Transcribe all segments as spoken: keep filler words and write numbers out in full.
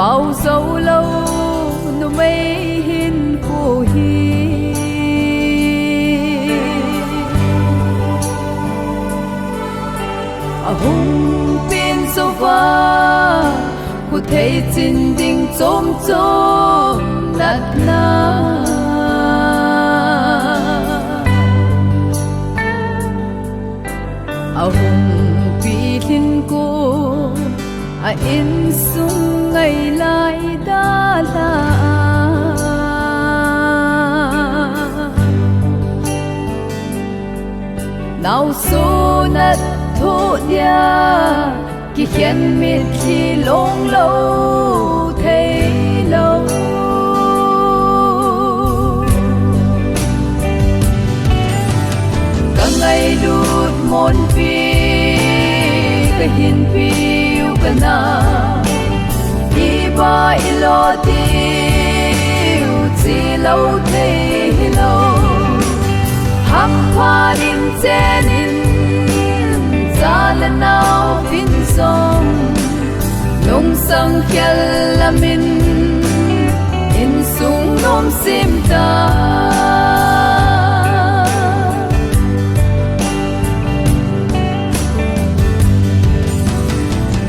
Pau zo lo numei hin khu hi a hung pin zo va, khu thei chin ding chom chom natna. A hung pi lhin ko a insung ngai lai da la. Nau so nat tho dia, kikhen mit khi long lo thei lo. Ka ngailut mon pi, ka hin piu ka na. Iba i lo tiu chi lo thei hi lo. Hak pha nin che nin cha le nau vin song. Nung sang khel lamin insung nom sim ta.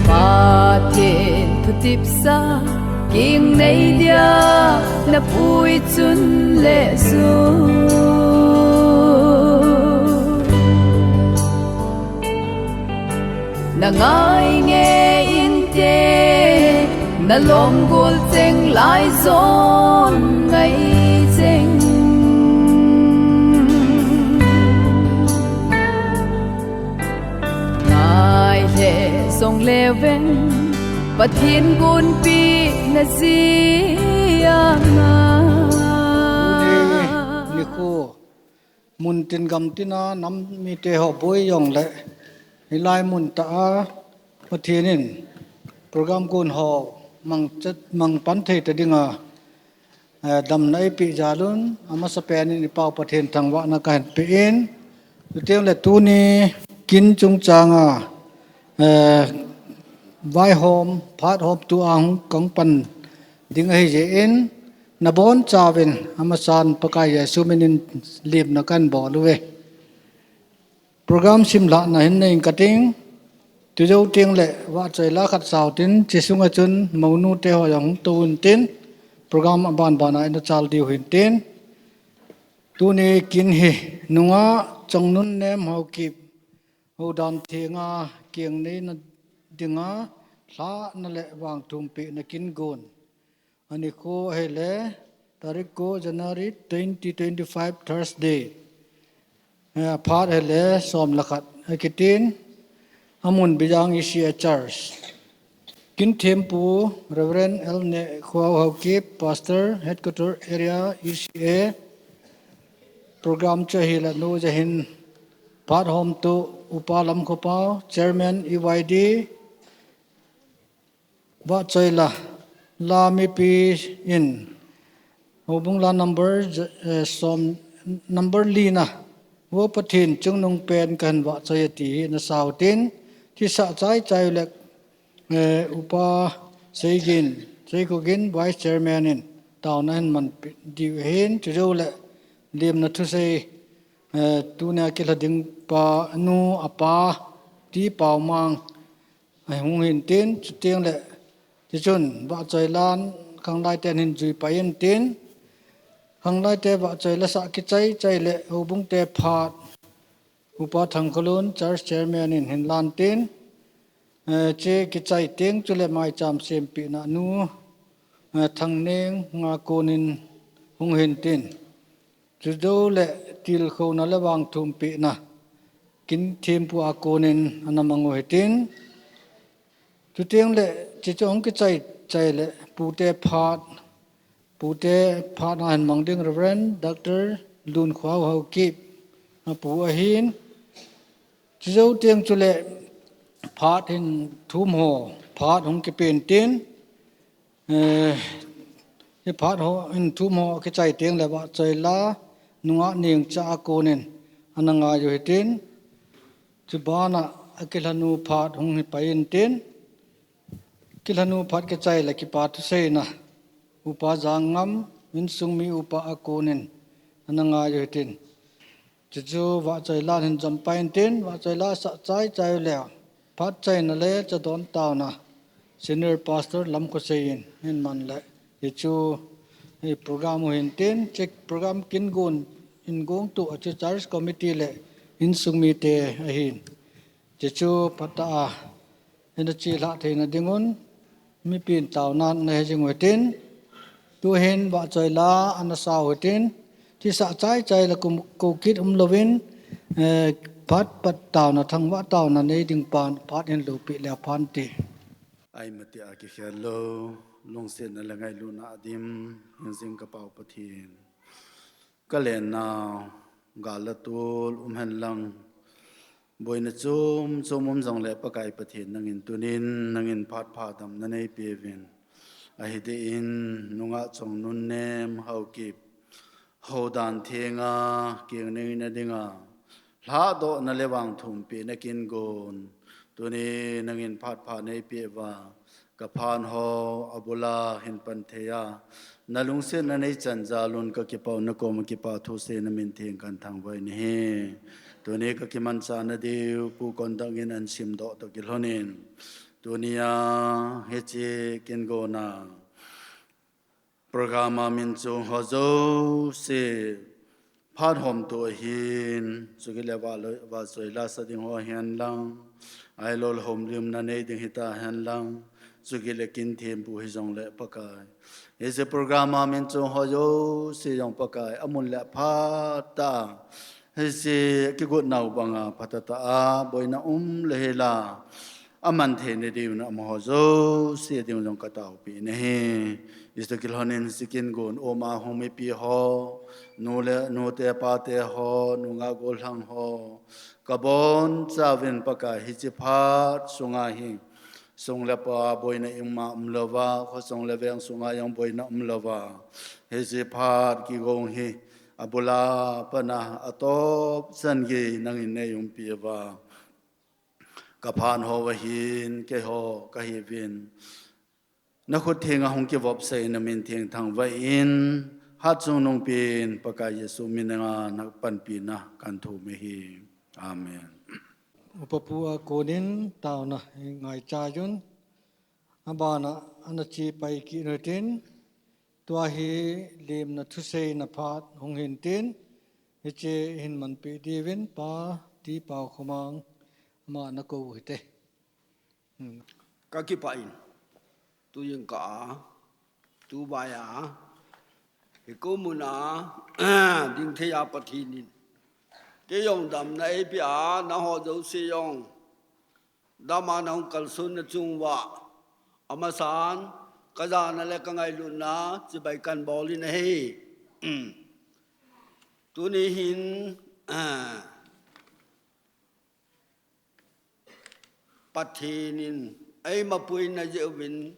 Pathen thu tip sa, king nei dia na pui chun le su. Na ngai nge in te, na lom gol cheng lai zon ngai cheng. Ngai le zong le veng, Pathen gun pi na zia nga. Ni khu, mun tin gam tina nam mite ho boi jong le, hilai mun ta a, Pathen in program gun ho mang chat, mang pan thei ta dinga, eh, damna eipeh jal un, amasa pen in i Pau Pathen thangvahna ka hin pe in, chuteng le tuni kin chungchang a, eh, vaihom, phat hom tu a hung kang pan ding ahi jeh in, na bon chauvin, amasan Pakai Jesu min in limna kan bol uve. Program simlhahna hin nei ing ka ting, tu jou teng le vahchoi la khat sau tin, chi sunga chun monu te ho jong hung tou in tin, program aban ban a ina chal diu hin tin. Tuni kin hi nunga Chongnunnem Haokip, Houdan Thenga keng neina dinga lhahna le vangthum pehna kin gon. Ani khu ahile, tarik ko January twenty twenty-five Thursday. Eh, phat ahile, som le khat. Akitin, amun Bijang E C A Church. Kin thempu, Reverend L Ne Khuau Haokip, Pastor, Headquarter Area, E C A. Program chu ahile, nu jahin, phat hom tu, Upa Lamkhopao, Chairman, E Y D, Vahchoi la, la mipi in, Houbung la number, eh, som, number lina, Vo Pathen chungnung pen kahin vahchoi ati hi na sau tin, thisa chai chai le, eh, Upa Seigin, Seikogin Vice Chairman in, taona hin man pi-, diu hin, chujou le, limna thusei, eh, tunia kilha ding pa, nu, apa, T. Paomang, Ahung hin tin, chuteng le, tichun, vahchoi lan, khanglai ten hin jui pai in tin, khanglai te vahchoi la sa kichai chai le, houbung te phat, Upa Thangkholun, Church Chairman in hin lan tin, eh, che kichai teng chule maicham sempina nu, eh, Thangneng nga konin hung hin tin. Chujou le tilkhouna le vangthum pehna, kin thempu a konin ana mang u hitin. Chuteng le, chichu hung kichai chai le, pute phat, pute phat a hin mang ding Reverend Doctor Lunkhuau Haokip, apu ahin. Chujou teng chule, phat hin thum ho, phat hung kipen tin. Eh, hi phat ho, in thum ho kichai teng le vahchoi la, nunga neng cha a konin, ana ngai u hitin, chubana akilhanu phat hung hi pai in tin, Thilhanu phat kichai le kipa thuseina Upa Jangngam, insung mi upa a konin ana ngai u hitin. Chuchu Vahchoilan hin jom pai intin, Vahchoila sah chai chai u le phat chaina le chadon taona Senior Pastor Lamkhosei in hin man le, hichu hi program u hintin, hiche program kin gon in gong tu a chu Church Committee le insung mite ahin. Chuchu phat a hin a chi lha theina dingun mipin taona na he jing u hitin, tuhin Vahchoila ana sa u hitin, hiche sah chai chai le kum ko kit um louvin, eh, phat pat taona, thangvah taona nei ding pan phat hin lopi le phan ti. Ai mati a kikhel lou, lungsetna le ngailutna a dim, hingjing ka Pa u Pathen. Ka lennau, gal le tol um hen lang, boina chom chom um jong le Pakai Pathen nangin tunin, nangin phat pha damna nei peuvin. Ahi deh in, nungah Chongnunnem Haokip, houdan thenga, keng neina dinga, lhadohna le vangthumpina kin gon. Tuni nangin phat pha nei peh uva, ka phan ho, abula hin pan thei a, na lungsetna nei chan jal un ka kipah un na koma kipa thu seina min theng kan thangvah in ahi. Tuni ka kimanchah na diu, Pu Kondang in an simdoh toh kilhonin. Tuni a, hiche kin gona program a min chung ho jouse, phat hom tu ahin, chukit le Vah-, Vahchoila sa ding ho hen lang, ahilou le houlimna nei ding hita hen lang, chukit le kin thempu hi jong le Pakai. Hiche program a min chung ho jouse jong Pakai, amun le aphat tah a, hiche kigot nau banga phatah tah a, boina um le hela, aman theina diuvin amaho jouse ding jong ka taopi in ahi. Hichu kilhonin hiche kin gon um a hung mipi ho, nu le, nute pate ho, nungah gollhang ho, ka bonchauvin Pakai hiche phat sunga hi, sung le pai boina ima um louva, khosung le veng sunga jong boina um louva, hiche phat kigong hi, abula pat a atop chan gei nangin nei umpi uva. Ka phan ho ahin, keiho kahi uvin. Na khut thenga hung kivopsah in na min theng thangvah in, hatchungnung pen Pakai Jesu min a na panpina kan thum ahi. Amen. Upa pu a konin taona ngaicha un, abana ana chi pai kit u hitin, tua hi lemna thuseina phat hung hintin, hiche hin manpi diuvin Pa T. Paokhomang ama na kou u hite. Hmm. Ka kipah in, tu jingkah a, tu vai a, hikou mun a ding thei a Pathen in kei jong damna eipeh a, nangho jouse jong dam a nahung kalson na chung uva, amasan ka jana le ka ngailutna chibai kan bol in ahi. Tuni hin, Pathen in eima puina jeh uvin,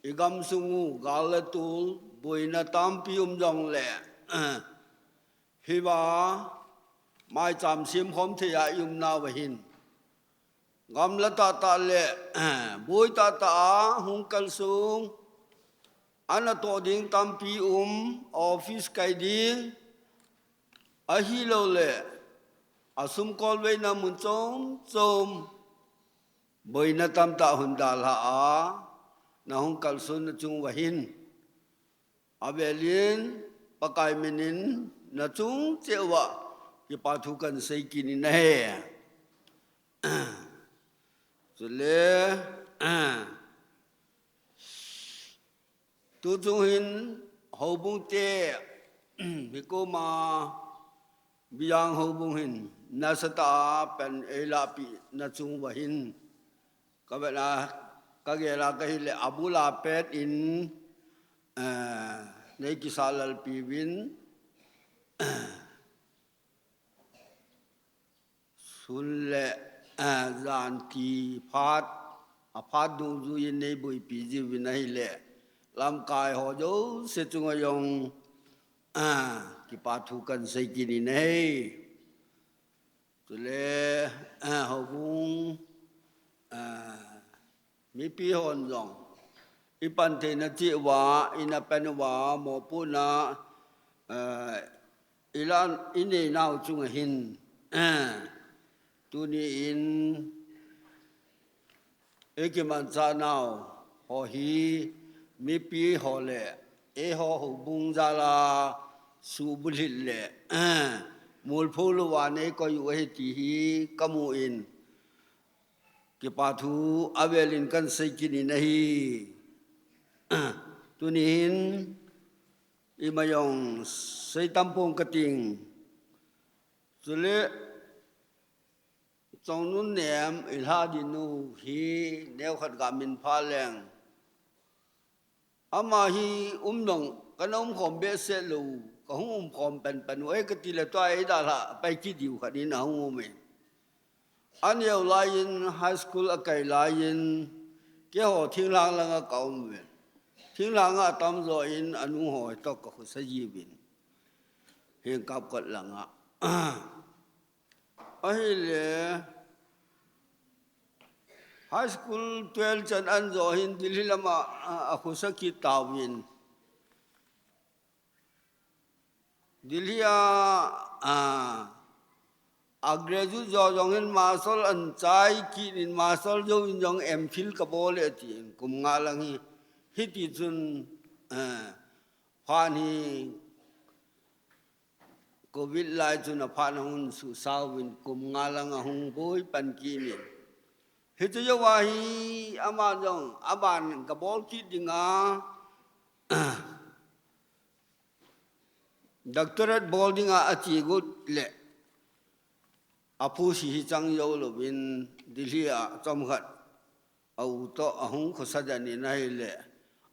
i gamsung u gal le tol, boina tampi um jongle, hiva maicham semkhom thei a i umnauva hin, gamla tahtah le boi tahtah a hung kalsong, ana toh ding tampi um, office kai ding, ahilouleh asum kolveina mun chom chom, boina tamtah hung dalha a, nahung kalson na chung uva hin, avel in Pakai min in na chung cheh uva kipa thu kan sei kit in ahi. Chule, tu chung hin houbung te, hikoma Bijang houbung hin nasatah a pan eilahpeh na chung uva hin, ka vetna, ka gelna ahile abul a pet in, eh, nei kisah lalpi uvin, sun le, eh, jan ti phat, aphat dungjuiyin nei boipi jiuvin ahile, lamkai ho jouse chunga jong, eh, kipa thu kan sei kit in ahi. Chule, eh, houbung, eh, mipi hon jong, i pan theina cheh uva, i na pen uva, mopohna, eh, i la, i neinau chunga hin, eh, tuni in, i kimanchahnau ho hi, mipi ho le, eiho houbung jal a, subulhit le, eh, molpho louva nei koi u ahi ti hi, ka mu in, kipa thu avel in kan sei kit in ahi. Tuni hin, ima jong sei tam pong ka ting. Chule, Chongnunnem i lha ding nu hi neo khat ga min pha leng. Ama hi um nong, ka na um khom behseh lou, ka hung um khom penpen u, ei ka ti le tua ei dalha, pai kit diu khat in a hung um e. A neo lai in, high school a kai lai in, keiho thinglhang langa ka um ve. Thinglhang a tam jo in, a nu ho hi toh ka khosa ji uvin. Heng kap kot langa. Ahile, high school twelve chan an jo hin Delhi lama, a, a khosa kit tauvin. Delhi a, a, a graduate jo jong hin master an chai kit in master jo in jong M Phil ka bol e tin kum nga lang hi. Hiti chun, a, phan hi Covid lai chun a phat a hung suhsa uvin kum nga lang a hung boi pan kit in. Hiche jouva hi ama jong aban ka bol kit dinga, doctorate bol dinga ati got le, a post hi chang jou louvin Delhi a chomkhat a u toh a hung khosa den in ahile,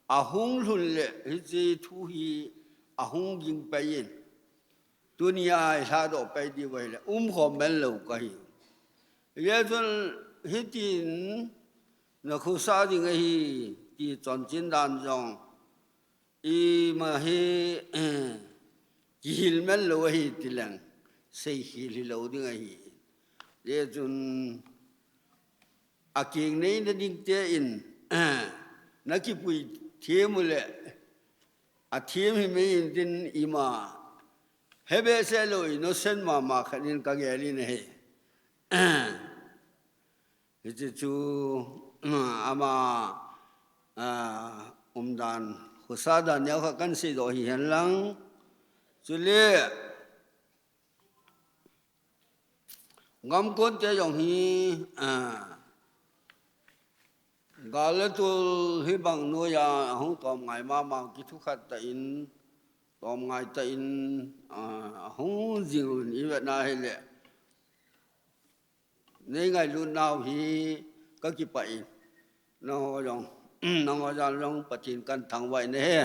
a hung lhun le hiche thu hi a hung ging pai in. Tunia i lhadoh pai diu ahile, um khom man lou ka hi. Hijeh chun hitin na khosa ding ahi, ti chonchin dan jong. Ima hi, kihil man lou ahi ti leng, sei hil hilou ding ahi. Hijeh chun, a keng neina ding te in, na kipui them u le, a them hi mei in tin ima, he behseh lou innocent mama khat in ka gel in ahi. Hiche chu, ama, a, umdan, khosa dan neo khat kan seidoh hi hen lang. Chule, gamkon te jong hi, a, gal le tol hi bang noiya, a hung tom ngai mama, kithukhat tah in, tom ngai tah in, a, a hung jing un i vet na hile. Nei ngailut nau hi ka kipah in. Nangho jong, nangho jal jong Pathen kan thangvah in ahi.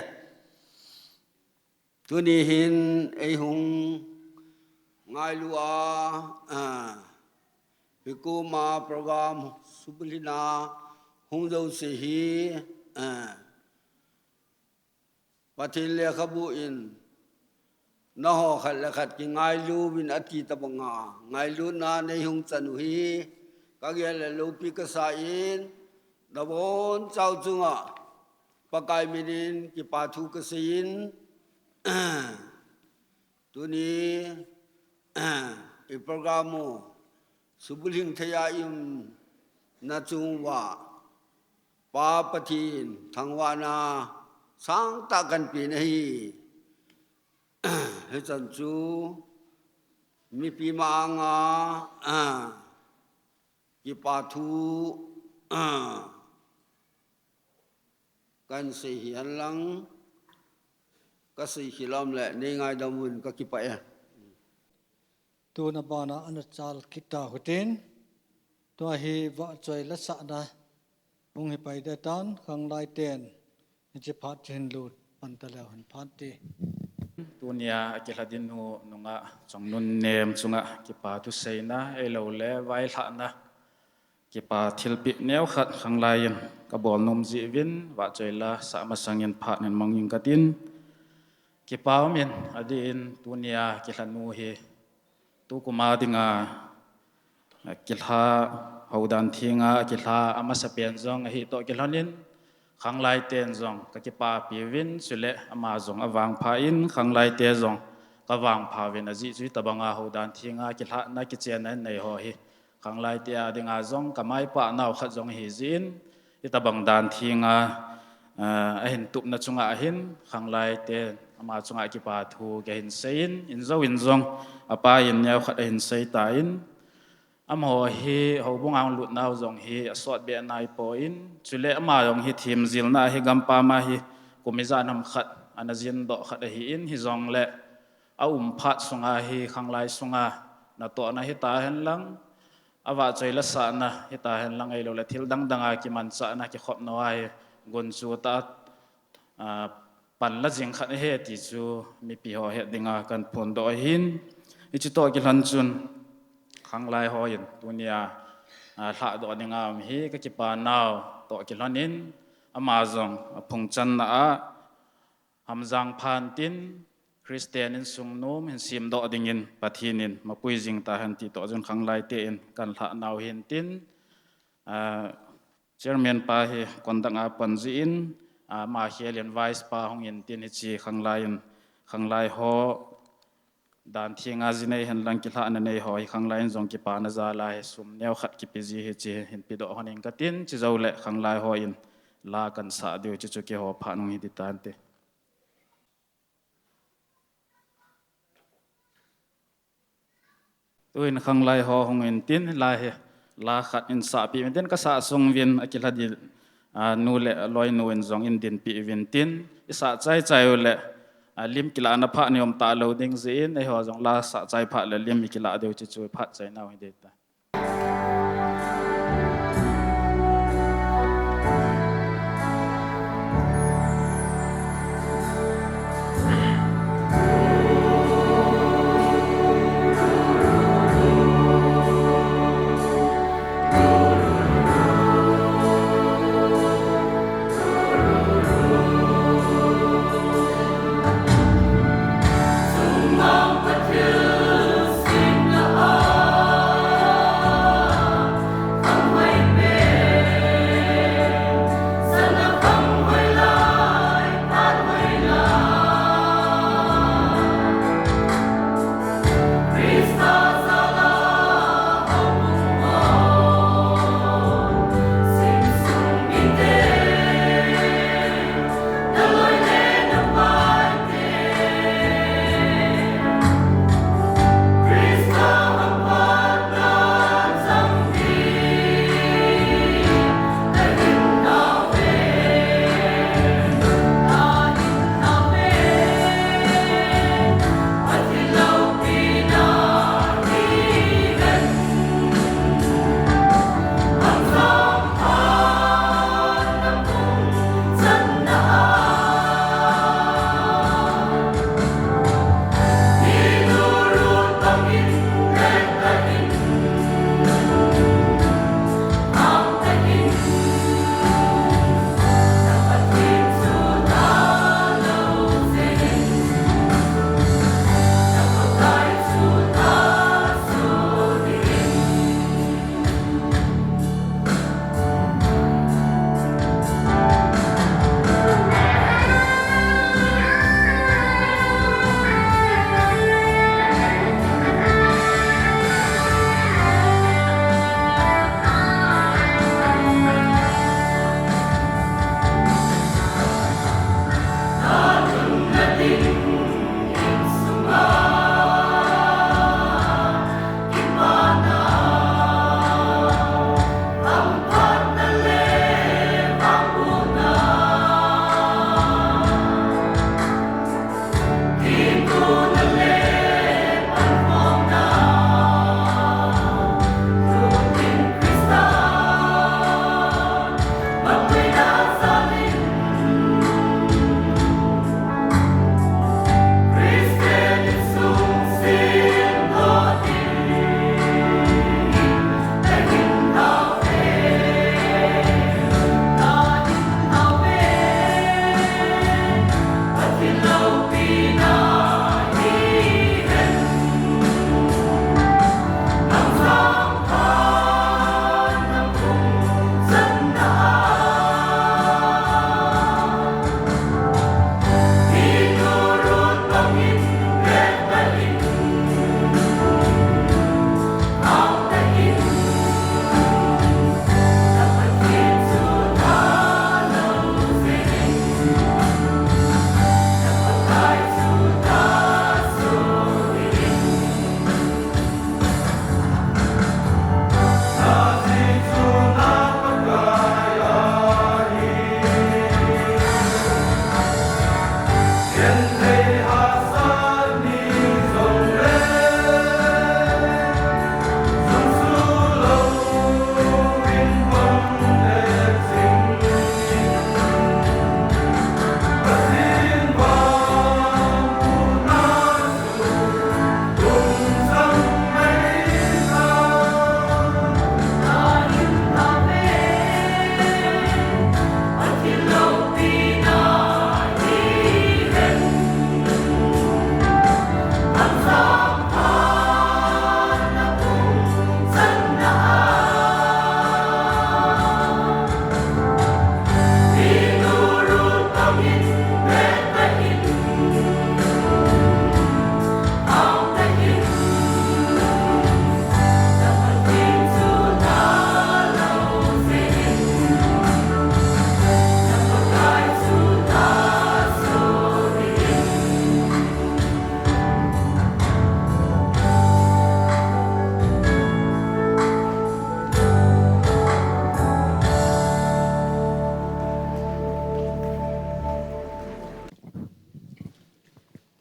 Tuni hin ei hung ngailu a, a, hi koma program subulhit na hung jouse hi, a, Pathen lekhabu in, nangho khat le khat kingailu uvin ati tabanga, ngailutna nei hung chan u hi, ka gel le loupi ka sa in, nabonchau chunga, Pakai min in, kipa thu ka sei in, tuni, i program u, subulhing thei a i umna chung uva, Pa Pathen thangvahna sangtah kan pe na hi. Hichan chu mipi ma anga, a, kipa thu, a, kan sei hi hen lang, ka sei hi lom le, nei ngaidam un ka kipah e. Tuna bana ana chal kit ta hitin, tua hi vahchoi la sahna hung hi pai ding tan, khanglai ten, hiche phat chu hin lut pan ta leu hen phat te. Tunia a kilha ding nu nungah Chongnunnem chunga kipa thu seina, ahilou le vailhahna, kipa thilpeh neo khat khanglai in ka bol nom jeh uvin, vahchoi la sah masang in phat hin mang ing ka tin. Kipa um in, adeh in tunia kilha nu hi, tukum a dinga, a kilha, houdan thenga kilha, a masapen jong ahi toh kilhon in, Khanglai ten jong ka kipapi uvin, chule ama jong avangpha in, khanglai te jong ka vangpha uvin, ajeh chu hitabanga houdan thenga kilhahna kichenna in nei ho hi khanglai te a dinga jong ka maipah nau khat jong hi jin, hitabang dan thenga, ah, ahin tupna chunga hin khanglai te ama chunga kipa thu kahin sei in, in jo in jong apa in neo khat ahin sei ta in, amaho hi houbung a lut nau jong hi asot be nai poi in, chule ama jong hi thim jilna hi gampam a hi kum ijat ham khat ana jin doh khat ahi in, hijongle a um phat sunga hi khanglai sunga natohna hita hen lang, avahchoi lasahna hita hen lang, ahilou le thil dang dang a kimanchahna kikhopna a hi gunchu tah a, ah, pan la jing khat ahi ti chu mipi ho het dinga kahin phondoh ahin. Hiche toh kilhon chun khanglai hon tunia, ah, lhahdoh dinga um hi ka kipa nau toh kilhon in, ama jong aphung channa a hamjang phan tin, Christian insung nom hin semdoh dingin Pathen in mapui jing tahen ti toh chun khanglai te in kahin lhah nau hin tin, ah, Chairman pa hi conduct a pan jin, ah, ama khel in Vice pa hung in tin hiche khanglai in, khanglai ho dan thenga ji nei hen lang kilhahna nei ho hi khanglai in jong kipana jal a hi sum neo khat kipe ji hiche hin pedoh hon in katin, chujou le khanglai hon la kahin sah diu chu chu keiho phat nung hi di tante. Tuin khanglai ho hung in tin, la hi, la khat in sahpeh uvin tin, kasah sung uvin, akilha di, ah, nu le loinu in jong in dinpeh uvin tin, isah chai chai u le, ah, lim kilahna phat ni um talou ding jin, eiho jong la sah chai phat le lim ikilah diu chu chu phat chai nau hi ding ta.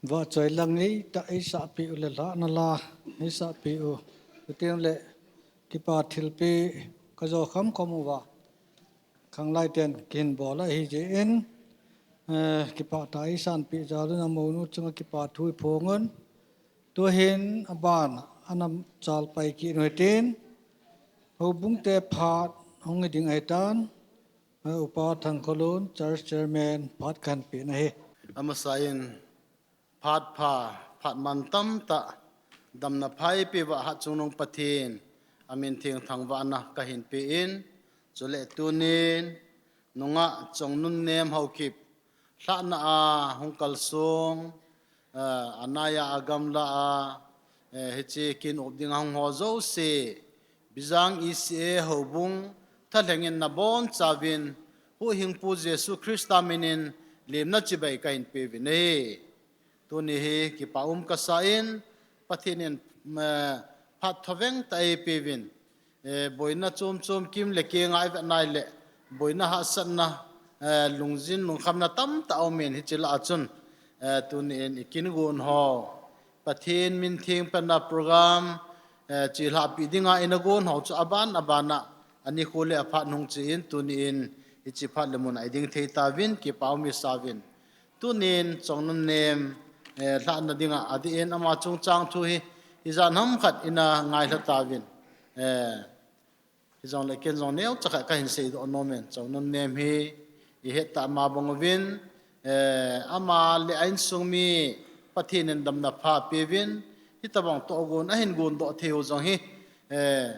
Vahchoi lang eita eisahpeh u le lhahna la eisahpeh u. Chuteng le kipa thilpeh kajo khamkham uva khanglai ten kihin bol ahi jeh in, eh, kipah tah a eisanpeh jal un amounu chunga kipa thu iphong un. Tuhin aban a ana chalpai kit u hitin, houbung te phat hung hi ding ahitan, eh, Upa Thangkholun, Church Chairman, phat kahin pe nahi. Amasa in, phat pha, phat mantam tah, damna pha eipeh uva Hatchungnung Pathen amin theng thangvahna kahin pe in, chule tunin nungah Chongnunnem Haokip lhahna a hung kalsong, eh, anaiya agamla a, eh, hiche kin up ding a hung ho jouse, Bijang E C A houbung thalheng in nabonchauvin, Huhhingpu Jesu Christa min in lemna chibai kahin pe uvin ahi. Tuni hi kipa um kasa in, Pathen in, eh, phat thoveng tah eipeh uvin, eh, boina chom chom kim le keng a ivet nai le, boina hahsatna, eh, lungjin lungkhamna tamtah aum in hiche lah a chun, eh, tuni in ikin gon ho, Pathen min theng pena program, eh, chelhahpi dinga ina gon ho chu aban aban a, anikho le aphat hung che in tuni in hiche phat le mun a iding thei tauvin, kipa um isa uvin. Tunin Chongnunnem, eh, lhahna dinga adih in ama chungchang thu hi, ijat ham khat ina ngailha tauvin. Eh, hijongle ken jong neocha khat kahin seidoh nom in, Chongnunnem hi ihet tah ma bang uvin, eh, ama le a insung mi Pathen in damna pha peuvin, hitobang tohgon ahin gondoh thei u jong hi, eh,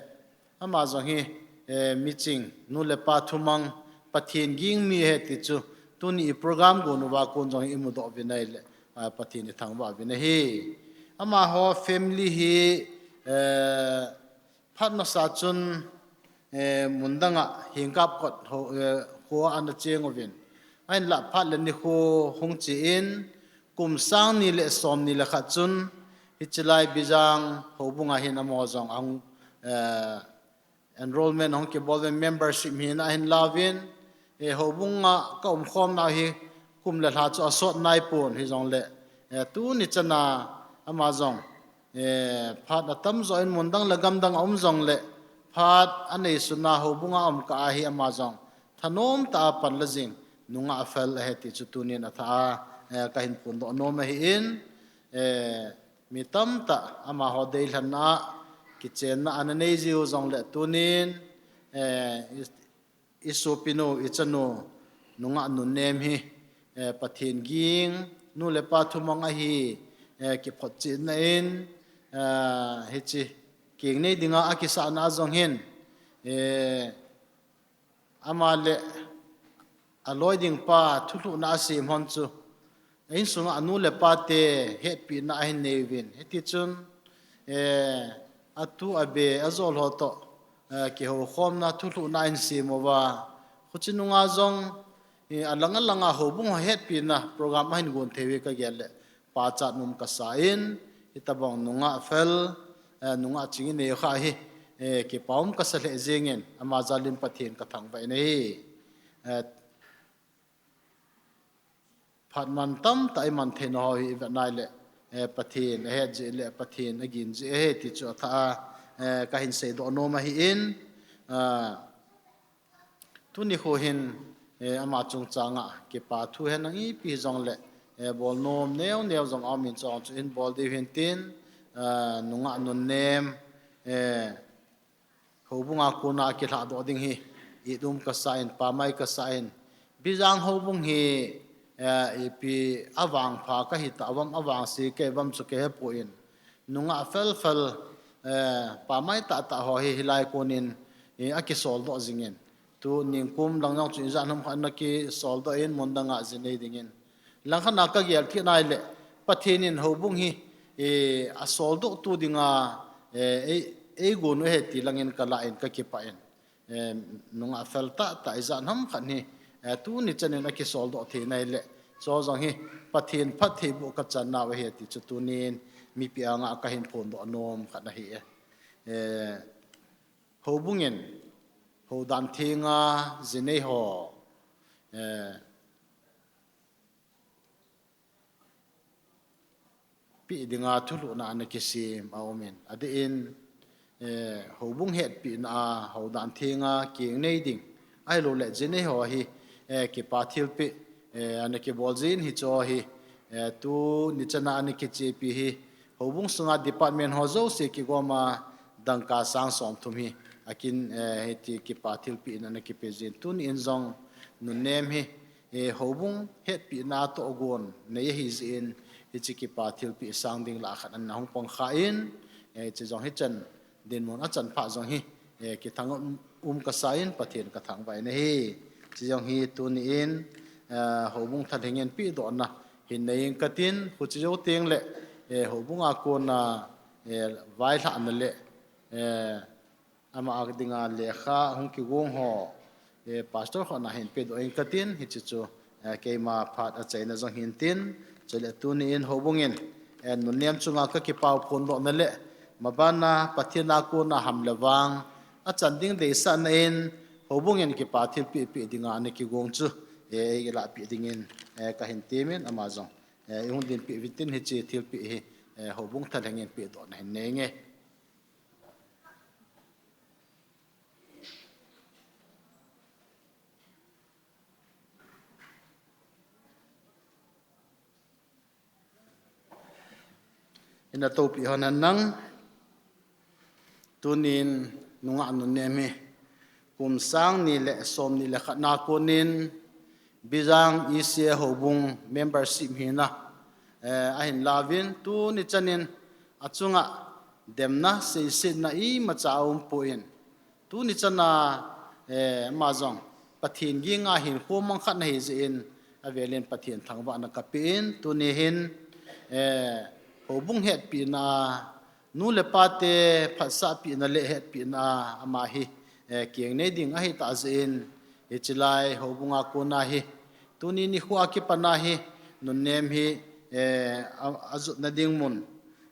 ama jong hi, eh, miching, nu le pa thumang, Pathen ging mi ahi ti chu, tuni i program gon uva kon jong hi imudoh uvin ahile, ah, Pathen ithangvah uvin ahi. Amaho family hi, eh, phat masa chun, eh, mun danga Hengkapkot ho, eh, kho a ana cheng uvin. Ahinlah phat le nikho hung che in, kum sang ni le som ni le khat chun, hiche lai Bijang houbung a hin amaho jong ahung, eh, enrollment ahung kibol uvin, membership hi ana ahin la uvin, eh, houbung a ka umkhom nau hi kum le lha chu asot nai pon hijongle, eh, tuni chana ama jong, eh, phat atamjo in mun dang le gam dang a um jongle, phat anei suna houbung a um kah a hi ama jong thanom tah a pan la jing nungah fel ahi ti chu tunin athah a, eh, kahin phondoh nom ahi in, eh, mi tamtah amaho deilhenna a kichenna ana nei jiu jongle tunin, eh, i, isopinu, ichanu, nungah Nunnem hi, eh, Pathen ging, nu le pa thumang ahi, eh, kiphotchetna in, eh, hiche keng nei dinga akisahna a jong hin, eh, ama le aloi ding pa thulhuhna asem hon chu, a insunga anu le pa te hetpina ahin nei uvin. Hiti chun, eh, atu abe ajol ho toh, eh, kihoukhomna thulhuhna ahin sem uva. Khuche nunga jong, eh, alang alanga houbung ho hetpina program ahin gon thei uve kagel le. Pachat nom kasa in, hitobang nungah fel, eh, nungah ching inei u kha hi, eh, kipa um kasa lheh jeng in, ama jal in Pathen kathangvah in ahi. Eh, phat mantam tah iman theina ho hi ivet nai le, eh, Pathen ahet jeh le Pathen agin jeh ahi ti chu athah a, eh, kahin seidoh nom ahi in, ah, tuni kho hin, eh, ama chungchang a kipa thu hi nang ipi jongle, eh, bol nom neo neo jong aum in chong chu in bol diu hin tin, ah, nungah Nunnem, eh, houbung a kona kilhahdoh ding hi, it um kasa in, pamai kasa in, Bijang houbung hi, eh, ipi avangpha kahi tah uvam, avangse kahi uvam chu kahepoi in, nungah fel fel, eh, pamai tah tah ho hi hilai konin, eh, akisoldoh jing in. Tu ningkum lang jong chu ijat ham khat ana kisoldoh in mun danga ji nei ding in. Langkhat a kagel thei nai le, Pathen in houbung hi, eh, asoldoh tu dinga, eh, ei, eigon u ahi ti lang in kalah in kakipah in. Eh, nungah fel tah tah ijat ham khat hi, eh, tuni chan in akisoldoh thei nai le, chu jong hi Pathen phattheiboh kachan nau ahi ti chu tunin mipi anga kahin phondoh nom khat ahi e. Eh, houbung in, houdan thenga ji nei ho, eh, hetpih dinga thulhuhna ana kisem a um in. Adeh in, eh, houbung hetpihna a, houdan thenga keng nei ding, ahilouleh jinei ho hi, eh, kipa thilpeh, eh, ana kibol jin hiche hi, eh, tuni chana ana kichepi hi, houbung sunga department ho jouse kigoma dangka sang somthum hi, akin, eh, hiti kipa thilpeh in ana kipe jin. Tuni in jong nunnem hi, eh, houbung hetpihna toh gon nei ahi jeh in, hiche kipa thilpeh sang ding lah khat ana hung pang kha in, eh, hiche jong hichan dinmun achan pha jong hi, eh, kithang um, um kasa in Pathen kathangvah in ahi. Hiche jong hi tuni in, eh, houbung thalheng in pehdohna hin nei ing katin, huche jou teng le, eh, houbung a kona, eh, vailhahna le, eh, ama a dinga lekha hung kigong ho, eh, pastor khut na hin pedoh ing katin, hiche chu, eh, keima phat achaina jong hintin, chule tuni in houbung in, eh, nunnem chunga kakipah phondohna le, mabana Pathen a kona ham le vang achan ding deisahna in, houbung in kipa thilpeh peh dinga ana kigong chu, eh, eilahpeh dingin, eh, kahin temin, ama jong, eh, ihung dinpeh uvin tin hiche thilpeh hi, eh, houbung thalheng in pehdohna hin nei inge. Ina topi hon hen nang, tunin nungah nunnem hi kum sang ni le som ni le khat na konin Bijang E C A houbung membership hina, eh, ahin lauvin tuni chanin achunga demna seisetna imacha aumpon, tuni chana, eh, ama jong Pathen ginga hinkho mang khat na hi jeh in, avelin Pathen thangvahna kapen, tuni hin, eh, houbung hetpihna, nu le pate phatsahpihna le hetpihna ama hi, eh, keng nei ding ahi tah jeh in, hiche lai houbung a kona hi, tuni nikho a kipana hi, nunnem hi, eh, a, ajotna ding mun,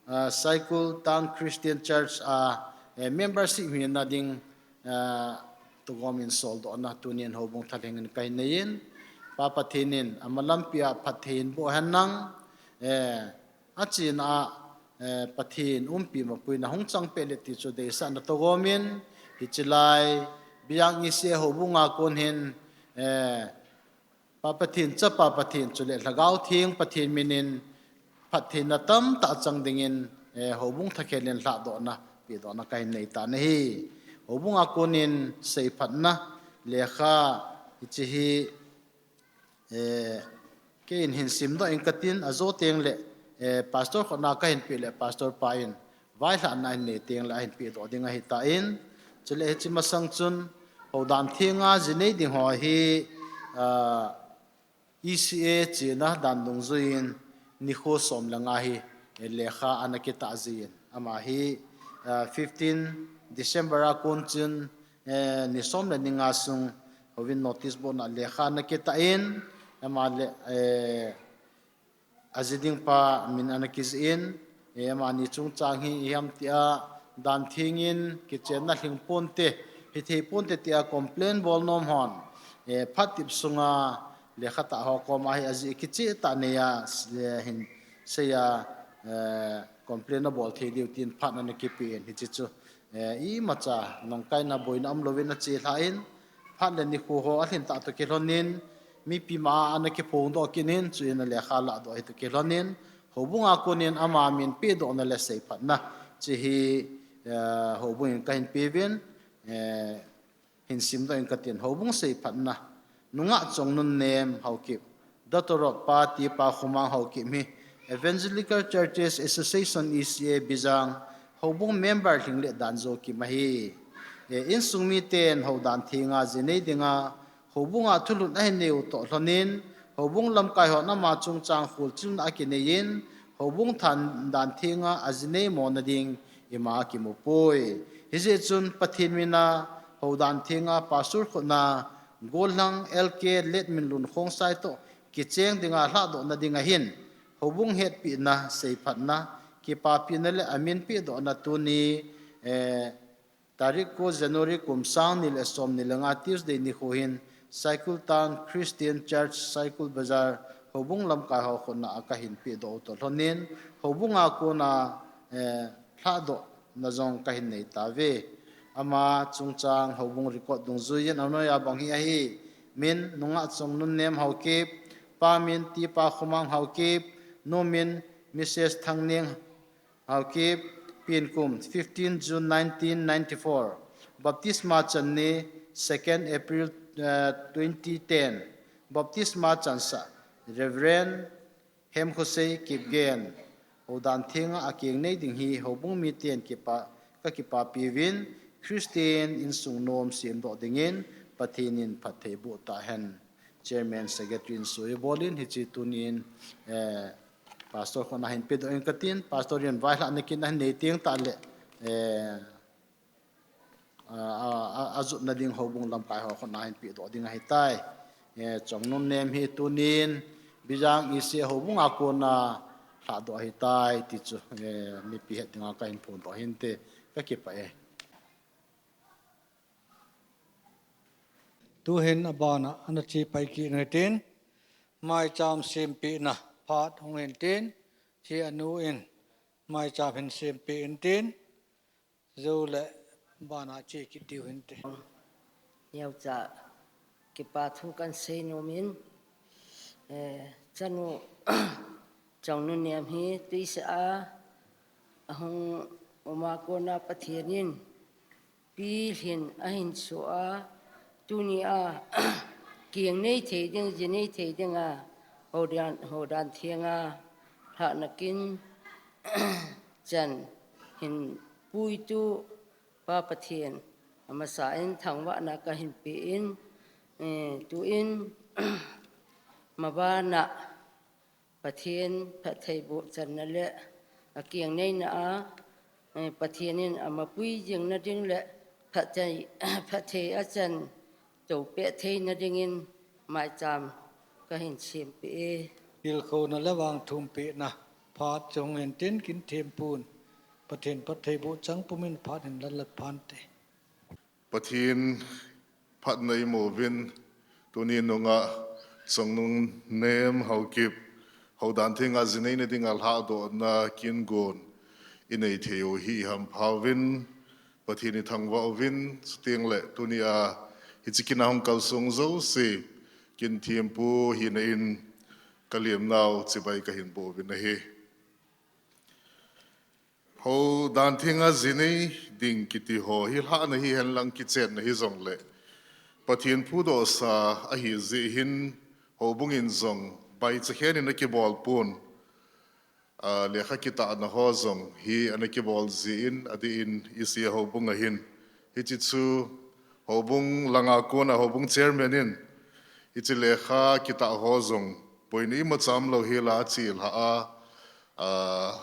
ah, Saikul Town Christian Church a, eh, membership hina ding, ah, tougom in soldohna tunin houbung thalheng in kahin nei in, Pa Pathen in ama lampi a phatthei in boh hen nang, eh, achena, eh, Pathen umpi mapuina hung chang peh le ti chu deisahna tougom in, hiche lai Bijang E C A houbung a kon hin, eh, Pa Pathen, Chapa Pathen, chule Lhagao Theng Pathen minin phattheina tamtah chang dingin, eh, houbung thakhel in lhahdohna, pehdohna kahin nei tan ahi. Houbung a konin seiphatna lekha hiche hi, eh, keiin hin simdoh ing katin, ajo teng le, eh, pastor khut na kahin peh le pastor pa in vailhahna ahin nei teng le ahin pehdoh ding ahi tan, chule hiche masang chun houdan thenga jinei ding ho hi, ah, E C A chena dan dungjuiyin nikho som le nga hi, eh, lekha ana kitah jin. Ama hi, ah, fifteen December a kon chun, eh, ni som le ni nga sung houvin notice board na lekha ana kitah in, ama le, eh, aji ding pa min ana kijih in, eh, amani chungchang hi ipi ham tia, dan thengin kichenna lhing ponte, hithei ponte tia complain bol nom hon, eh, phat tip sunga lekhatah ho koma hi ajih kicheh tah neiya, eh, hin seiya, eh, complain abol thei diu tin phat ana kipen, hiche chu, eh, imacha nungkaina boina umlouvin achelhan, phat le nikho ho alhin tah toh kilhonin, mipi ma a ana kiphongdoh kit in, chuin alekha lahdoh hi toh kilhonin, houbung a konin ama min pehdohna le seiphatna, hiche hi, eh, houbung in kahin peuvin, eh, hin simdoh ing katin, houbung seiphatna, nungah Chongnunnem Haokip, daughter of Pa T. Pakhomang Haokip hi Evangelical Churches Association, E C A Bijang, houbung member lhing le dan jokim ahi. Eh, insung miten houdan thenga jinei dinga houbunga thulhut ahin neiu toh lhonin, houbung lamkai hon ama chungchang kholchilna akineiyin, houbung than dan thenga ajinei mona ding ima akimupoi. Hijeh chun Pathen mina houdan thenga pastor khut na Gollhang L K Letminlun Khongsai toh kicheng dinga lhahdohna dinga hin, houbung hetpihna, seiphatna, kipapina le amin pehdohna tuni, eh, tarik ko January kum sang ni le som ni le nga Tuesday nikho hin Saikul Town Christian Church, Saikul Bazar, houbung lamkai ho khutna a kahin pehdoh u toh lhonin, houbung a kona, eh, lhahdohna jong kahin nei tauve. Ama chungchang houbung record dungjuiyin anoiya bang hi ahi. Min, nungah Chongnunnem Haokip, pa min Tipa Khomang Haokip, nu min Missus Thangneng Haokip, pen kum fifteen June nineteen ninety-four. Baptisma channi second April, eh, twenty ten. Baptisma chansah Reverend Hemkhosei Kipgen. Houdan thenga akeng nei ding hi houbung miten kipa, kakipapi uvin, Christian insung nom semdoh dingin Pathen in phattheiboh tahen. Chairman, Secretary in sui bolin hiche tunin, eh, Pastor khutna hin pedoh inge katin, Pastor in vaihomna kin ahin nei teng tahle, eh, a, a, a, ajotna ding houbung lamkai ho khutna hin pedoh ding ahitai. Eh, Chongnunnem hi tunin, Bijang ECA houbung a kona lhahdoh ahitai, ti chu, eh, mipi het dinga kahin phondoh hinte, kakipah e. Tuhin abana ana chepai kit uhitin, maicham sempehna phat hung hintin, hiche anu in maicham hin sempeh intin, jou le bana che kit diu hinte. Neocha kipa thu kahin sei nomin, eh, chanu Chongnunnem hi tuisah a ahung uma kona Pathen in pilhin ahin soh a, tunia keng nei thei ding, ji nei thei dinga, houdan, houdan thenga lhahna kin chan hin puitu Pa Pathen amasa in thangvahna kahin pe in, eh, tuin mabana Pathen phattheiboh channa le akeng neina a, eh, Pathen in amapui jingna ding le phatthei, phatthei achan toupeh theina dingin maicham kahin sempeh e. Tilkhouna le vangthumpehna phat chu hung hintin kin thempun Pathen phattheiboh chang pumin phat hin lanlat phante. Pathen phatna imu uvin, tuni nungah Chongnunnem Haokip, houdan thenga ji neina dinga lhahdohna kin gon inei thei u hi ihampha uvin, Pathen ithangvah uvin, chuteng le tunia hiche kin a hung kalsong jouse, kin thempu hina in kalemnau chibai kahin boh uvin ahi. Houdan thenga ji nei ding kiti ho hi lhahna hihen lang kichenna hijongle, Pathen phudohsa ahi jeh hin, houbung in jong baicha khen in akibol pon, a, lekha kitahna ho jong hi ana kibol jeh in, adeh in ECA houbung ahin, hiche chu houbung langa kona houbung chairman in hiche lekha kitah ho jong boina imacha umlou hela achelhah a, a,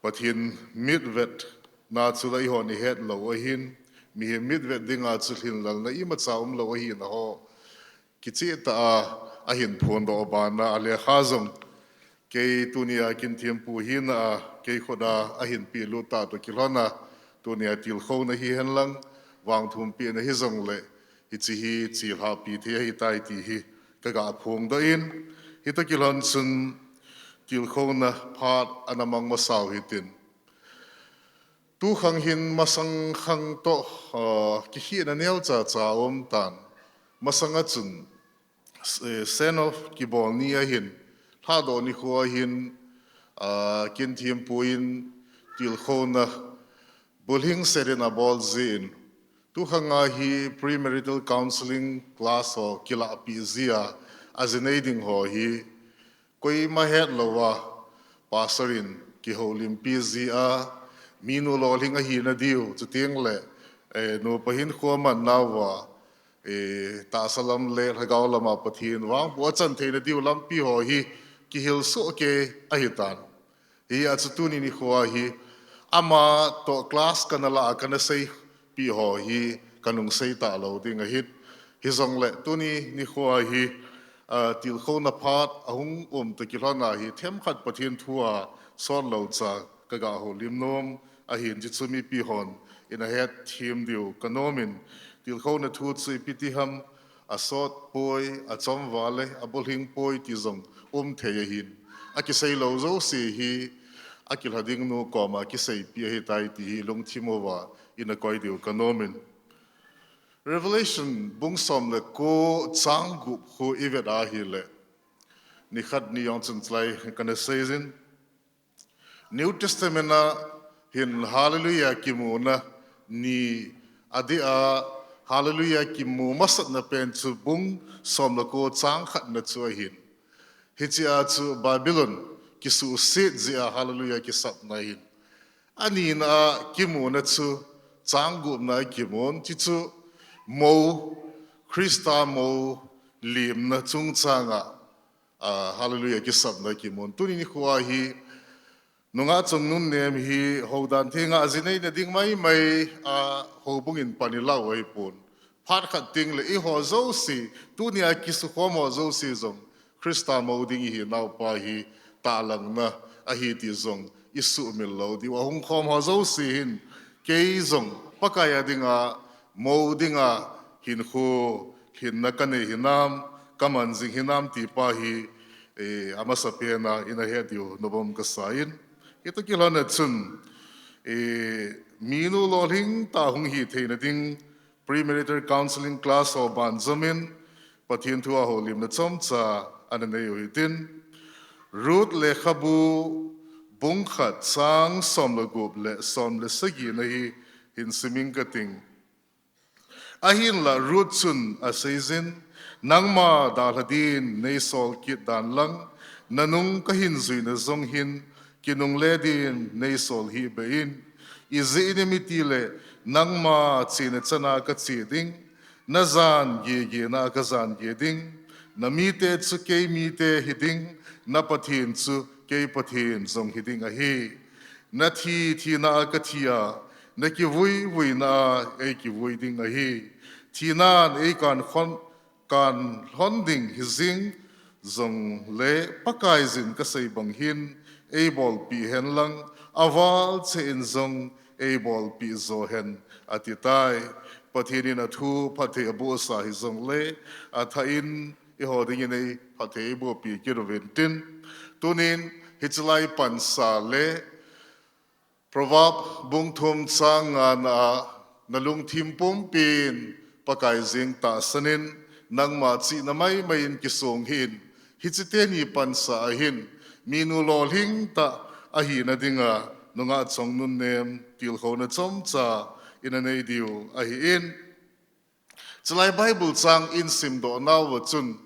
Pathen mitvetna chu la eihon ihet lou ahin, mihem mitvet dinga chu lhinlelna imacha umlou ahina ho kichehtah a ahin phondoh bana, alekha jong kei tunia kin thempu hina a kei khut a ahin pelut tah toh kilhon a, tunia tilkhouna hihen lang, vangthumpehna hijongle, hiche hi chelhahpi thei ahitai ti hi kaga phongdoh in, hitoh kilhon chun tilkhouna phat ana mang masau hitin. Tukhang hin masang khang toh, ah, kikhehna neocha cha aumtan. Masanga chun, eh, send off kibol ni ahin, lhahdoh nikho ahin, ah, kin thempu in tilkhouna bulhingset in abol jeh in, tukhanga hi premarital counselling class ho kilahpeh jia, aji nei ding ho hi koima hetlouva, pastor in kihoulimpi jia, minu lolhing ahina diu, chuteng le, eh, nupa hinkho amannauva, eh, tahsa lam le lhagao lama Pathen vangboh achan theina diu lampi ho hi kihilsoh kei ahitan. Hia chu tuni nikho a hi, ama toh class kana lah a kana seipeh ho hi kanung sei talou ding ahin. Hijongle tuni nikho a hi, ah, tilkhouna phat ahung um toh kilhon a hi, themkhat Pathen thu a sotlou cha kaga houlim nom ahin, hichu mipi hon ina hetthem diu kanom in, tilkhouna thu chu ipi ti ham, Asot poi, achomval e, abulhing poi ti jong um thei ahin. Akisei lou jouse hi, akilha ding nu koma kiseipi ahitai ti hi lungthim uva ina koi diu kanom in. Revelation bung som le ko chang gup khu ivet ahile, nikhat ni jong chun chulai kana seijin. New Testament a hin Hallelujah kimuna ni adeh a, Hallelujah kimu masatna pen chu bung som le ko chang khatna chu ahin. Hichea chu Babylon kisuhset jeh a Hallelujah kisapna ahin. Anina a kimuna chu chang gupna a kimun, chuchu mou, Christa mou limna chungchang a, a, Hallelujah kisapna kimun. Tuni nikho a hi, nungah Chongnunnem hi houdan theng a ji neina ding maimai a, houbung in pan ilah u ahipon. Phat khat teng le eiho jouse, tunia kisukhom ho jouse jong Christa mou ding ihinau pa hi tahlangna ahi ti jong isuhmil lou diu. Ahung khom ho jouse hin kei jong Pakai a dinga, mou dinga hinkho, hinna kanei hinam, kaman jing hinam ti pa hi, eh, amasapen a ina het diu nabom kasan. Hiti kilhon a chun, eh, minu lolhing tah hung hitheina ding, premarital counseling class ho banjomin, Pathen thu a houlimna chomcha ana nei u hitin. Ruth lekhabu bung khat chang som le gup le som le sagina hi hin siming kating. Ahinlah Ruth chun aseijin, nangma dalha din neisol kit dan lang, nanung kahin juina jong hin, kinungle din neisol hih beh in, ijeh inem itile, nangma chena chana kache ding, najan gigena kajan gi ding, namite chu kei mite hiding, na Pathen chu kei Pathen jong hiding ahi. Nathi thina a kathi a, nakivui vuina a eikivui ding ahi. Thinan eikan khon, kan lhon ding hijing jongle Pakai jin kasei bang hin eibolpeh hen lang, aval cheh in jong eibolpeh jo hen atitai. Pathen in athu phatthei abohsa hijongle, athah in eiho dingin eiphatthei eibohpeh kit uvin tin. Tunin hiche lai pansa le Proverb bung thum chang ngana a, nalungthim pumpin Pakai jeng tahsan in, nangma chihna maimai in kisong hih in, hiche teni pansa ahin, minu lolhing tah ahina dinga, nungah Chongnunnem tilkhouna chomcha ina nei diu ahin. Chulai Bible chang in simdoh nauva chun,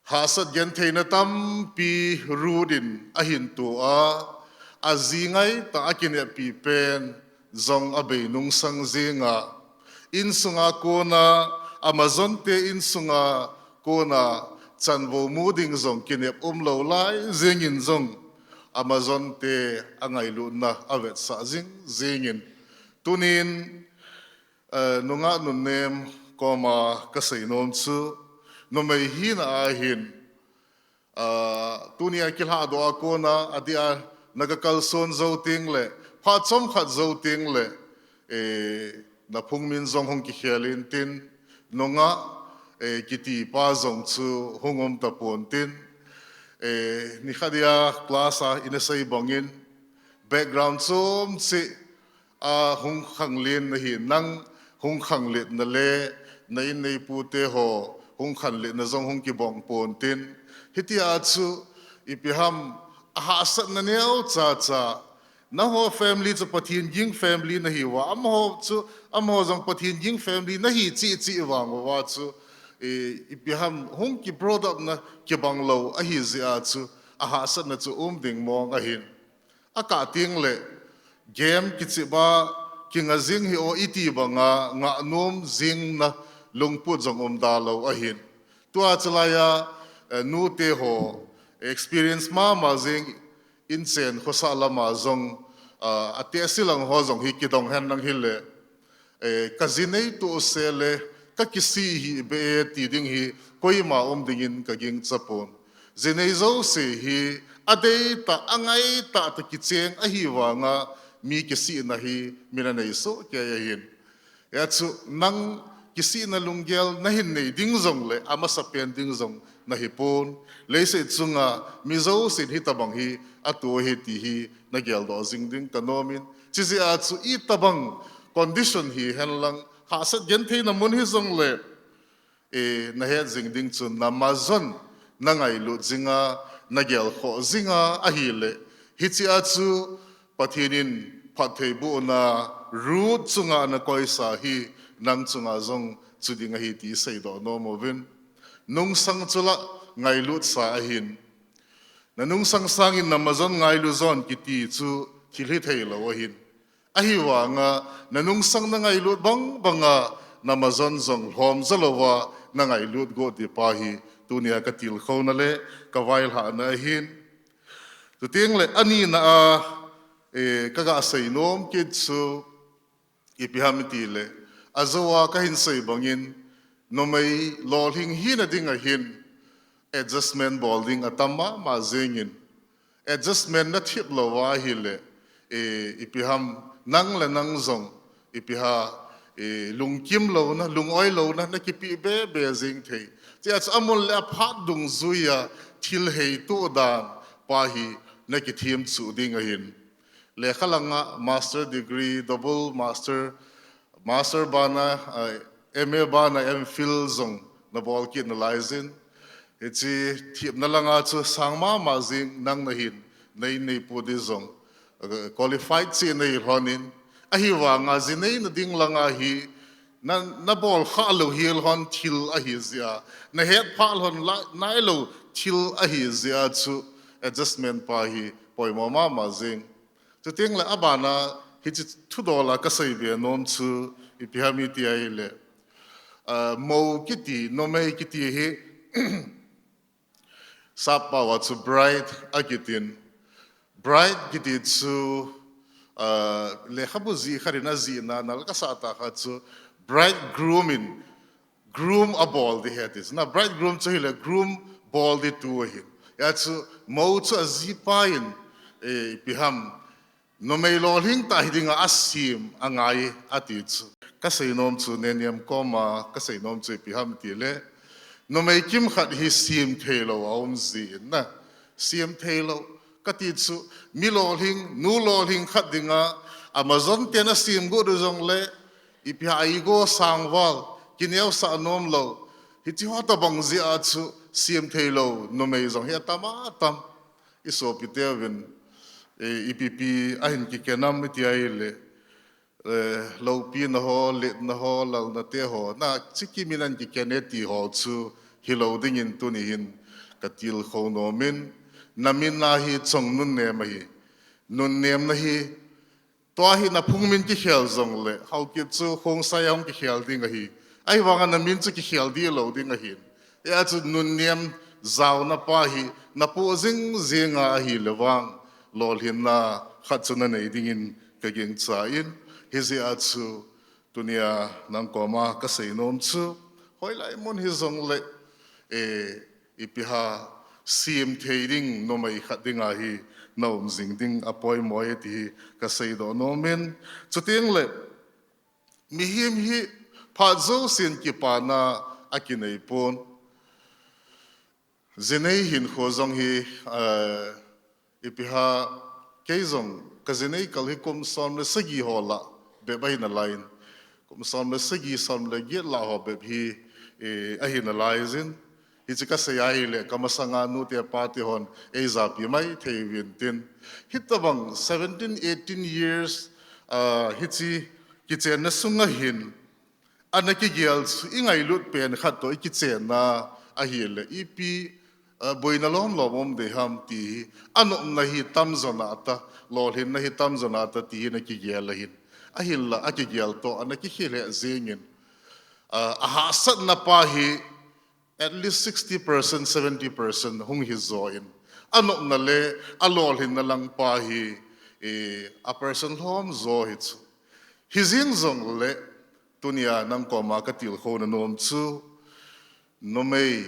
hahsat gentheina tampi Ruth in ahin to a, aji ngaitah a akineppi pen jong abei nungsang jeng a, insunga kona, amajonte insunga kona chanvou mu ding jong kinep umlou lai jengin jong, amajonte angailutna avetsah jing jengin. Tunin, Eh, nungah Nunnem koma kasei nom chu, numei hina ahin, ah, tunia kilhahdoh a kona, adeh a nagakalson jou teng le, phat chomkhat jou teng le, eh, naphung min jong hung kikhel in tin, nungah, eh, kiti pa jong chu hung um tapon tin, eh, nikhat dia class a ina sei bangin, background chom cheh a hung khanglen nahi, nang hung khangletna le, na in neipute ho hung khangletna jong hung kibang pon tin. Hitia chu, ipi ham, ahahsatna neocha cha, nangho family chu Pathen ging family nahi uva, amaho chu, amaho jong Pathen ging family nahi cheh cheh vang uva chu, i, ipi ham, hung ki brought up na kibang lou ahi jeh a chu, ahahsatna chu um ding mong ahin. Akah teng le, game kichep a kinga jing hih o iti banga ngah nom jing na lungput jong um da lou ahin. Tua chulai a, eh, nute ho experience mama jeng in chen khosah lama jong, ah, atehse lang ho jong hi kidong hen lang hile, eh, kaji nei tohse le, kakisih hih beh e ti ding hi, koima um dingin kagingcha pon. Ji nei jouse hi, adeitah, angaitah tah kicheng ahi vanga, mi kisihna hi, min anei soh kei ahin. Hijeh chun, nang kisihna lunggel nahin nei ding jongle, amasapen ding jong nahipon. Leiset chunga mi jousen hitabang hi atoh ahi ti hi nageldoh jing ding kanomin. Chijeh a chu itabang condition hihen lang, hahsat gentheina mun hijongle, eh, nahet jing ding chu namajon nangailut jinga, nagelkhoh jinga ahile, hichea chu Pathen in phattheibohna Ruth chunga nakoisa hi nang chunga jong chu ding ahi ti seidoh nom uvin. Nungsang chu la ngailut sa ahin. Nanungsang sangin namajon ngailu jon kiti chu thil hithei lou ahin. Ahivanga nanungsang nangailut bangbanga namajon jong lhomja louva nangailut got ding pa hi tunia katilkhouna le kavailhahna ahin. Chuteng le anina a, eh, kaga seinom kit chu ipi ham itile, ajouva kahin sei bangin, numei lolhing hina dinga hin adjustment bol ding atam mama jengin, adjustment nathip louva ahile, eh, ipi ham, nang le nang jong, ipi ham, eh, lungkim louna, lungoi louna nakipeh bebe jeng thei. Chea chu amun le aphat dungjuia thil heitoh dan pa hi nakithem chuh ding ahin. Lekha langa master degree, double master, master bana, ah, M A bana M Phil jong nabol kit nalaijin. Hiche themna langa chu sang mama jeng nang nahin, nei, neipu ding jong, ah, qualified cheh nahi lhonin. Ahivanga ji neina ding langa hi, na, nabol khah lou hi lhon thil ahi jeh a, nahet phah lhon la, nailou thil ahi jeh a chu adjustment pa hi poimo mama jeng. Chuteng le abana hiche thudola kasei be nom chu ipi ham iti ahile, ah, mou kiti, numei kiti hi, Sap paova chu bride akitin. Bride kiti chu, ah, lekhabu jih khat in ajihna nal kasah tah khat chu bridegroom in groom abol ding ahi ati chu. Na bridegroom chu hile groom bol ding tu ahin. Hia chu mou chu ajipa in, eh, ipi ham, numei lolhing tah hi dinga asem angai ati chu. Kasei nom chu Neniam koma kasei nom chu ipi ham itile, numei kimkhat hi sem theilou aum jin na. Sem theilou kati chu mi lolhing, nu lolhing khat dinga amajon ten asem got u jongle, ipi ham, ego sangval, kineosah nomlou, hiche ho tobang jeh a chu sem theilou numei jong hi atam atam. I sopiteuvin, eh, ipi ipi ahin kiken am iti ahile, eh, loupina ho, letna ho, lalna te ho, na chikim in ahin kiken e ti ho chu hilou dingin tuni hin katilkhou nomin, namin a hi Chongnunnem ahi. Nunnemna hi, tua hi naphung min kikhel jongle, Haokip chu Khongsai a hung kikhel ding ahi. Ahivanga namin chu kikhel dih lou ding ahin. Hia chu Nunnem jaona pa hi napoh jing jinga ahile vang, lolhinna khat chu nanei dingin kagingchan, hijeh a chu tunia nang koma kasei nom chu, hoilai mun hijongle, eh, ipi ham, sem thei ding numei khat dinga hi naum jing ding apoimo e ti hi kaseidoh nomin. Chuteng le, mihem hi phat jousen kipana akinei pon. Ji nei hinkho jong hi, eh, ipi ham, kei jong kaji nei kal hi kum som le sagi ho lah bep ahi nalaiyin. Kum som le sagi, som le get lah ho bep hi, eh, ahi nalaijin. Hiche kasei ahile, kamasanga nute pate hon eijapi maithei uvin tin. Hitobang seventeen, eighteen years, ah, hiche kichenna sunga hin, ana kigel chu ingailut pen khat toh ikichenna ahile, ipi, ah, boina lomlom um ding ham ti hi, anopna hi tamjo nata, lolhinna hi tamjo nata ti hi nakigel ahin. Ahinla akigel toh ana kikhel lheh jengin, ah, ahahsatna pa hi at least sixty percent, seventy percent hung hijoin, anopna le alolhinna lang pa hi, eh, a percent lhomjo hi chu. Hijeng jongle, tunia nang koma katilkhouna nom chu, numei,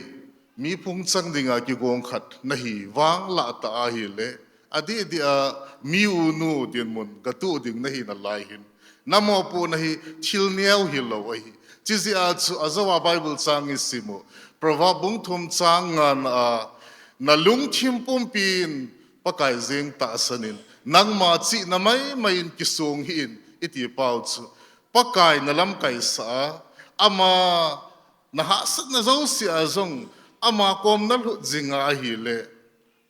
mi phung chang dinga kigong khat nahi vang lah tah ahile, adeh deh a mi u nu dinmun gatuh ding nahi nalai hin, namopohna hi thil neo hilou ahi. Chijeh a chu ajou a Bible chang isim u. Proverb bung thum chang ngana a, na lungthim pumpin Pakai jeng tahsan in, nangma chihna maimai in kisong hih in, iti pau chu. Pakai na lamkaisah a, ama na hahsatna jouse a jong, ama kom na lhut jing a ahile,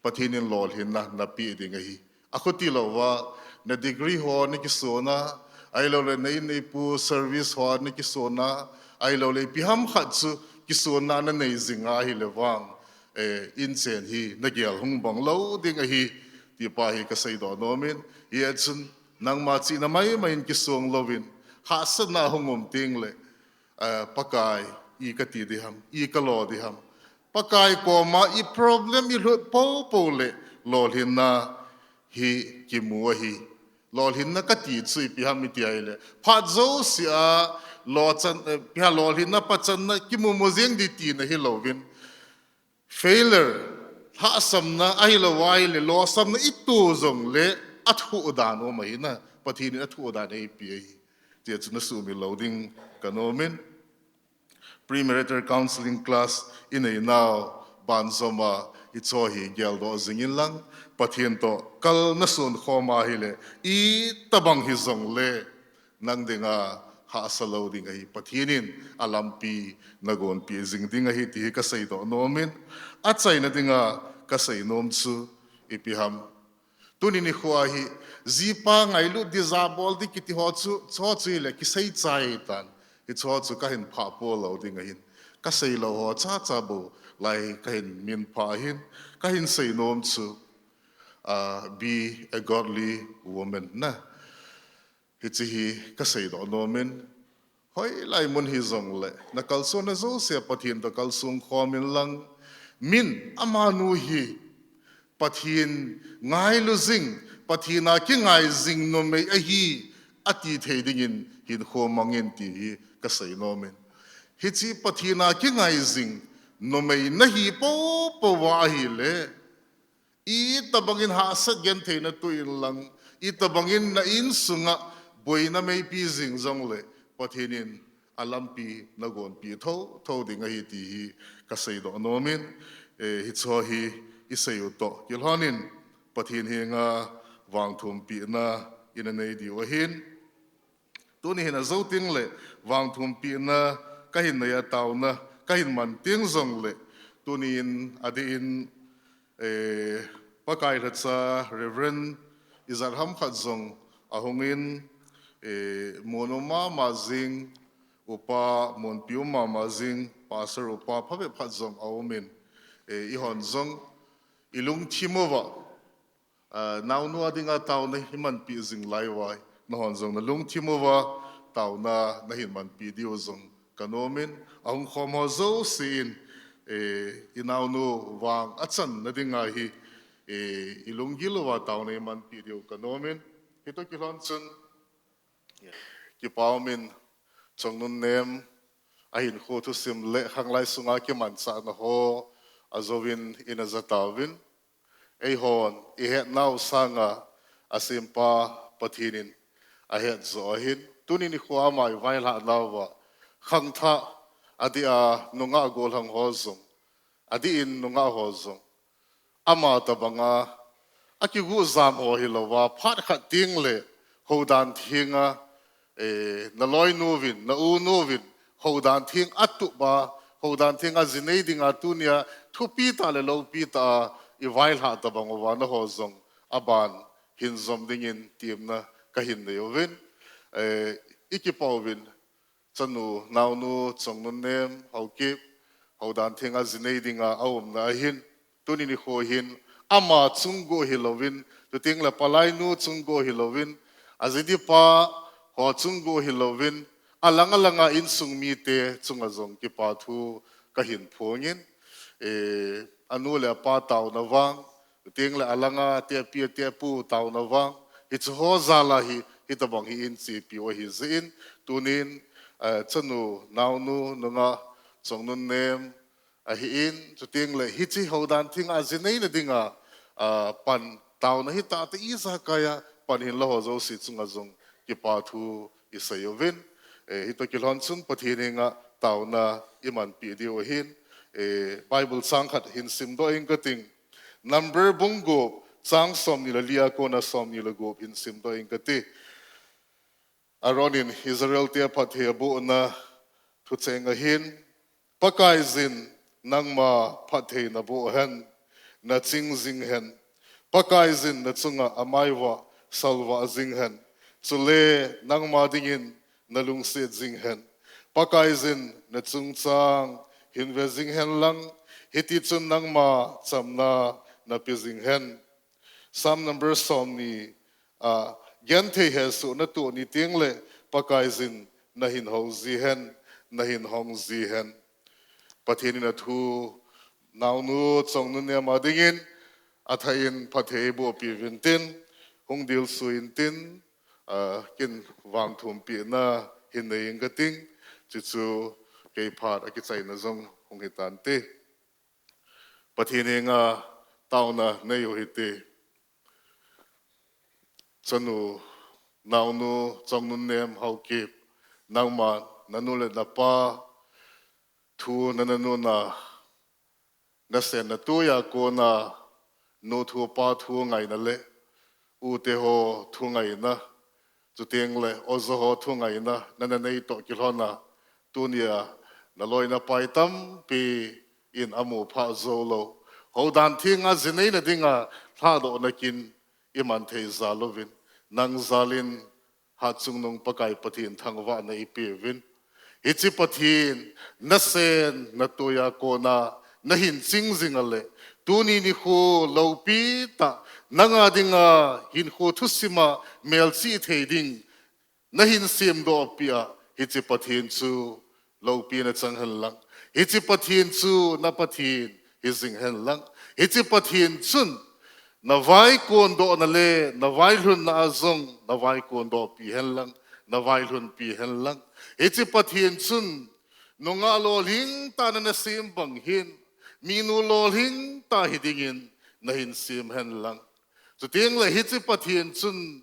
Pathen in lolhinna na pe ding ahi. Akhuti louva, na degree ho na kisong a, ahilouleh na in na ipu service ho na kisong a, ahilouleh ipi ham khat chu kisong a na nei jing a ahile vang, eh, inchen hi na gel hung bang lou ding ahi, ti pa hi ka seidoh nom in, hia chun nangma chihna maimai in kisong louvin, hahsatna hung um teng le, eh, Pakai, i ka ti ding ham, i ka lo ding ham. Pakai koma i problem i lhut popo le, lolhinna hi kimu ahi. Lolhinna ka ti chu ipi ham i ti ahile, phat jouse a, lo chan, eh, ipi ham lolhinna pachanna kimu mu jeng ding tina hilouvin. Failure, lhahsamna ahilou ahile, losamna i to jongle, athoh dan um ahi na, Pathen in athoh dan eipe ahi. Tia chu na sumil lou ding ka nom in. Premarital counseling class i nei nau, banjom a, hicho hi geldoh jing in lang, Pathen toh kal na son khom a ahile, itobang hijongle, nang dinga hahsa lou ding ahi, Pathen in alampi na gonpi jing ding ahi, ti hi ka seidoh nom in, achaina dinga ka sei nom chu ipi ham. Tuni nikho a hi, jipa ngailut ding, jabol ding kiti ho chu, chu chu hile kisei chai tan. Hicho chu ka hin phah po lou ding ahin. Ka sei lou ho chacha bou lai ka hin min phah ahin. Ka hin sei nom chu, ah, be a godly woman na. Hiche hi ka seidoh nom in, hoilai mun hijongle, na kalsonna jouse a Pathen toh kalsong khom in lang, min amanu hi Pathen ngailu jing, Pathen a kingai jing numei ahi, ati thei dingin hinkho mang in ti hi ka sei nom in. Hiche Pathen a kingai jing numei na hi popo uva ahile, itobang in hahsat genthei na toh in lang, itobang in na insunga boina meipi jing jongle, Pathen in alampi na gonpi thotho ding ahi ti hi ka seidoh nom in, eh, hicho hi i sei u toh kilhon in, Pathen henga vangthumpina i na nei diu ahin. Tuni hin ajou teng le, vangthumpina ka hin nei a, taona ka hin man teng jongle, tuni in adeh in, eh, Pakai lhacha Reverend ijat ham khat jong ahung in, eh, mun um mama jing, upa munpi um mama jing, Pastor upa phabep khat jong aum in, eh, eihon jong i lungthim uva, ah, naonu a dinga taona i manpi jing lai uva, nanghon jong na lungthim uva taona na hin manpi diu jong ka nom in, ahung khom ho jouse in, eh, i naonu vang achanna dinga hi, eh, i lunggil uva taona i manpi diu ka nom in, hitoh kilhon chun, Kipa um in, Chongnun Nem, ahinkho thusim le khanglai sunga kimanchahna ho ajouvin i na ja tauvin, eihon i hetnau sanga asempa Pathen in ahet joh ahin, tuni nikho ama i vailhah nauva khangthah adeh a nungah gollhang ho jong, adeh in nungah ho jong, ama tobanga akigu jam ho hilouva, phat khat teng le houdan thenga, eh, na loinu vin, na unu vin, houdan theng atup a, houdan thenga jinei dinga tunia thupi tah le loupi tah a i vailhah tobang uva, naho jong aban hin jom dingin temna ka hin nei uvin, eh, i kipa uvin, chanu, naonu, Chongnun Nem, Haokip, houdan thenga jinei dinga aumna ahin, tuni nikho hin, ama chung go hilouvin, chuteng le palainu chung go hilouvin, aji dipa ho chung go hilouvin, alang alanga insung mite chunga jong kipa thu ka hin phong in, eh, anu le apa taona vang, chuteng le alanga tepi tepu taona vang, hiche ho jal a hi, hitobang hi in chepi u ahi jeh in, tunin, eh, chanu, naonu, nungah, Chongnun Nem, ahin, chuteng le hiche houdan thenga jinei na dinga, ah, pan taona hi tah tah ijakai a pan hinla ho jouse chunga jong kipa thu i sei uvin. Eh, hitoh kilhon chun Pathen henga taona imanpi diu ahin, eh, Bible chang khat hin simdoh inge kating. Number bung gup, chang somni le lia kona somni le gup hin simdoh inge kati. Aaron in Israel te aphatthei abohna thucheng ahin, Pakaiyin nangma phatthei naboh hen, naching jing hen. Pakaiyin nachunga amaivah salvah jing hen. Chule nangma dingin nalungset jing hen. Pakaiyin nachungchang hinve jing hen lang, hitichun nangma chamna nape jing hen. Psalm number somni, ah, genthei hesoh natoh ni tengle Pakaiyin nahin hou ji hen, nahin hong ji hen. Pathen in athu naonu Chongnunnem a dingin athah in phatthei eiboh piuvin tin, hung dilsu intin, ah, kin vangthumpina hin nei inge kating, chuchu kei phat akichaina jong hung hitante. Pathen henga taona nei u hite. Chanu, naonu, Chongnunnem Haokip, nangma, nanu le napa, thu nana nuna, nasen natoi a kona, nu thu pa thu ngaina le, u te ho thu ngaina, chutengle oja ho thu ngaina nana nei toh kilhona, tunia naloi napai tampi in amu phah jou lou, houdan thenga ji neina dinga lhadohna kin iman thei jal uvin, nang jal in Hatchungnung Pakai Pathen thangvahna ipeuvin. Hiche Pathen, nasen natoi a kona nahin ching jing a le, tuni nikho loupi tah, nanga dinga hinkho thusima melchih thei ding nahin semdoh peh a, hiche Pathen chu loupina chang hen lang. Hiche Pathen chu na Pathen hi jing hen lang. Hiche Pathen chun na vaikondohna le na vailhunna a jong na vaikondohpi hen lang, na vailhunpi hen lang. Hiche Pathen chun nungah lolhing tah nana sem bang hin, minu lolhing tah hi dingin nahin sem hen lang. Chutengle hiche Pathen chun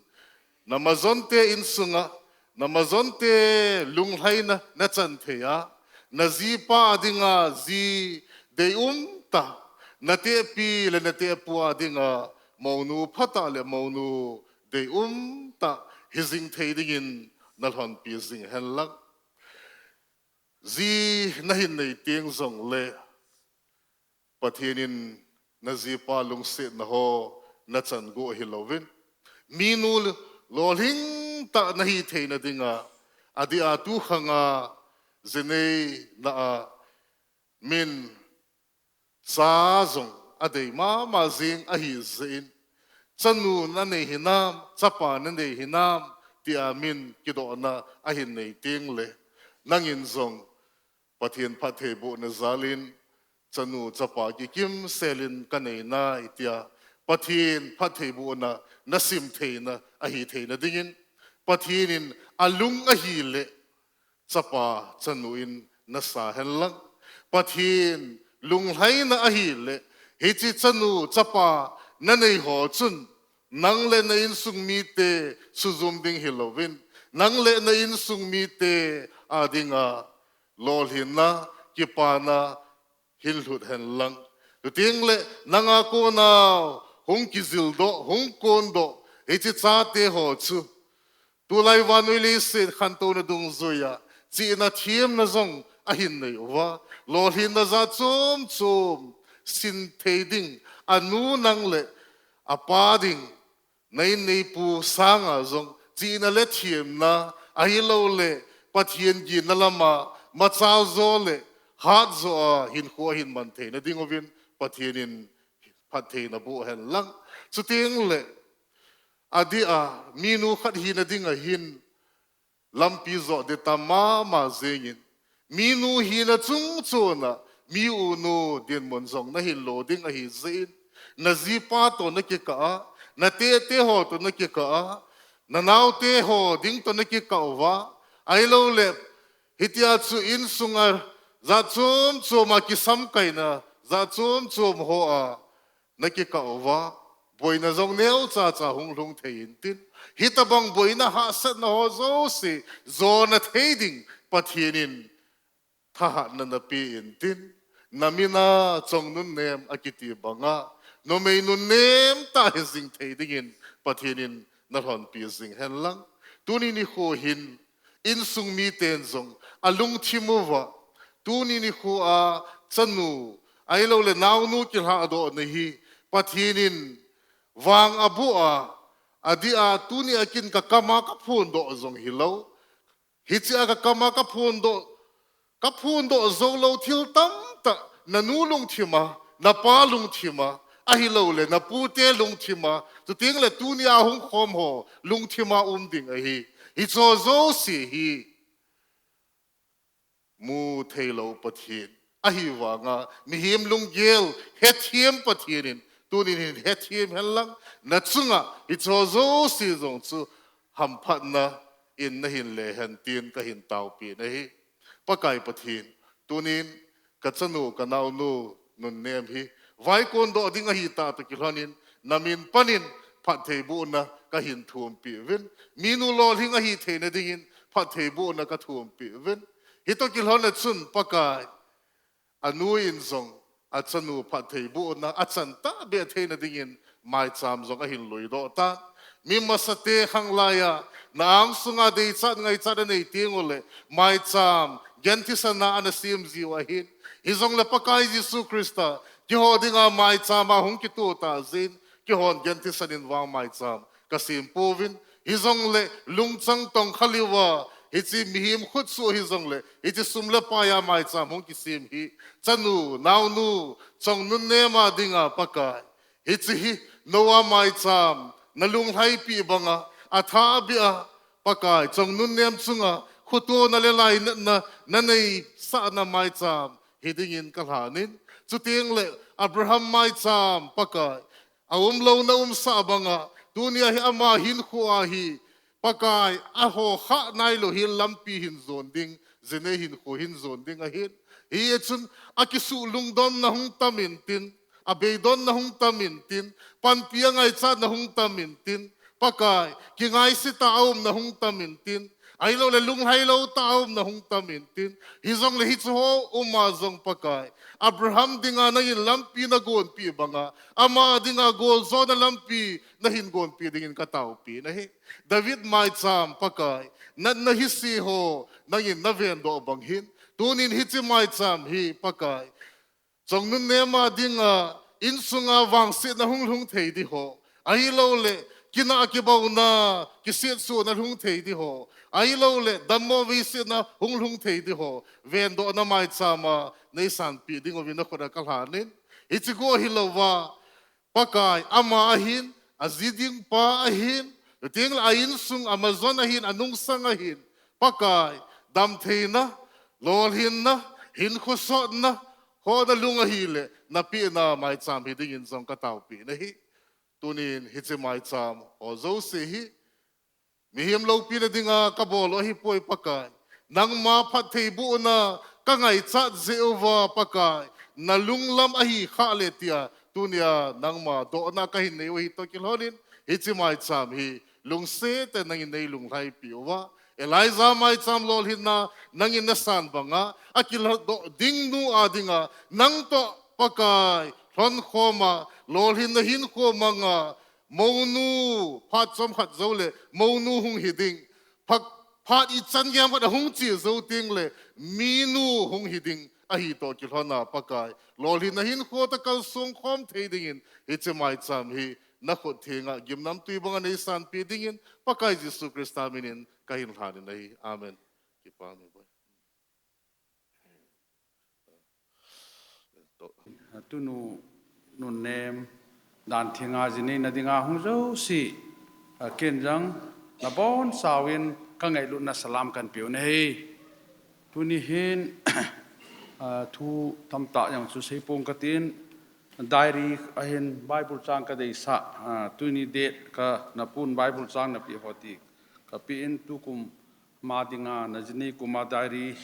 na majonte insunga, na majonte lunglhaina nachan thei a, na jipa a dinga ji deium tah, na tehpi le na tehpu a dinga mounu phatah le mounu deium tah hi jing thei dingin nalhonpi jing hen lang. Ji nahin nei teng jongle, Pathen in na jipa lungsetna ho nachan got hilouvin, minu lolhing tah nahi theina dinga, adeh a tukhanga ji neina a min cha jong adei mama jing ahi jeh in, chanu nanei hinam, chapa nanei hinam, tia min kidohna ahin nei tengle, nangin jong Pathen phattheibohna jal in, chanu chapa kikimsel in kanei nai tia Pathen phattheibohna nasim theina ahi theina dingin, Pathen in alung ahile chapa chanu in nasa hen lang. Pathen lunglhaina ahile, hiche chanu chapa nanei ho chun, nang le na insung mite sujum ding hilouvin, nang le na insung mite a dinga lolhinna, kipana hin lhut hen lang. Chutengle nanga kona hung kijildoh, hung kondoh hiche chate ho chu, tulai vannoi leiset khantouna dungjuia chihna themna jong ahin nei uva, lolhinna jat chom chom sin thei ding, anu nang le apa ding na in neipu sanga jong chihna le themna ahiloule Pathen ginna lama machal jo le hat jo a hinkho ahin man theina dinguvin Pathen in phattheina boh hen lang. Chutengle adeh a minu khat hina dinga hin lampi jo ding tam mama jengin, minu hina chungchona mi unu dinmun jong nahin lo ding ahi jeh in, na jipa toh nakikah a, na tehte ho toh nakikah a, na naote ho ding toh nakikah uva, ahiloule hitia chu insunga jat chom choma kisamkaina jat chom chom ho a nakikah uva, boina jong neocha cha hung lhung thei intin, hitabang boina hahsatna ho jouse jona thei ding Pathen in thahatna nape intin, namin a Chongnunnem akiti banga, numei nunnem tah hijing thei dingin Pathen in nalhonpi jing henlang. Tuni nikho hin, insung miten jong alungthim uva, tuni nikho a chanu, ahilouleh naonu kilhadohna hi Pathen in vang aboh a, adeh a tuni a kin kakam a kaphondoh jong hilou, hiche a kakam a kaphondoh, kaphondoh joulou thil tamtah, nanu lungthim a, napa lungthim a, ahilouleh napute lungthim a, chuteng le tuni a hung khom ho lungthim a um ding ahi. Hicheho jouse hi mutheilou Pathen ahivanga, mihem lunggel hethem Pathen in tunin hin hethem henlang, nachunga hicheho jouse jong chu hamphatna in nahin lehen tin kahin taopi nahi. Pakai Pathen, tunin kachanu, kanaonu nunnem hi vaikondoh ding ahitah toh kilhonin, namin panin phattheibohna kahin thumpi uvin, minu lolhing ahitheina dingin phattheibohna kathumpi uvin. Hitoh kilhon a chun Pakai, anu in jong achanu phattheibohna achan tahbeh theina dingin maicham jong ahin luidoh tan. Mi masate khanglai a, na angsunga deichat ngaichat anei tenguleh maicham genthisana ana sem jiu ahin. Hijongle Pakai Jesu Christa, keiho dinga maicham a hung kitoh tah jeh in, keihon genthisan in vang maicham kasem pouvin, hijongle lungchang tongkha lheh uva, hiche mihem khutsoh hijongle hiche sum le pai a maicham hung kisem hi, chanu, naonu, Chongnunnem a dinga Pakai, hiche hi noa maicham nalunglhaipeh banga, athahbeh a Pakai, Chongnunnem chunga khotona le lainatna naneisahna maicham hidingin kalhanin, chuteng le Abraham maicham Pakai, aumlouna umsah banga, tunia hi ama hinkho a hi Pakai, aho khah nailou hi lampi hin jon ding, jinei hinkho hin jon ding ahin. Hichun akisuh lungdonna hung tam intin, abeidonna hung tam intin, panpi angaichatna hung tam intin, Pakai, kingaisih tah a umna hung tam intin, ahilouleh lunglhailou tah a umna hung tam intin, hijongle hicheho uma jong Pakai, Abraham dinga nangin lampi nagonpeh banga, ama dinga goljona lampi nahin gonpeh dingin kataopi nahi. David maicham Pakai, natna hise ho nangin navendoh bang hin, tunin hiche maicham hi Pakai, Chongnunnem a dinga insunga vangsetna hung lhung thei ding ho, ahilouleh kinah kibauna, kisetsona lhung thei ding ho, ahilouleh dammo veisetna hung lhung thei ding ho, vendohna maicham a neisanpeh dinguvin nakhut a kalhanin, hiche go hilouva, Pakai, ama ahin, aji ding pa ahin, chuteng le a insung amajon ahin, anungsang ahin, Pakai, damtheina, lolhinna, hinkho sotna ho nalung ahile, napehna maicham hidingin jong kataopi nahi. Tunin hiche maicham ho jouse hi mihem loupina dinga kabol u ahipoi Pakai. Nangma phattheibohna kangaichat jeh uva Pakai, nalunglam ahi khah le tia, tunia nangma dohna kahin nei u ahi toh kilhonin, hiche maicham hi lungset tah in nangin neilunglhaipeh uva, Elijah maicham lolhinna nangin nasan banga, akilhadoh ding nu a dinga, nang toh Pakai, lhonkhoma, lolhinna hinkho manga, mounu, phat chomkhat jou le, mounu hung hiding. Phat, phat ichan gei ham khat ahung che jou teng le, minu hung hiding ahi toh kilhona Pakai, lolhinna hinkho tah kalsong khom thei dingin, hiche maicham hi nakhut thenga gimnamtui banga neisanpeh dingin, Pakai Jesu Christa minin kahin lhanin ahi. Amen. Kipa mi boi. Tunu nunnem, dan thenga jinei nadinga hung jouse, a, ken jong nabonchauvin kangailutna salam kahin peh u ahi. Tuni hin, a, thu tamtah jong chu seipong katin, diary ahin Bible chang kadeisah, a, tuni date kana pun Bible chang napeh ho ti kapeh in, tukum ma dinga, najinei kum a diary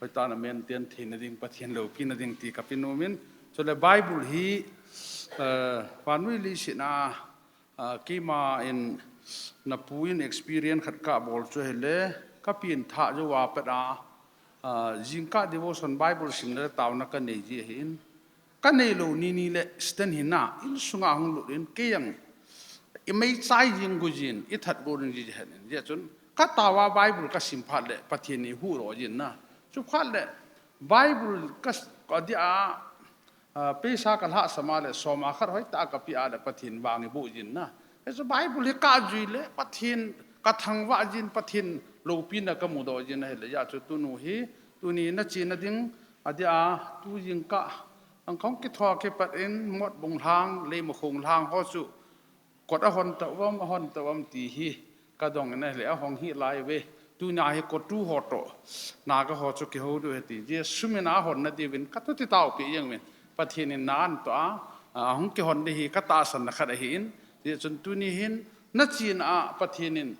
hoitah a na maintain theina ding, Pathen loupina ding ti kapeh nomin. Chule Bible hi, eh, vannoi leiset a Ah, keima in napu in experience khat kabol chu ahile, kapi in thah jou a pat a, ah, jingkah devotion Bible simna le taona kanei ji ahin. Kanei lou nini le stand hin a, insunga hung lut in, kei jong imeichai jing gu jin, ithat gu jing ji hen in. Jeh chun, katao a Bible kasim phat le, Pathen in ihuhdoh jin na. Chuphat le, Bible ka, ka dia, ah, peisa kalhahsam a le, som a khat hoitah a kapeh a le, Pathen vang iboh jin na. Hichu Bible hi kajui le, Pathen kathangvah jin, Pathen loupina kamudoh jin ahile, jeh chu tunu hi, tuni nachena ding, adia, tu jingkah, ang khong kitho kipat in, Motbung lhang, Leimakhong lhang ho chu, kot ahon tauvam, ahon tauvam ti hi, kadong in ahile, ahong hih lai uve. Tunia hi kot tu ho toh, Naga ho chu kihou diu ahi ti. Jesu min a ahon nadiuvin, katuti taopeh jeng uvin. Pathen in na antoh a, ahung kihon ding hi, katahsan na khat ahin. Jeh chun tuni hin, nachena a Pathen in,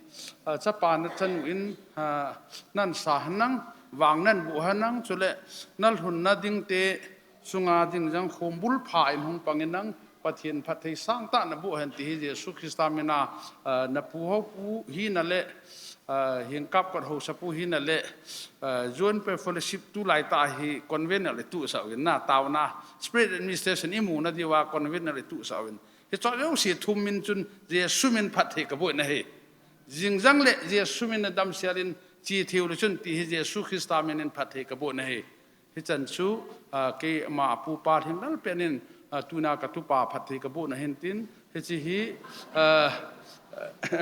ah, chapa nachanu in, ah, nahin sa henlang, vang nahin boh henlang, chule, nalhunna ding te, sunga ding jong khombul pha in hung pang in lang, Pathen phatthei sangtah naboh hen ti hi Jesu Christa min a, ah, napu houpu hina le, ah, hingkap kot housapu hina le, ah, John Parish Fellowship tulai tah hi convener le tusah uvin na, taona, spread administration imu nadiu a convener le tusah uvin. Hicho jouse thum in chun Jesu min phatthei kaboh nahi. Jing jong le Jesu min a damsel in che thei u le chun ti hi Jesu Christa min in phatthei kaboh nahi. Hichan chu, ah, keima pupa Lhinglalpen in, ah, tuna katupa phatthei kaboh nahin tin, hiche hi, ah,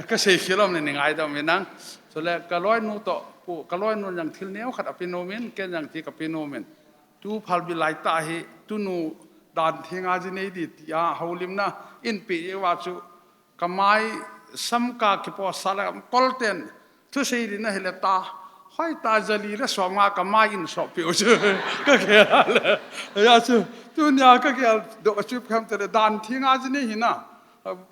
kasei khel um le nei ngaidam un lang. Chule kaloinu toh, pu, kaloinu jong thil neo khat ape nom in, ken jong thil kape nom in. Tu phalbi lai tah hi, tunu dan thenga ji nei ding tia, houlimna in pe uva chu, kamai sam kakipoh sah le, kolten thusei ding ahile ta, hoitah jali le som nga kamai in sop peh u chu. Kagel a le. Hijeh chu, tunia kageldoh chu ipi ham itile dan thenga ji nei hi na.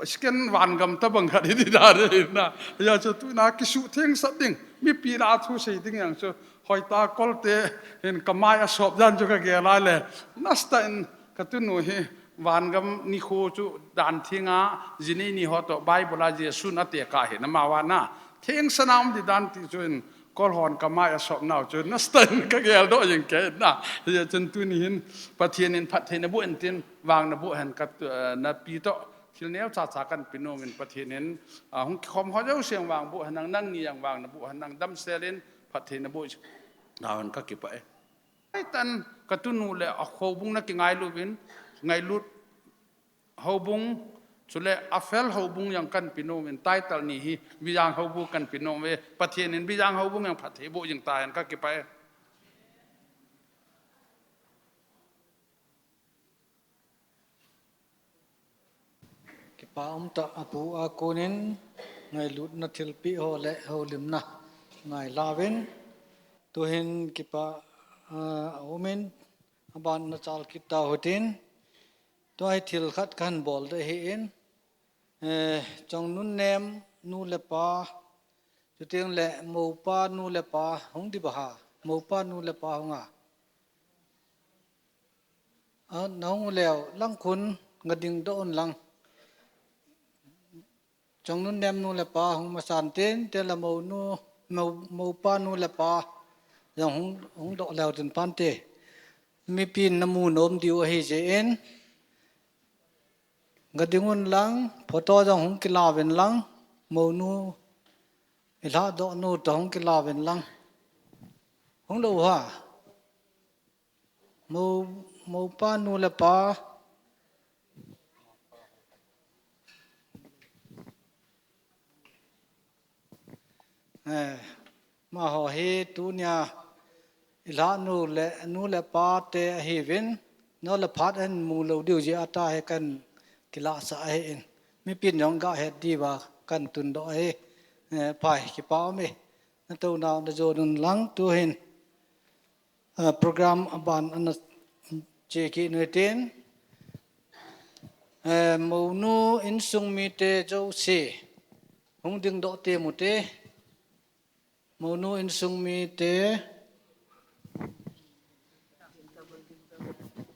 Second vangam tabang khat hi ding dan hi na. Hijeh chu tuna kisuhtheng sah ding. Mipi lah a thusei ding jong chu. Hoitah kolte hin kamai asop jan chu kagel a le. Nasatah in katunu hi vangam nikho chu dan thenga ji nei ni ho toh Bible a Jesun atekah ahi na, amavang a thengsan a um ding dan ti chu in kol hon kamai asop nau chu nasatah in kageldoh jing kei na. Hijeh chun tuni hin Pathen in phatthei naboh hen tin vang naboh hen ka, eh, napi toh thil neocha cha kahin pe nom in Pathen in, ah, hung kikhom ho jouse vang boh hen lang, nangni jong vang naboh hen lang, damsel in phatthei naboh nau hen kakipah e. Hoi tan katunu le ahoubung nakingailut uvin, Ngailut houbung, chule Afel houbung jong kahin pe nom in, title ni hi Bijang houbung kahin pe nom uve, Pathen in Bijang houbung jong phatthei boh jing tahen, kakipah e. Kipa umtah apu a konin ngailutna thilpeh ho le houlimna ngailha uvin. Tuhin kipa, ah, aumin, aban nachal kit tau hitin. Tua hi thil khat kahin bol ding ahin. Eh, Chongnunnem nu le pa, chuteng le Moupa nu le pa hung ding ba ha. Moupa nu le pa hung a. A, nahung uleu, lang khun, ngading doh un lang. Chongnunnem nu le pa hung masan tin, te la Mounu, Mou, Moupa nu le pa jong hung, hung doh leu tin phante. Mipin namu nom diu ahi jeh in, ngading un lang, photo jong hung kila uvin lang, Mounu, ilhadoh nu toh hung kila uvin lang. Hung lou ha. Mou, Moupa nu le pa. Eh, amaho hi tunia ilhah nu le, nu le pa te ahiuvin, neo le phat ahin mu lou diu jeh a tua hi kahin kilah sah ahin. Mipin jong gahet diuva kahin tundoh ahi. Eh, phai, kipa um e. Natou nau najon un lang tuhin. Ah, program aban ana che kit nu hitin. Eh, Mounu insung mite jouse hung ding doh temo te. Mounu insung mite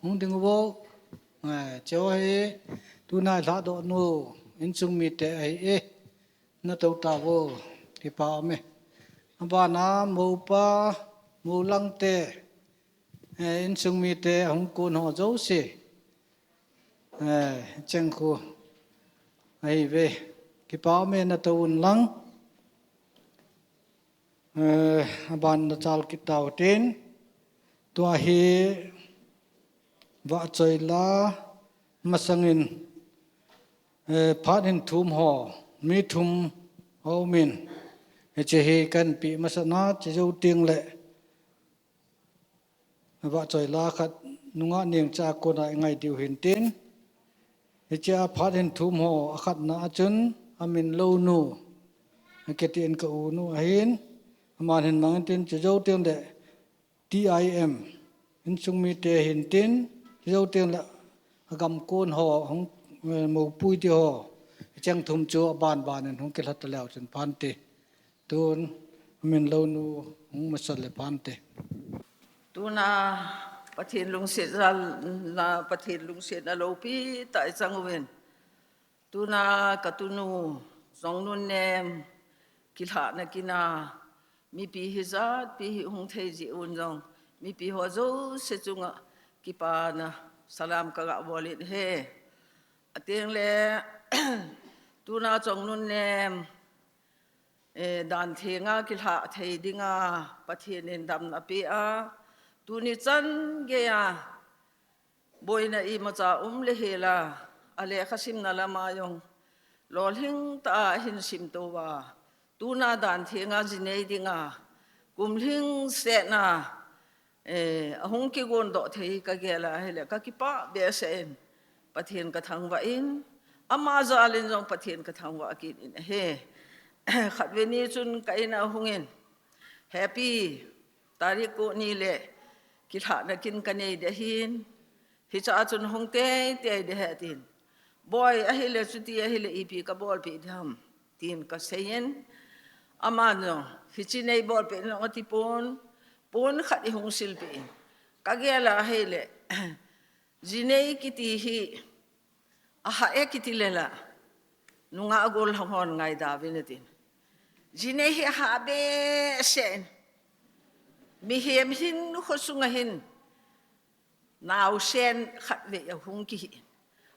hung ding uvo. Eh, cheho hi tuna ilhadoh nu insung mite ahi e, na to ta vo, kipa ume. Abana mopa, molang te, eh, insung mite ahung kun ho jouse. Eh, cheng khu. Ahi ve, kipa ume na to un lang. Eh, aban na chal kit tau tin. Tua hi vahchoi la masangin, eh, phat hin thum ho, mi thum ho min. Hiche hi kan pi masana, che jou ting le. Vahchoi la khat nunga ning cha kona i ngai diu hin tin. Hiche a phat hin thum ho a khatna a chun a min lo nu. A kiti in ka u nu ahin. Aman hin mang in tin che jou ting le T I M. Insung mite hin tin che jou ting le a gam kun ho hung, eh, mopui ti ho. Cheng thum chu aban ban in hung kilhat ta leu chun phan ti. Tun, min lo nu, hung masat le phan te. Tuna, Pathen lungset jal, na Pathen lungset na lopi ta i chang uvin. Tuna, ka tunu, Chongnunnem, kilhahna kina, mipi hijat, pi hi hung thei ji un jong, mipi ho jouse chunga, kipana, salam ka ga bol in ahi. Ateng le, tuna Chongnunnem, eh, dan thenga kilhah thei dinga Pathen in damna pe a, tuni chan geiya boina imacha um le hela, a lekha simna lama jong lolhing ta a hin sim to uva, tuna dan thenga ji nei dinga, kum lhingsetna, eh, ahung kigon doh thei ka gel a hile, ka kipah behseh in, Pathen ka thangvah in, ama jal in jong Pathen ka thangvah kit in ahi. Khatvei ni chun ka in a hung in, Happy, tarik ko ni le kilhahna kin ka nei ding ahin, hiche a chun hung teitei ding ahi tin. Boi, ahile chuti ahile ipi ka bolpeh ding ham, tin ka sei in. Aman jong, hiche nei bolpeh in jong ati pon, pon khat i hung silpeh in. Ka gel a ahile, ji nei kiti hi, ahah e kiti le la, nungah gollhang hon ngaidam uvin atin. Ji nei hi ahah behseh in, mihem hinkho sunga hin, naosen khatvei ahung kihi in.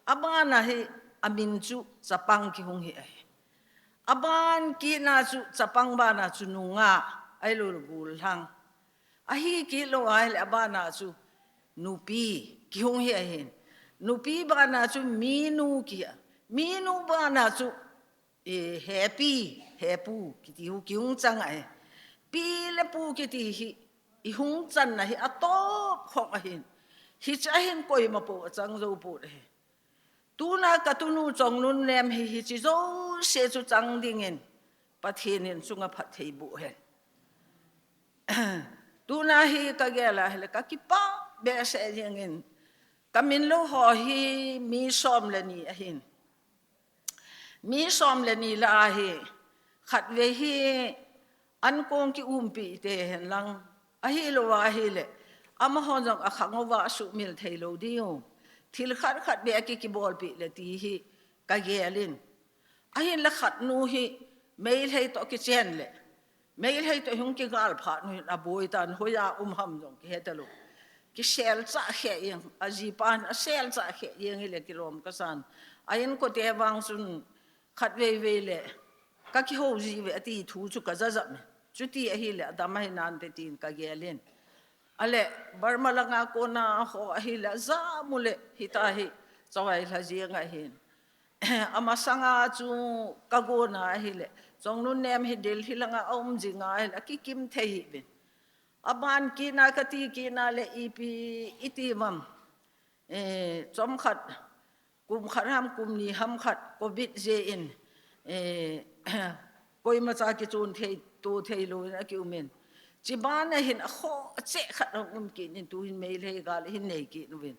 Abana hi amin chu chapang kihung hi ahi. Aban kitna chu chapang bana chu nungah, ahilou le gollhang. Ahi kit lou ahile abana chu nupi kihung hi ahin. Nupi bana chu minu kihi a. Minu bana chu, eh, hepi, hepu kiti hi kihung chang ahi. Pi le pu kiti hi i hung channa hi atop khop ahin. Hiche a hin koima pou achang jou pon ahi. Tuna ka tunu Chongnunnem hi, hiche jouse chu chang dingin Pathen in chunga phatthei boh hen. Tuna hi ka gel a hile ka kipah behseh jeng in, ka min lo ho hi mi som le ni ahin. Mi som le ni lah a hi, khatvei hi ankong kiumpi te hen lang, ahilou ahile, amaho jong akhang uva asumil thei lou diu. Thil khat khat beh aki kibolpeh le ti hi ka gel in. Ahinla khat nu hi Meitei toh kichen le, Meitei toh hung kigal phat nu hin aboi tan, hoiya um ham jong kihe talou. Kisel chah khe jeng, ajipan asel chah khe jeng hile kilom kasan. A inkote vang chun khatvei vei le, ka kihou ji uve ati thu chu ka ja ja me. Chuti ahile, adam ahi nante tin ka gel in. Ale, Burma langa kona ho ahile, aja mu le, hita hi, chavai lha jeng ahin. Amasanga chu ka gona ahile, Chongnunnem hi Delhi langa aum jing ahile, akikim thei hi uvin. Aban kitna kati kitna le ipi iti vam. Eh, chomkhat, kum khat ham, kum ni ham khat, covid jeh in, eh, koimacha kichon thei, to thei lou in akium in. Chubana hin akhoh cheh khat ahung um kit in, tu hin Meitei gal hin nei kit uvin.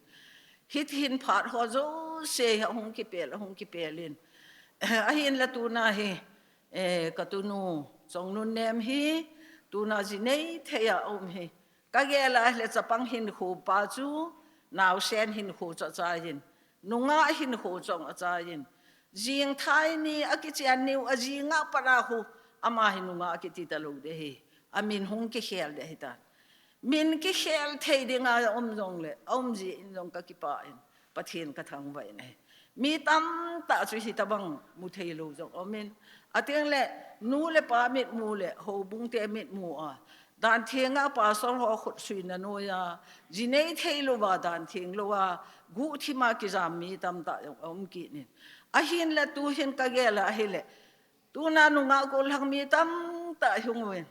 Hiti hin phat ho jouse hi ahung kipel, ahung kipel in. Ahinla tuna hi, eh, ka tunu Chongnunnem hi, tuna ji nei thei a um hi. Ka gel a hile chapang hinkho pa chu, naosen hinkho chu achai in, nungah hinkho chu achai in, Jingthai ni akichen niu ajing a pat a khu ama hi nungah akiti talou ding ahi. Amin hung kikhel ding ahitan. Min kikhel thei dinga aum jongle, aum jeh in jong kakipah in, Pathen kathangvah in ahi. Mi tamtah chu hitabang mu theilou jong aumin. Ateng le, nu le pa mitmu le, houbung te mitmu a, dan thenga pastor ho khutsuina noiya, ji nei theilouva, dan theng louva, guhthima kijam mi tamtah jong aum kit in. Ahinla tuhin kagel a ahile, tuna nungah gollhang mi tamtah hung uvin.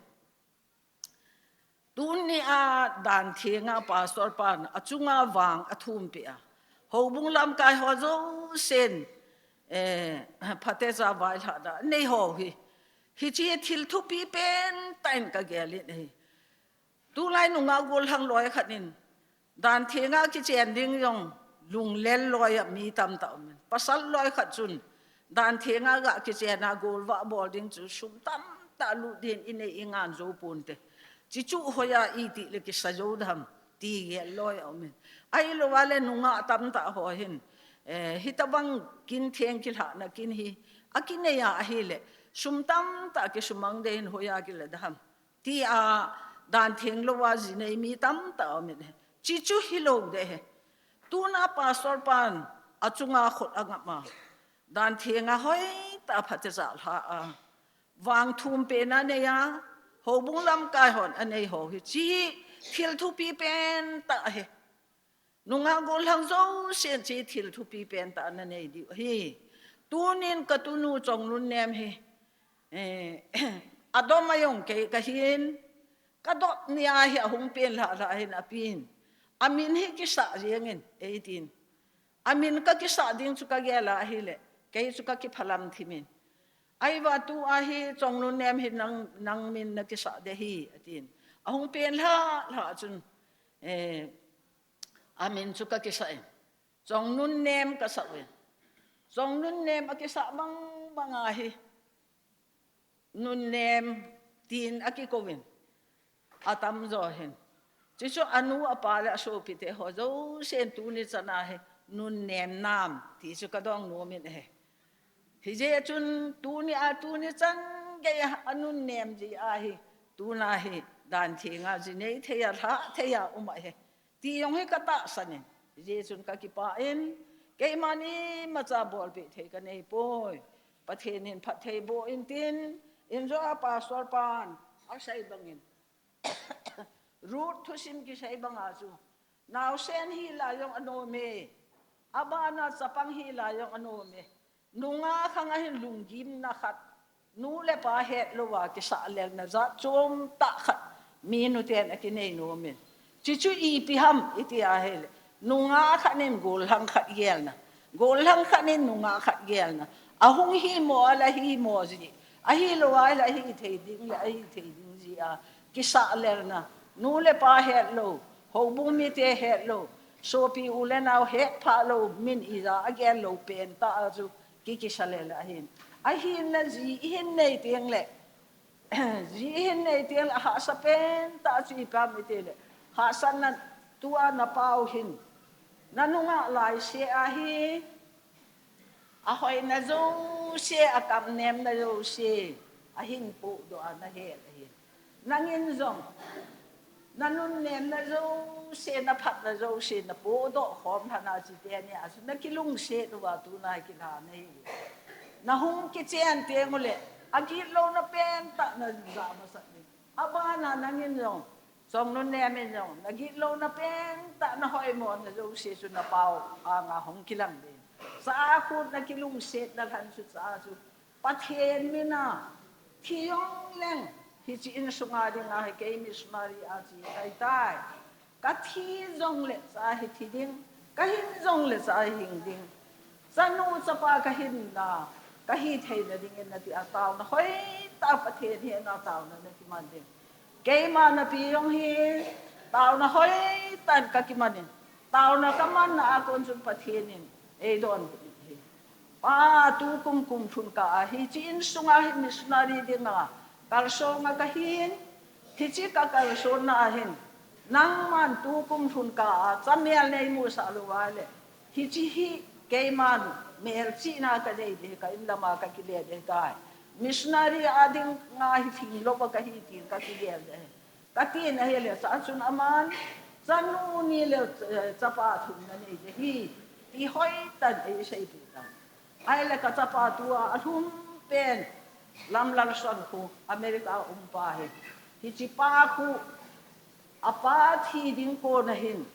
Tunia dan thenga pastor pan achunga vang athumpeh a, houbung lamkai ho jousen, eh, phatecha vailhahna anei ho hi, hiche thil thupi pentah in kagel in ahi. Tulai nungah gollhang loi khat in, dan thenga kichen ding jong lunglel loi a mi tamtah aumin. Pasal loi khat chun, dan thenga ga kichen a golvah bol ding chu sum tamtah lut din inei ingan jou ponte. Chuchu hoiya iti le kisa jou dem ti gel loi aumin. Ahilouva le nungah tamtah ho hin, eh, hitabang kin theng kilhahna kin hi akinei a ahile, sum tamtah kisumang ding in hoiya kila dem tia dan theng louva ji nei mi tamtah aumin ahi. Chuchu hilou ding ahi. Tuna pastor pan achunga khut angap a, dan thenga hoitah a phatecha lha a, vang thumpehna anei a, houbung lamkai hon anei ho hi, hiche hi thil thupi pentah ahi. Nungah gollhang jousen hiche thil thupi pentah ana nei diu ahi. Tunin katunu Chongnunnem hi, eh, adom a jong kei kahin, kadot nia hi ahung pen lhalha hin apin. Amin hi kisah jengin, eitin. Amin kakisah ding chu kagel a ahile, kei chu kakiphalam thimin. Ahivang tua hi Chongnunnem hi nang, nang min nakisah ding ahi, atin. Ahung pen lhalha chun, eh, amin chu kakisah in, Chongnunnem kasah uvin. Chongnunnem akisah bang banga hi, Nunnem tin akikouvin, atamjo hin. Chuchu anu apa le asopite ho jousen tuni chana hi Nunnem nam ti chu kadong nomin ahi. Hijeh chun tunia, tuni chan geiya anunnem jeh a hi, tuna hi dan thenga ji nei theiya, lha theiya um ahi. Ti jong hi katahsan in, hijeh chun kakipah in, keiman imacha bolpeh thei kanei poi. Pathen in phatthei boh intin, injo a pastor pan asei bangin, Ruth thusim kisei banga chu, naosen hila jong anom e, abana chapang hila jong anom e. Nungah khang a hin lunggimna khat, nu le pa hetlouva kisah lelna jat chomtah khat, minuten akinei nomin. Chuchu ipi ham iti ahile, nungah khat in gollhang khat gelna, gollhang khat in nungah khat gelna. Ahung himo a la himo ji, ahilouva la hithei ding le ahithei ding ji a kisah lelna, nu le pa hetlou, houbung mite hetlou, sopi u le nao hetphah lou, min ija agel lou pentah a chu ki, kisa lel ahin. Ahinla ji ihin nei tengle, ji ihin nei tengle, ahahsa pentah chu ipi ham itile, hahsatna tua napau hin, nanungah laise a hi, ahoina jouse, akamnemna jouse ahin pohdoh a nahet ahin. Nangin jong nanunnemna jouse, naphatna jouse napohdoh khom lhon a, chuteni a chu nakilungset uva tuna kilha nahiuve. Nahung kichen tengule, agitlouna pentah najah masat ding. Abana nangin jong, Chongnunnem in jong, nagitlouna pentah, nahoimona jouse chu napau anga hung kilang ding. Cha a khut nakilungsetna lhan chu, cha chu Pathen mina thi jongleng, hiche insunga dinga hi kei missionary a che ahitai. Kathi jongle cha hi thi ding, kahin jongle cha hi hing ding. Chanu chapa kahinna, kahi theina dingin nati a taona hoitah, Pathen hina taona nakiman ding. Keima napi jong hi, taona hoitah in kakiman in, taona kamanna a kon chun Pathen in eidonbut in ahi. Pa, tukum kum lhun kah a hiche insunga hi missionary dinga kalsonga kahin, hiche kakalsonna a hin, nangman tukum lhun kah a chamel neimusah lou a le, hiche hi keiman Melchihna kanei ding, ka in lama kakile ding tai. Missionary a dinga hi lhinglou kahi tin kakigel ding. Katin ahile, chua chun aman, chanu ni le, eh, chapa thum nanei ding ahi, ti hoitah in eiseipeh tan. Ahile kachapa tua alhum pen, Lamlalson khu, America a um pa hi. Hichepa khu, apa thi ding kona hin,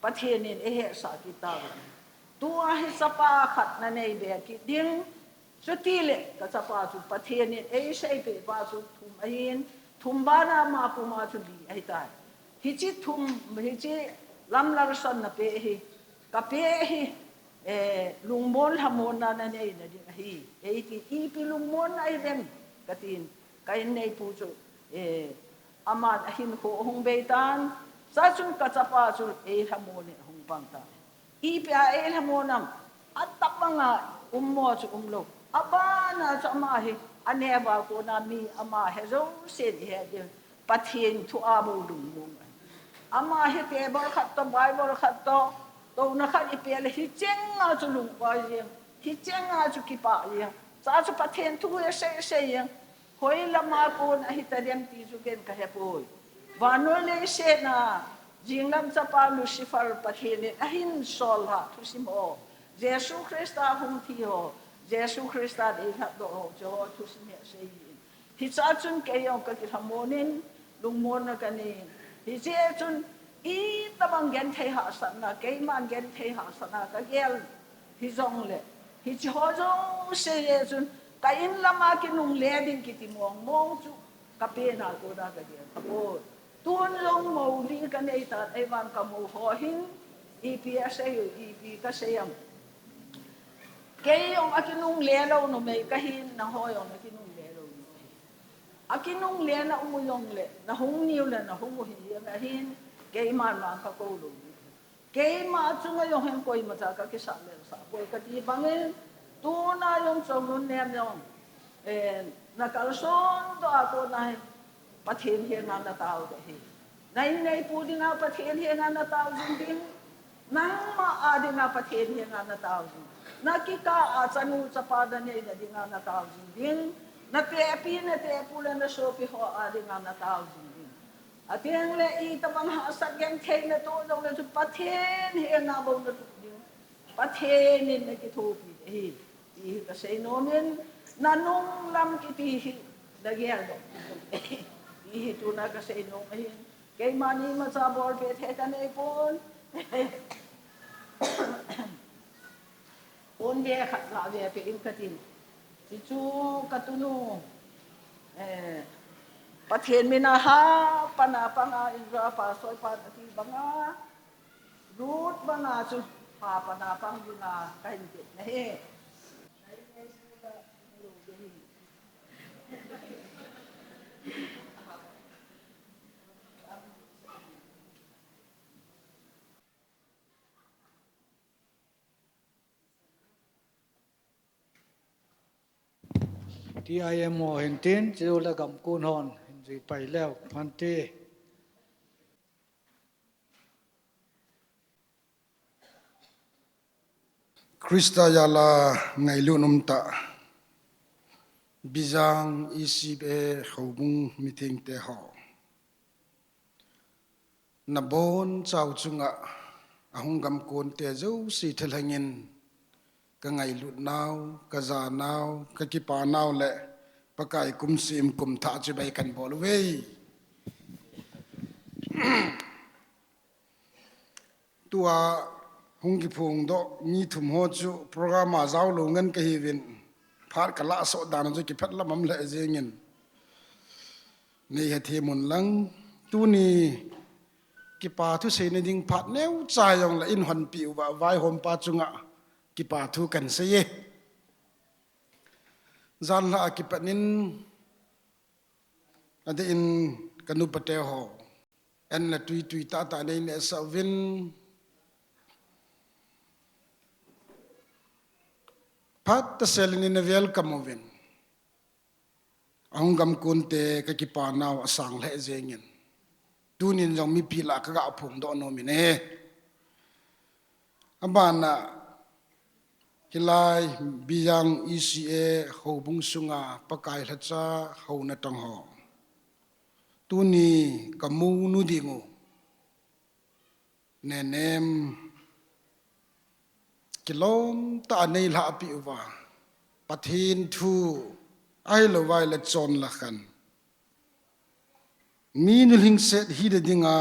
Pathen in eihetsah kit tauve. Tua hi chapa khat nanei be kit ding. Chutile, kachapa chu Pathen in eiseipeh pa chu thum ahin, thum bana ama puma chu li ahitai. Hiche thum, hiche Lamlalson napeh hi, kapeh hi, eh, lungmon lhamonna naneina ding ahi. Eiti, ipi lungmonna ahidem, katin, ka inneipu chu, eh, aman ahinkho ahung beitan, chua chun kachapa chu eilhamon in ahung pangtan. Ipi a eilhamon am, atobanga ummo chu umlou. Abana chu ama hi, aneo a kona mi ama he jousen ihe ding, Pathen thu a bou lungmon. Ama hi table khat toh, Bible khat toh, touna khat ipeh le hichenga chu lungpha jeng, hichenga chu kipah jeng. Chua chu Pathen thu hi asei sei jeng. Hoilama kon ahitadem ti chu ken kahepoi. Vannoi leiset a, jinglam chapa Lucifer Pathen in ahinsol a thusim ho, Jesu Christa hung thi ho, Jesu Christa deilhatdoh ho, chu ho thusim hi asei in. Hichea chun kei jong kakilhamon in, lungmonna kanei in. Hichea chun itobang genthei hahsatna, keiman genthei hahsatna kagel hijongle, hiche ho jouse jeh chun ka in lama kinungle ding kiti mong mong chu kapen a kona kagel tapoi. Tun jong mou li kanei tan, ahivang kamou ho hin ipi asei u, ipi kasei am. Kei jong akinungle lou numei kahin, nangho jong nakinungle lou numei. Akinungle na um u jongle, nahung niu le nahung u hi jeng ahin, keiman vang kakou lou. Keima chunga jong hin koimacha kakisah lel sah poi kati bangin, tuna jong Chonglun nem jong, eh, nakalson doh a kona hi Pathen henga natao ding ahi. Na inneipu dinga Pathen henga natao jing ding. Nangma a dinga Pathen henga natao jing. Nakikah a chanu chapa naneina dinga natao jing ding. Natehpi, natehpu le nasopi ho a dinga natao jing ding. Ateng le itobang hahsat genthei natoh jongle chu Pathen henga bou natoh ding. Pathen in nakithopi ding ahi, ti hi kasei nom in, nanung lam kiti hi nagel doh, ti hi tuna kasei nom ahin. Keima ni macha bolpeh thei kanei pon. Phone ve khat la ve peh in katin. Hichu katunu, eh, Pathen mina ha, pana panga, inra pa, soi pa, ati banga, Ruth banga chu, ha pana pang dinga kahin ti nahi. T I M ho hin tin, chule gamkun hon hin jui pai leu, Bhante. Christa jal'a ngailut umtah, Bijang E C F A houbung meeting te ho. Nabonchau chunga ahung gamkon te jouse thalhengin ka ngailut nau, ka ja nau, ka kipa nau le Pakai kum sim kum thah chibai kan bol uve. Tua hung kiphong doh mi thum ho chu program a jao lou ngen kahiuvin, phat ka lah soh dan chu kiphet lam am lheh jengin nei hethem un lang. Tuni kipa thu seina ding phat neocha jong le in honpi uva vaihom pa chunga kipa thu kan sei e. Janhi a kipat in adeh in ka nupa te ho, an la tui tui tah tah nei neh sah uvin, phat tahsa le nei na welcome uvin. Ahung gamkon te ka kipa nau asang lheh jengin. Tunin jong mipi lah ka ga phong doh nom in e. Abana Hilai Bijang E C A houbung sunga Pakai lhacha houna tang ho, tuni kamu nu ding u nenem kilom tah a nei lhahpi uva, Pathen thu ahilou vai le chon la khan mi nulhingset hina dinga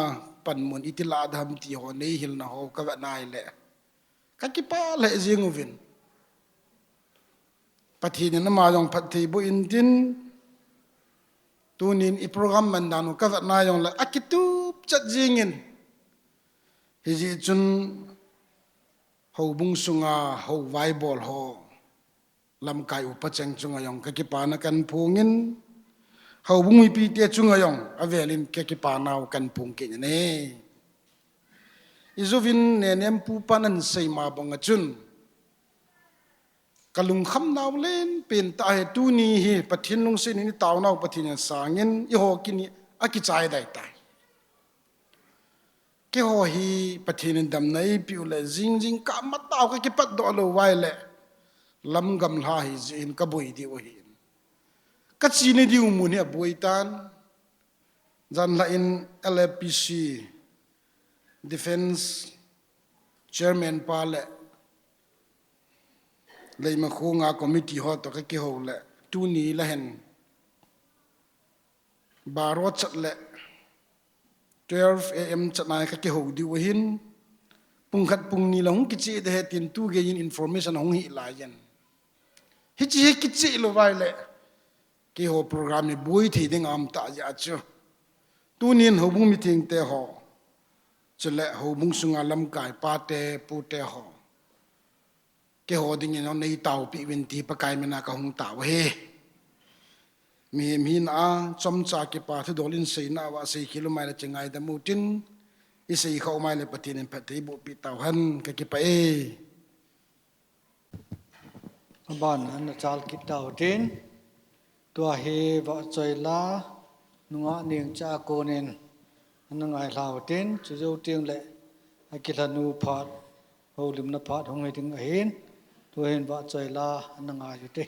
panmun iti lah dam ti ho nei hilna ho kavet nai le, kakipah lheh jing uvin. Pathen in ama jong phatthei boh in tin, tunin i program man dan u kavet nai jongle akitup chet jingin. Hijeh chun houbung sunga hou vaibol ho, lamkai upa cheng chunga jong kakipana kahin phongin, houbung mipite chunga jong avelin kakipanau kahin phong kit in ahi. Ijovin nenem pupan ahin seima banga chun, kalungkham nau lenpen tah ahi. Tuni hi Pathen lungset in itaonau Pathen in asangin, eiho kini akichai dai tai. Keiho hi Pathen in damna eipeh u le, jing jingkah matah u kakipatdoh lou vai le, lam gamla hijeh in kaboi diu ahin, kachena diu mun hi aboi tan. Janhi in L A P C Defence Chairman pa le Leimakhong a committee ho toh kakihou le, tuni la hin baro chat le twelve A M chat nai kakihou diu ahin, pung khat pung ni la hung kicheh ding ahi tin tugei in information ahung hi laiyin, hiche hi kicheh lou vai le, keiho program hi boi thei ding aum tah jeh a chu, tunin houbung mithengte ho, chule houbung sunga lamkai pate pute ho, keiho dingin jong neitaopeh uvin ti Pakai mina kahung tao ahi. Mihem hina a chomcha kipa thudol in seina uva seikhel u mai le chingaidam utin, iseikhah u mai le Pathen in phatthei bohpeh tauhen, kakipah e. Aban ana chal kit tautin, tua hi vahchoi la nungah nengcha a konin ana ngailha utin, chujou tengle akilhanu phat, houlimna phat hung hi ding ahin, tuhin vahchoi la ana ngai ute.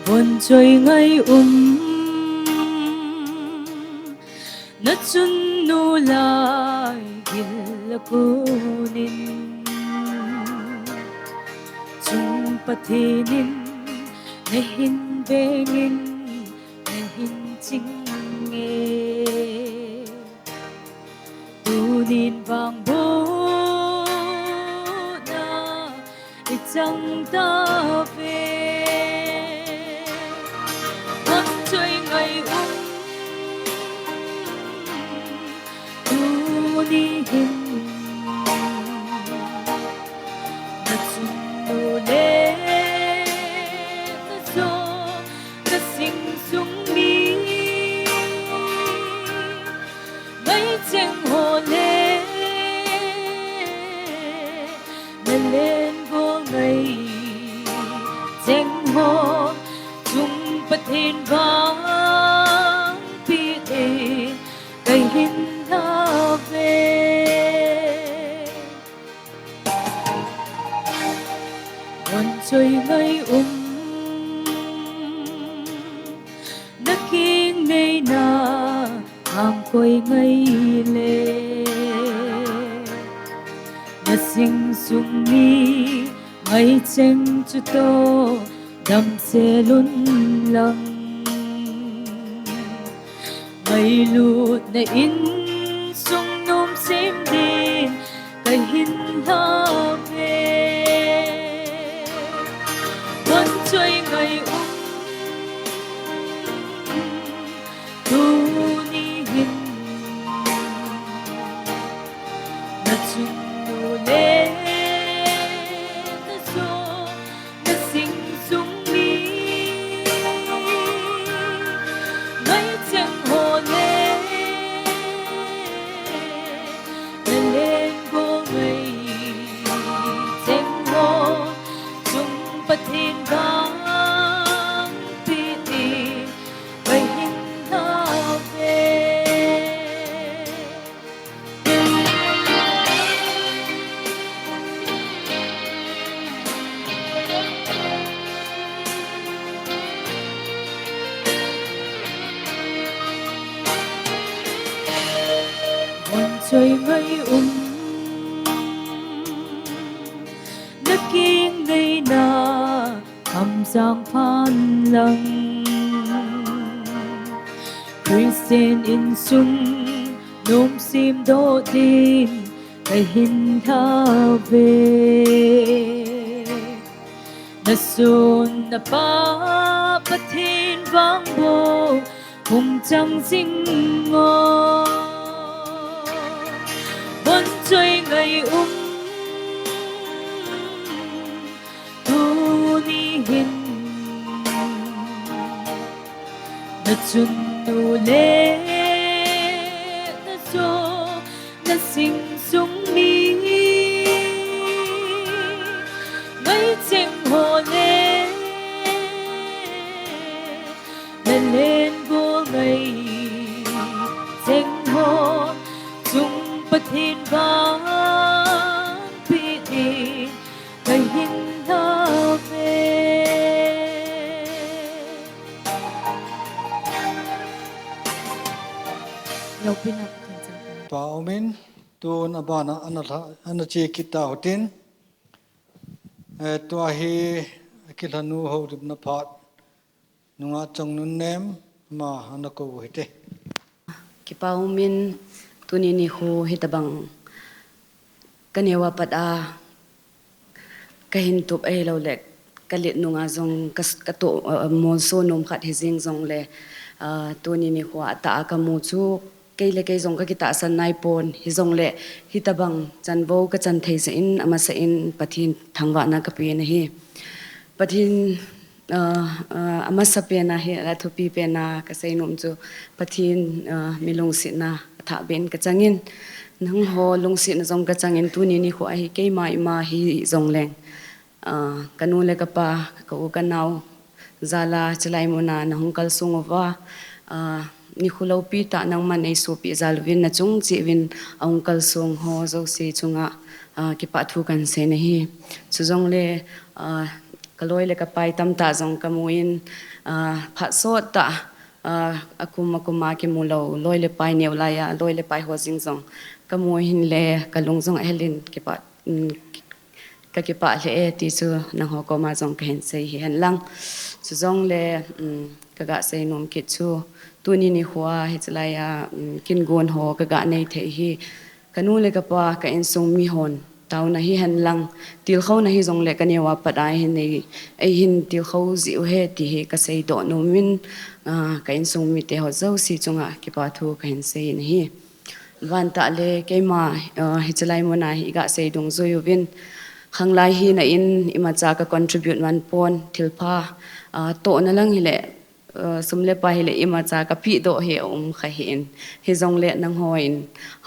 Von choi ngai um, na chunnu lai gil la konin, chung Pathen in nahin vengin, nahin chinge. Tunin vangbohna ichang tauve. Von choi ngai um, tuni hin na chunnu le na jo, na sing sung mi, ngai cheng ho le, na len go ngai cheng ho, chung Pathen vangpeh in kahin tauve. Von choi ngai um, na kingaina ham koi ngai le, na sing sung mi ngai cheng chutoh damsel un lang. Ngailutna insung nom sem din kahin lhave. Von choi ngai um, tuni hin na chunnu le na jo, na sing sung mi, ngai cheng ho le, na len go ngai Choi ngai um, na kingaina hamsang phan lang. Christian insung nom sim doh din kahin tha ve. Na sun na pa Pathen vang bou hung chang jing o. Bon choi ngai um, tuni hin na chun nu le na so na sing sung mi ngai cheng ho le na len go ngai cheng ho chung Pathen vang pi din kahin tha ve. Lopina Pathen chang. Pa umin tun abana ana lha, ana che kit tau tin. Eh, tua hi kilhanu houlimna phat nunga Chongnunnem ama ana kou u hite. Kipa umin tuni nikho hitabang ka neo a pat a kahin tup ahilou le, ka let nunga jong ka, ka to, uh, molso nom khat hi jing jongle, uh, tuni nikho a atah a ka mu chu, kei le kei jong ka kitahsan nai pon, hijongle, hitabang chanvo ka chan thei jeh in, amasa in Pathen thangvahna ka pe na hi. Pathen, uh, uh, amasa pen a hi, a thupi pen a ka sei nom chu, Pathen, uh, mi lungsetna athah beh in ka chang in, nangho lungsetna jong ka chang in, tuni nikho a hi keima ima hi jongleng, ah, ka nu le ka pa, ka u ka nao, jal a chilai mun a na hung kalsong uva, ah, nikho loupi tah nangman nei sopi jal uvin na chung cheh uvin a hung kalsong ho jouse chunga, ah, kipah thu kan sei na hi. Chujongle, ah, ka loi le ka pai tamtah jong ka mu in, ah, phat sot tah, ah, akum akum a kimu lou, loi le pai neo lai a, loi le pai ho jing jong ka mu hin le, ka lung jong ahel in kipah, um, ka kipah lheh e ti chu nangho koma jong ka hin sei hi hen lang. Chujongle, um, ka ga sei nom kit chu, tuni nikho a hiche lai a, um, kin gon ho ka ga nei thei hi, ka nu le ka pa, ka insung mi hon taona hi hen lang, tilkhouna hi jongle ka neo a pat a hin nei, ei hin tilkhou jeh u ahi ti hi ka sei doh nom in, ah, ka insung mite ho jouse chunga kipah thu ka hin sei na hi. Van tah le keima, ah, hiche lai mun a hi i ga sei dungjui uvin, khanglai hina in imacha ka contribute man pon, thilpha, ah, tohna lang hile, ah, sum le pai hile imacha ka pehdoh hi aum kha hih in, hijongle nangho in,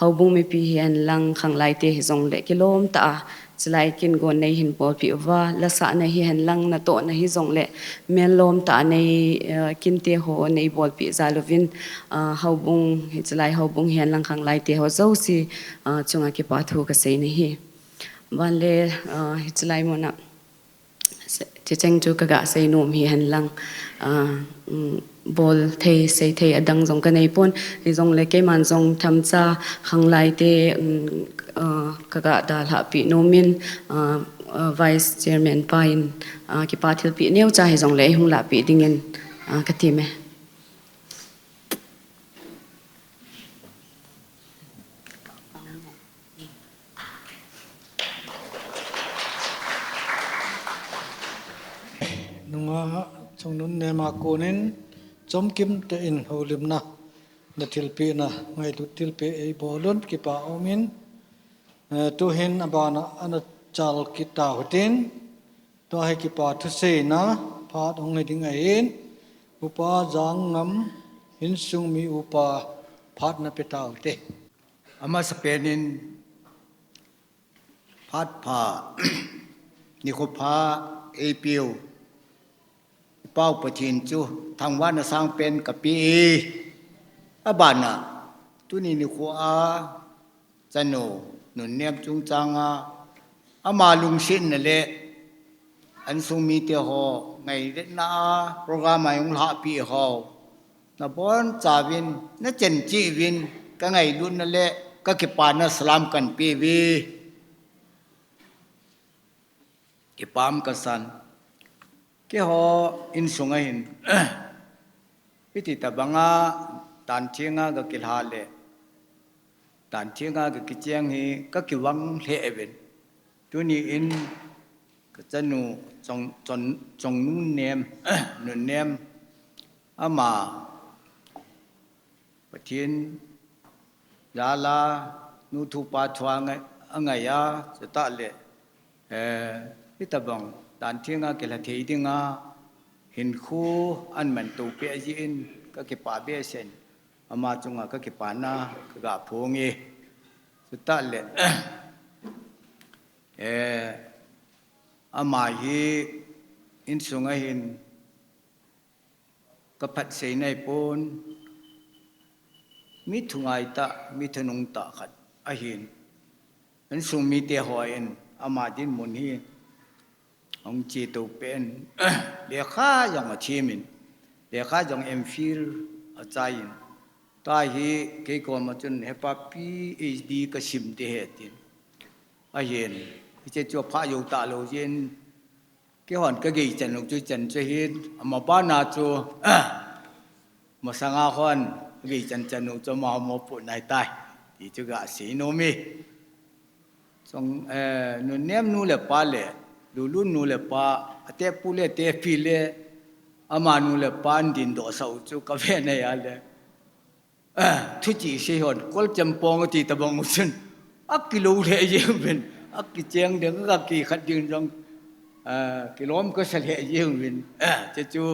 houbung mipi hi hen lang, khanglai te hijongle kilom tah a, chilai kin gon nei hin bolpeh uva, lasahna hi hen lang, natohna hi jongle, mel lom tah a nei, eh, kinte ho nei bolpeh jal uvin, ah, houbung, hiche lai houbung hi hen lang khanglai te ho jouse, ah, chunga kipah thu ka sei na hi. Van le, ah, hiche lai mun a, se-, hiche cheng chu ka ga sei nom hi hen lang, ah, um, bol thei, sei thei adang jong ka nei pon. Hijongle keiman jong themcha khanglai te, um, ah, ka ga dalhah peh nom in, ah, ah, Vice Chairman pa in, ah, kipah thilpeh neocha hijongle ei hung lahpeh ding in, ah, ka ti me. Nunga Chongnunnem a kon in chomkim tah in houlimna, na thilpeh na, ngailut thilpeh ei bol un kipah um in, eh, tuhin abana ana chal kit tau hitin, tua hi kipah thuseina phat hung hi ding ahin, Upa Jangngam, insung mi upa, phat na pe tau hite. Amasa pen in phat pha, nikho pha ei peh u, i Pau Pathen chu thangvahna sang pen ka pe e. Abana, tuni nikho a, chanu, Nunnem chungchang a, ama lungsetna le, insung mite ho, ngailutna a, program a hung lahpeh ho. Na bonchauvin, na chencheh uvin, ka ngailutna le, kakipana salam kahin pe uve. Kipah kasan. Keiho insung a hin hiti tabanga dan thenga kakilha le dan thenga kakicheng hi kakivang lheh uvin. Tuni in kachanu Chong, Chong, Chongnunnem, Nunnem ama Pathen jal a nu thu pa thu a ngai, angai a, chutah le, eh, hitabang dan thenga kilha thei dinga hinkho ahin manto peh jeh in kakipah behseh in, ama chunga kakipana kaga phong e. Chutah le, eh, ama hi insung a hin kaphat sei naipon, mi thungai tah, mi thanung tah khat ahin. Insung mite hon ama dinmun hi ahung chetou peh in, lekha jong athem in, lekha jong M.Phil achai in, tua hi kei koma chun, "Hepa, PhD kasim ding ahi," atin. Ahin, hiche chu aphah jou talou jeh in, keihon kagei chan u chu chan chu ahin, ama bana chu, masanga hon gei chan chan u chu amaho mopohna ahitai, ti chu gasei nom e. Chong, eh, Nunnem nu le pa le, Lulun nu le pa, atepu le atepi le, ama nu le pa ahin dindoh sah u chu kave nai a le, eh, thuchih sei hon, Kolchempong ati tabang u chun, akilou lheh jeng uvin, akicheng ding, akikhat ding jong, eh, kilom kasa lheh jeng uvin, eh, hiche chu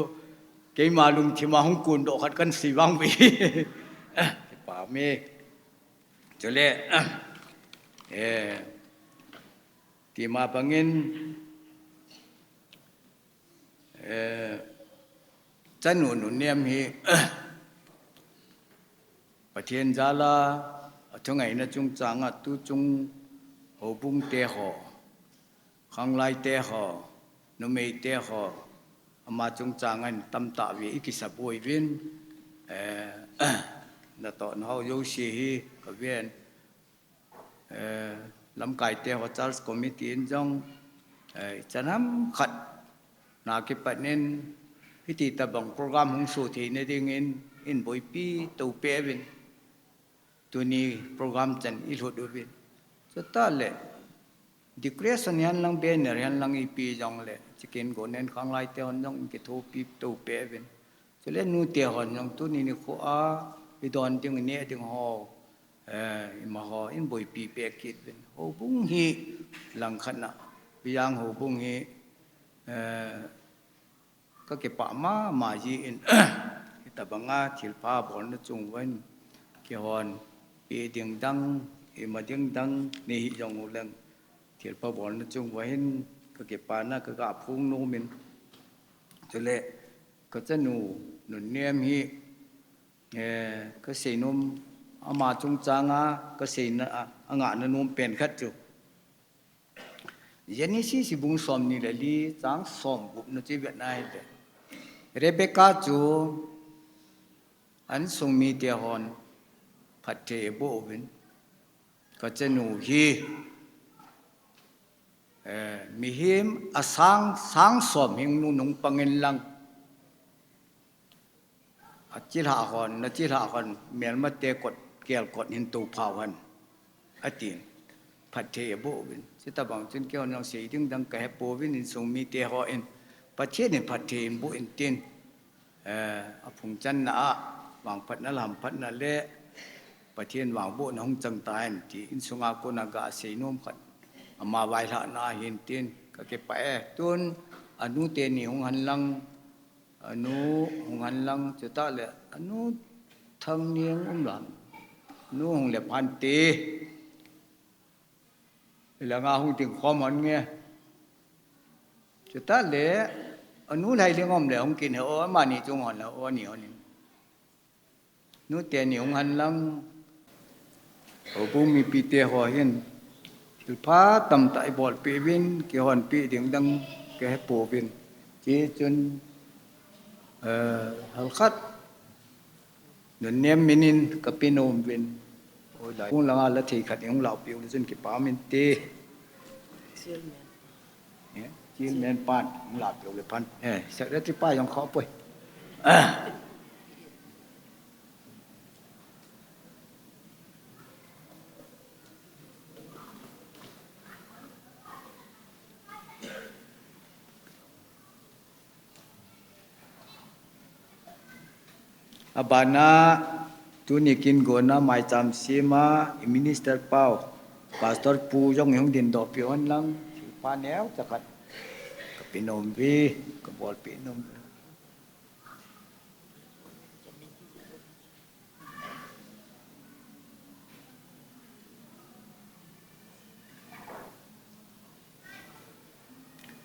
keima lungthim a hung kondoh khat kahin sei vang uve. Eh, kipah e. Chule, eh, tima bangin, eh, chanu Nunnem hi, Pathen jal a, athungaina chungchang a tuchung houbung te ho, khanglai te ho, numei te ho, ama chungchang a hin tamtah vei ikisaboi uvin, eh, natoh nahao jouse hi kaven, eh, lamkai te ho Church Committee in jong, eh, ichan ham khat na kipat in hiti tabang program hung soh theina dingin, ahin boipi tou peh uvin. Tuni program chan ilhut uvin. Chutah le, decoration hihen lang, banner hihen lang ipi jong le, chicken go nen khanglai te hon jong in kithopi tou peh uvin. Chule nu te hon jong tuni nikho a, idon ding, ineh ding ho, eh, imaho, ahin boipi peh kit uvin. Houbung hi langkhat na, Vijang houbung hi, eh, kakipah mama jeh in, hitabanga thilpha bolna chung uva hin, keihon, pe ding dang, ima ding dang, nei hih jong uleng, thilpha bolna chung uva hin, kakipana kaga phong nom in. Chule, kachanu, Nunnem hi, eh, kasei nom, ama chungchang a, kaseina a, angahna nom pen khat chu. Genesis bung somni le li chang somgup na chu ivet na hile. Rebecca chu insung mite hon phatthei aboh uvin. Kachanu hi, eh, mihem asang, sang som hing nu nung pang in lang. Achilhah hon, nachilhah hon, melmate kot, kelkot hin toupha uhen, atin. Phatthei aboh uvin. Chutabang chun keihon jong sei ding dang kahepouvin, insung mite hon, Pathen in phatthei eiboh in tin. Eh, aphung channa a, vangphatna le hamphatna le, Pathen vangbohna hung chang tahen ti, insunga kona gasei nom khat. Ama vailhahna ahin tin, kakipah e. Tun, anu teni hung hen lang, anu hung hen lang, chutah le, anu Thangning um lam. Anu hung le phante. Ilanga hung ding khom hon nge. Chutah le, anu Lhailhing um le hung kin he o, amani chung hon le o, ani hon in. Nu teni hung hen lang, houbung mipite ho hin, thilpha tamtah ibolpeh uvin, kihonpeh ding dang kahepouvin. Hichun, eh, halkhat, Nunnem min in kape nom uvin, Hung langa la thei khat hung lau piu le chun kipah min te. Chairman. Eh, chairman pan hung lau piu le pan. Eh, secretary pa jong kho poi. Abana, tuni kin gona maicham sema, i minister pau, pastor pu jong i hung din doh piu hen lang, pa neo chakhat, ka pinom vi, ka bol pinom.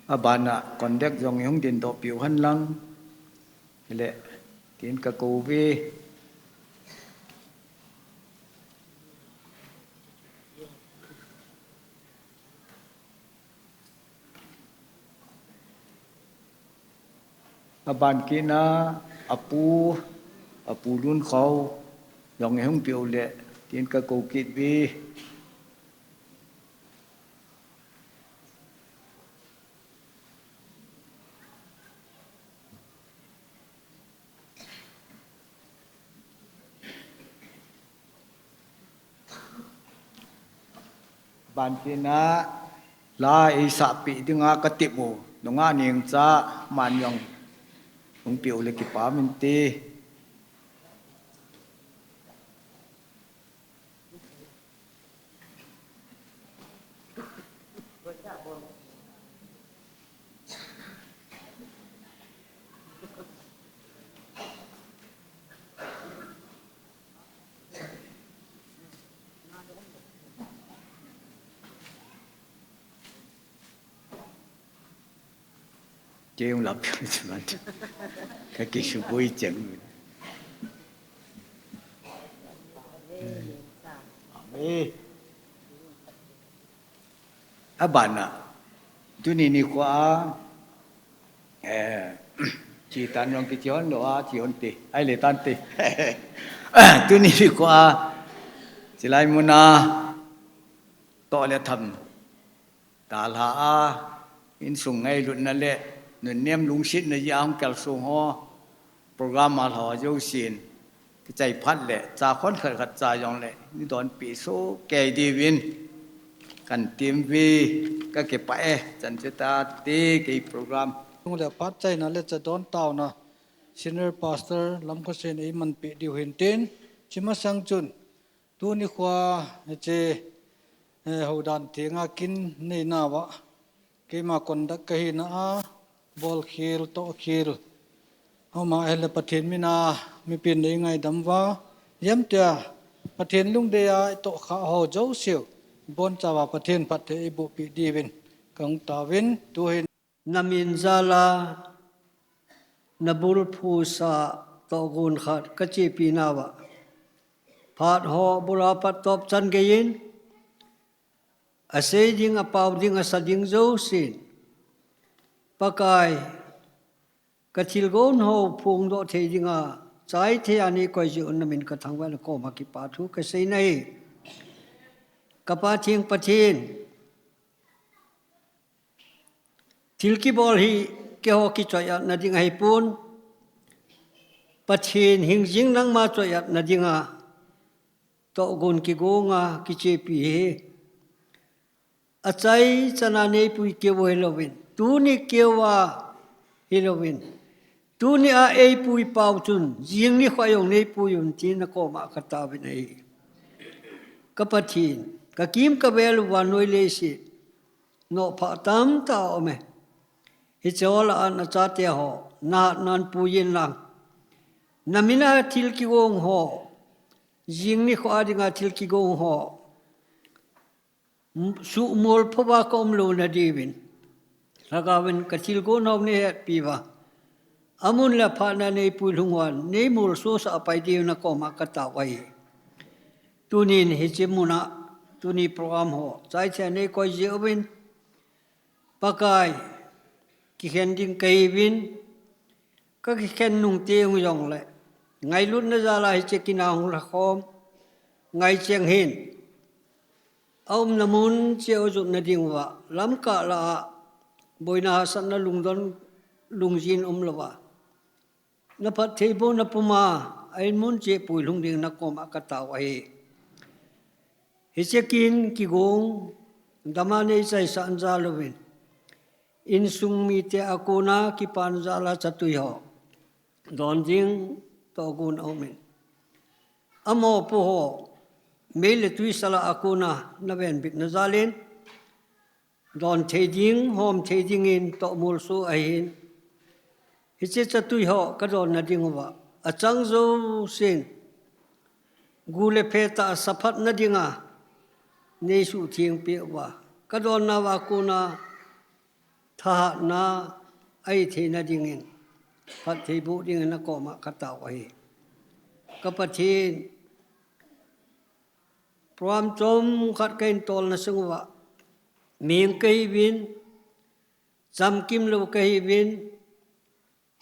Abana conduct jong i hung din doh piu hen lang. Hile, tin ka kou ve. Aban kit na, apu, apu Lunkhou, jong i hung piu le, tin ka kou kit ve. Ban kit na, la i sah pi dinga ka tip u, nunga ning cha man jong, hung piu le kipah min te. Kei hung lap piu chu man. Ka kisuboi cheng. Amen. Abana. Tuni nikho a. Eh, chi tan jong kichi hon lou a, chi hon te. Ai le tan te. Tuni nikho a. Chilai muna. Toh le tham. Talha a, insung ngailutna le, nunnem lungsetna jeh a hung kalsong ho, program a lha ho jousen, kichai phat le, cha khon khat khat cha jong le, ni donpi soh kei diuvin, kan tem ve, ka kipah e, chan chu ta te kei program. Tung le phat chaina le cha don tauna, Senior Pastor Lamkhosen eiman pe diu hin tin, chi masang chun, Tuni khoa, hiche, eh, houdan thenga kin neina uva. Keima conduct kahi na a, bol khel, toh khel. Ama ahile Pathen mina, mipin nei ngaidam uva. Ijemtia, Pathen lungdei a, itoh kha ho jouseu. Bonchauva Pathen phatthei eiboh peh diuvin. Kahung tauvin, tuhin. Na min jal a, na bulphu sa tohgon khat ka chepi nauva. Phat ho bula pat top chan geiyin, asei ding, apao ding, asa ding jousen. Pakai, ka thilgon ho phongdoh thei dinga, chai thei a neikoi jeh un na min ka thangvah in na koma kipa thu ka sei nahi. Ka Pa theng Pathen, Thil kibol hi keiho kichoiatna ding ahipon, Pathen hingjing nangma choiatna dinga, tohgon kigonga kichepi hi. Achai chana neipui keu hilouvin, tuni keuva hilouvin, Tuni a eipui pau chun, jing nikho jong neipui un tin na koma ka taovin ahi. Ka Pathen, ka kim ka vel u vannoi leiset, nophah tamtah aume. Hiche ho lah a na chate ho, na hatnan puiyin lang. Na mina thil kigong ho, jing nikho a dinga thil kigong ho. Suhmol phouva ka umlouna diuvin. Lhagaovin ka thilgon ho nei hetpiuva. Amun le aphatna neipui lhung uva, neimolsosah pai diu na koma ka taovin ahi. Tunin hiche muna, tuni program ho, chai thei a neikoi jeh uvin. Pakai, kikhen ding kahiuvin, ka kikhen nung teng jongle. Ngailutna jal a hiche kin a hung lhakhom. ngai cheng hin. A umna mun cheh u jotna diuva, lamkah lah a boina hahsatna lungdon lungjin umlouva, na phattheibohna puma a in mun cheh puilhung ding na koma katao ahi. Hiche kin kigong dama neichaisah jal uvin, insung mite a kona kipan jal a chatui ho don ding tohgon aumin, amopo ho mei le twi sala a kona na venbitna jal in don thei ding, hom thei dingin tohmolso ahin. Hiche chatui ho kadonna diuva, achang jousen gu le phe tah a saphatna dinga neisuhtheng peh uva, kadonna uva kona thahatna ahi theina dingin phattheiboh dingin na koma katao ahi. Ka Pathen, program chomkhat ka hin tolna sung uva, mihing kahiuvin, chamkimlou kahiuvin,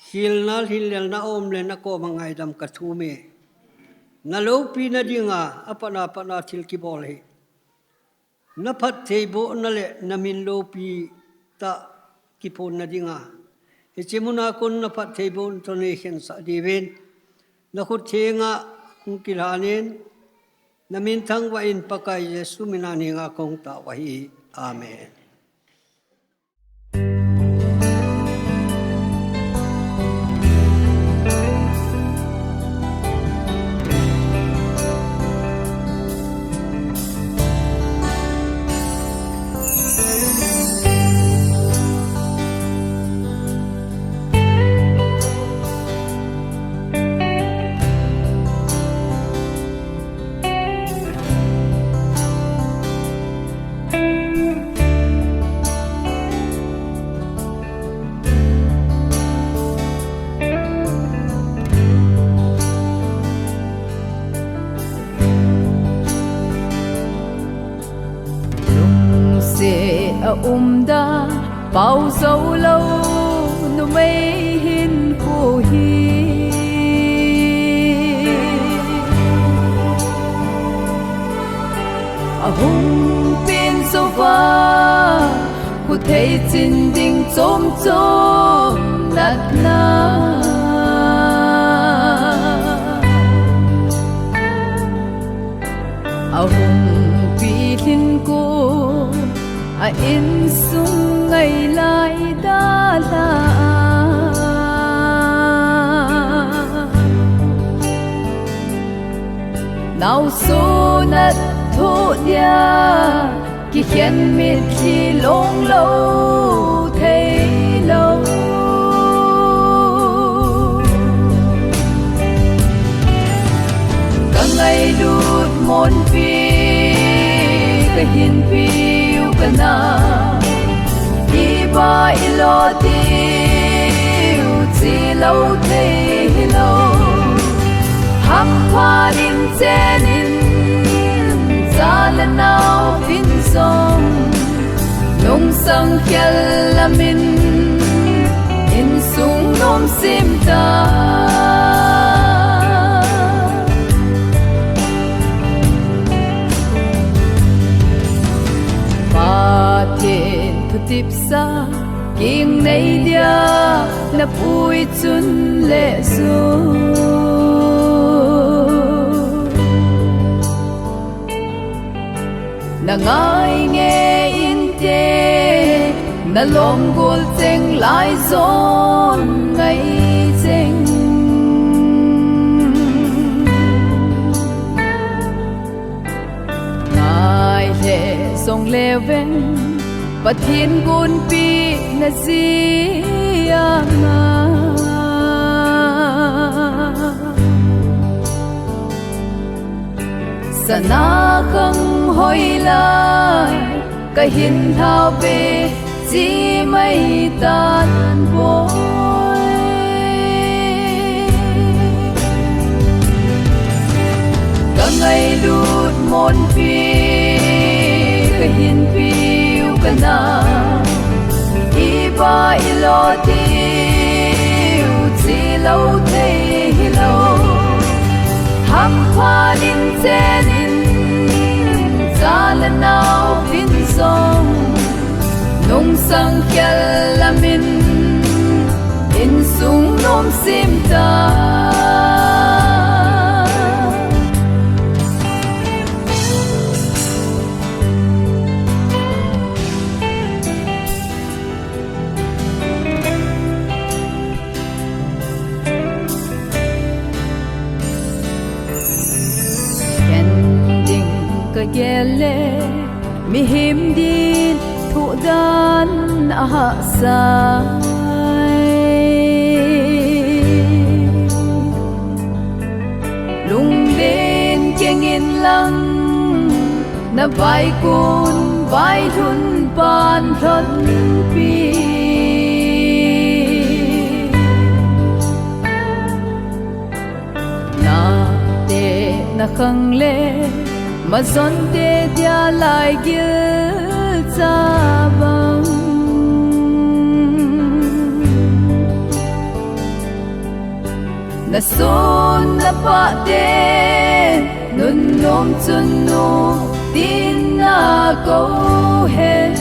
hilna, hinlelna aum le na koma ngaidam kathum e. Na loupina dinga apatna patna thil kibol hi na phattheibohna le na min loupi tah kiphonna dinga, hiche muna kon na phattheibohna toh neikhensah diuvin na khut thenga hung kilhanin, na min thangvah in Pakai Jesu mina henga kahung tao ahi. Amen. Lungset a umda, pao jou lou numei hinkho hi ahung pen jouva, khuthei chin ding chom chom natna. Ahung pilhin ko a insung ngailai dalha a, naosen a thoh dia kikhen mitlhi long lou thei lou. Ka ngailut monpi, ka hinpiu kana, iba ilo tiu chi lou thei hilou. Hampha in chen in, cha le nao in jong, lungsang khel lamin insung nom sim ta. Pathen thutipsa, kingnei dia na pui chun le jong, na ngai nge inte, na lom gol cheng lai jon ngai cheng. Ngai le jong le veng, Pathen gunpi na jia nga. Sana khang hoi lai, ka hin lhau ve, chi mai tan boi. Ka ngailut monpi, ka hinpiu kana, iba ilo tiu chi lou thei hilou. Hampha in chen in, Simta. Ken ding ka gel le, mihem din thuh dan a hahsa. Lunglen keng in lang, na vaikun vailhun pan lhonpi. Na te na khang le, mazon te dia lai gil cha bang. Na son na pa te, nun nom chun nu, tin na ko hen.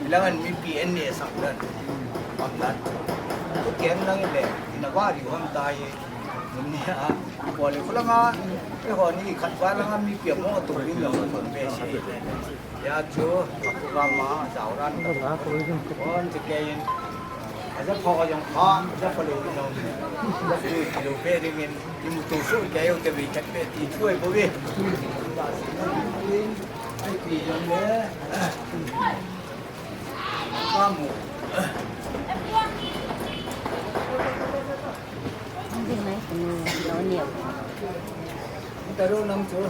Ilangan mipi enne sang dan. Pamdan. Keng lang le, ina vari hom tai. Nia, ko le ko langa, e ho ni khat va langa mipi mo to ni lo ko be se. Ya chu, program ma, jauran. Kon te ke in. Aja pho jong pha, aja pho lo no. Aja pho lo pe ding in, ni mu tu su ke yo te bi chat pe ti chu ai bo bi. Ai pi jong le. Ka mu. Ang di mai ko no, no niya. Ang taro nang chu.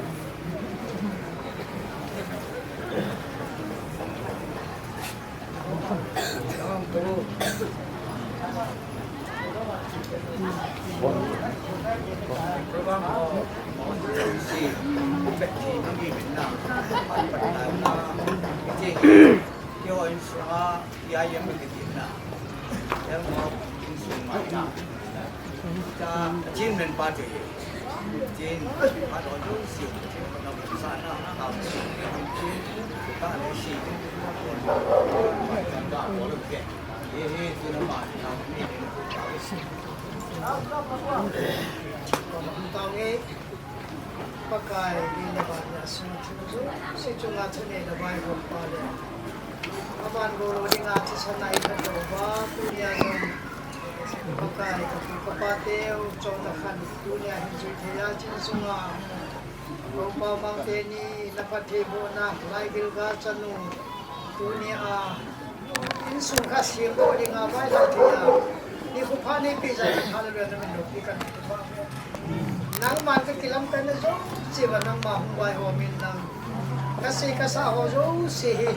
Pakai, ni na ban na sung chu chu, si chu nga chu ne na bai hom pa le. Aban go lo ni nga chu sa nai ka to ba, tu ni a no. Pakai, ka pu ka pa te, u chon na khan, tu ni a hin chu te ya chin sung a. Ko pa mang te ni, na pa the bo na, lai bil ga chanu. Tu ni a, insung kha siam doh ding a vai lai thei a. Nikho pha neipe jal in hallelujah na min loupi kan ti pa. Nangman ka kilamkai na jouse uva nangma hung vaihom in lang. Ka sei ka sa ho jouse hi.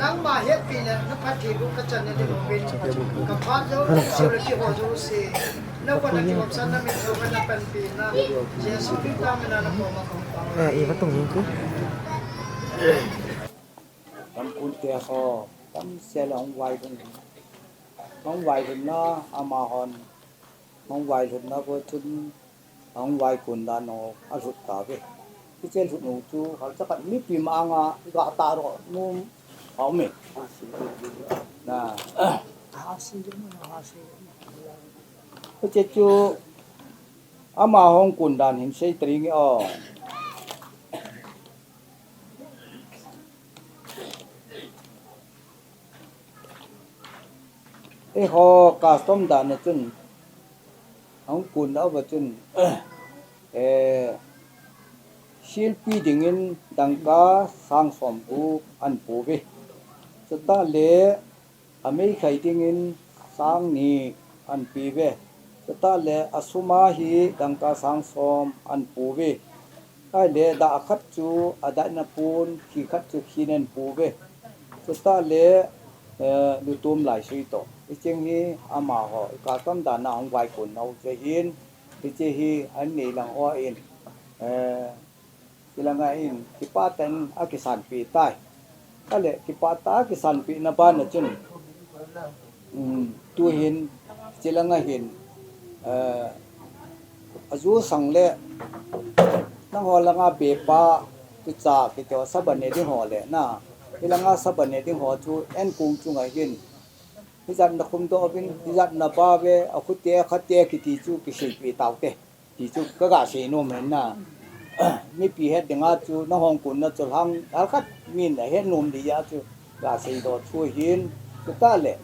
Nangma hetpi le na phattheiboh ka channa ding uvin. Ka phat jouse le kiho jouse. Na kona kihopsan na min thou na panpi na. Jesu Christa min a na koma ka hung pao. Eh, i va tung hi ki. Kan kun te ho. Kan sel hung vailhun. Hung vailhun na amahon. Hung vailhun na ko chun. Hung vaikun dan ho. A lhut ta ve. Hiche lhut nu chu. Hal chakat mipi ma anga. Ga ta ro. Num. Hau me. Na. Hiche chu. Ama hung kun dan hin sei ta ding e o. Eiho custom dan a chun, hung kun a va chun, eh, silpi dingin dangka sang som gup an pu ve. Chutah le, a meikhai dingin sang ni an pi ve. Chutah le a sum a hi dangka sang som an pu ve. Ahile dah khat chu adah na pon, khi khat chu khi nen pu ve. Chutah le, eh, lutum lai sui to. Hicheng hi amaho, i kasam dan a hung vaikon nau chu ahin. Hiche hi an nei lang ho in, eh, Kilanga in, kipah tah in akisanpi tai. Ahile, kipah tah a kisanpi na ban a chun. Um, tuhin, kilanga hin, eh, aju sang le, nangho langa bepa, tucha, kiti ho saba ne ding ho le, na, kilanga saba ne ding ho chu, en kung chunga hin. Hijat na khum doh uvin, hijat na ba ve, akhute, akhate, kiti chu, kiseipi tau te. Ti chu ka ga sei nom hen na. Mipi het dinga chu na hong kun na chu lhang hal khat min a het nom di ya chu ga sei doh thu hin chu ta le.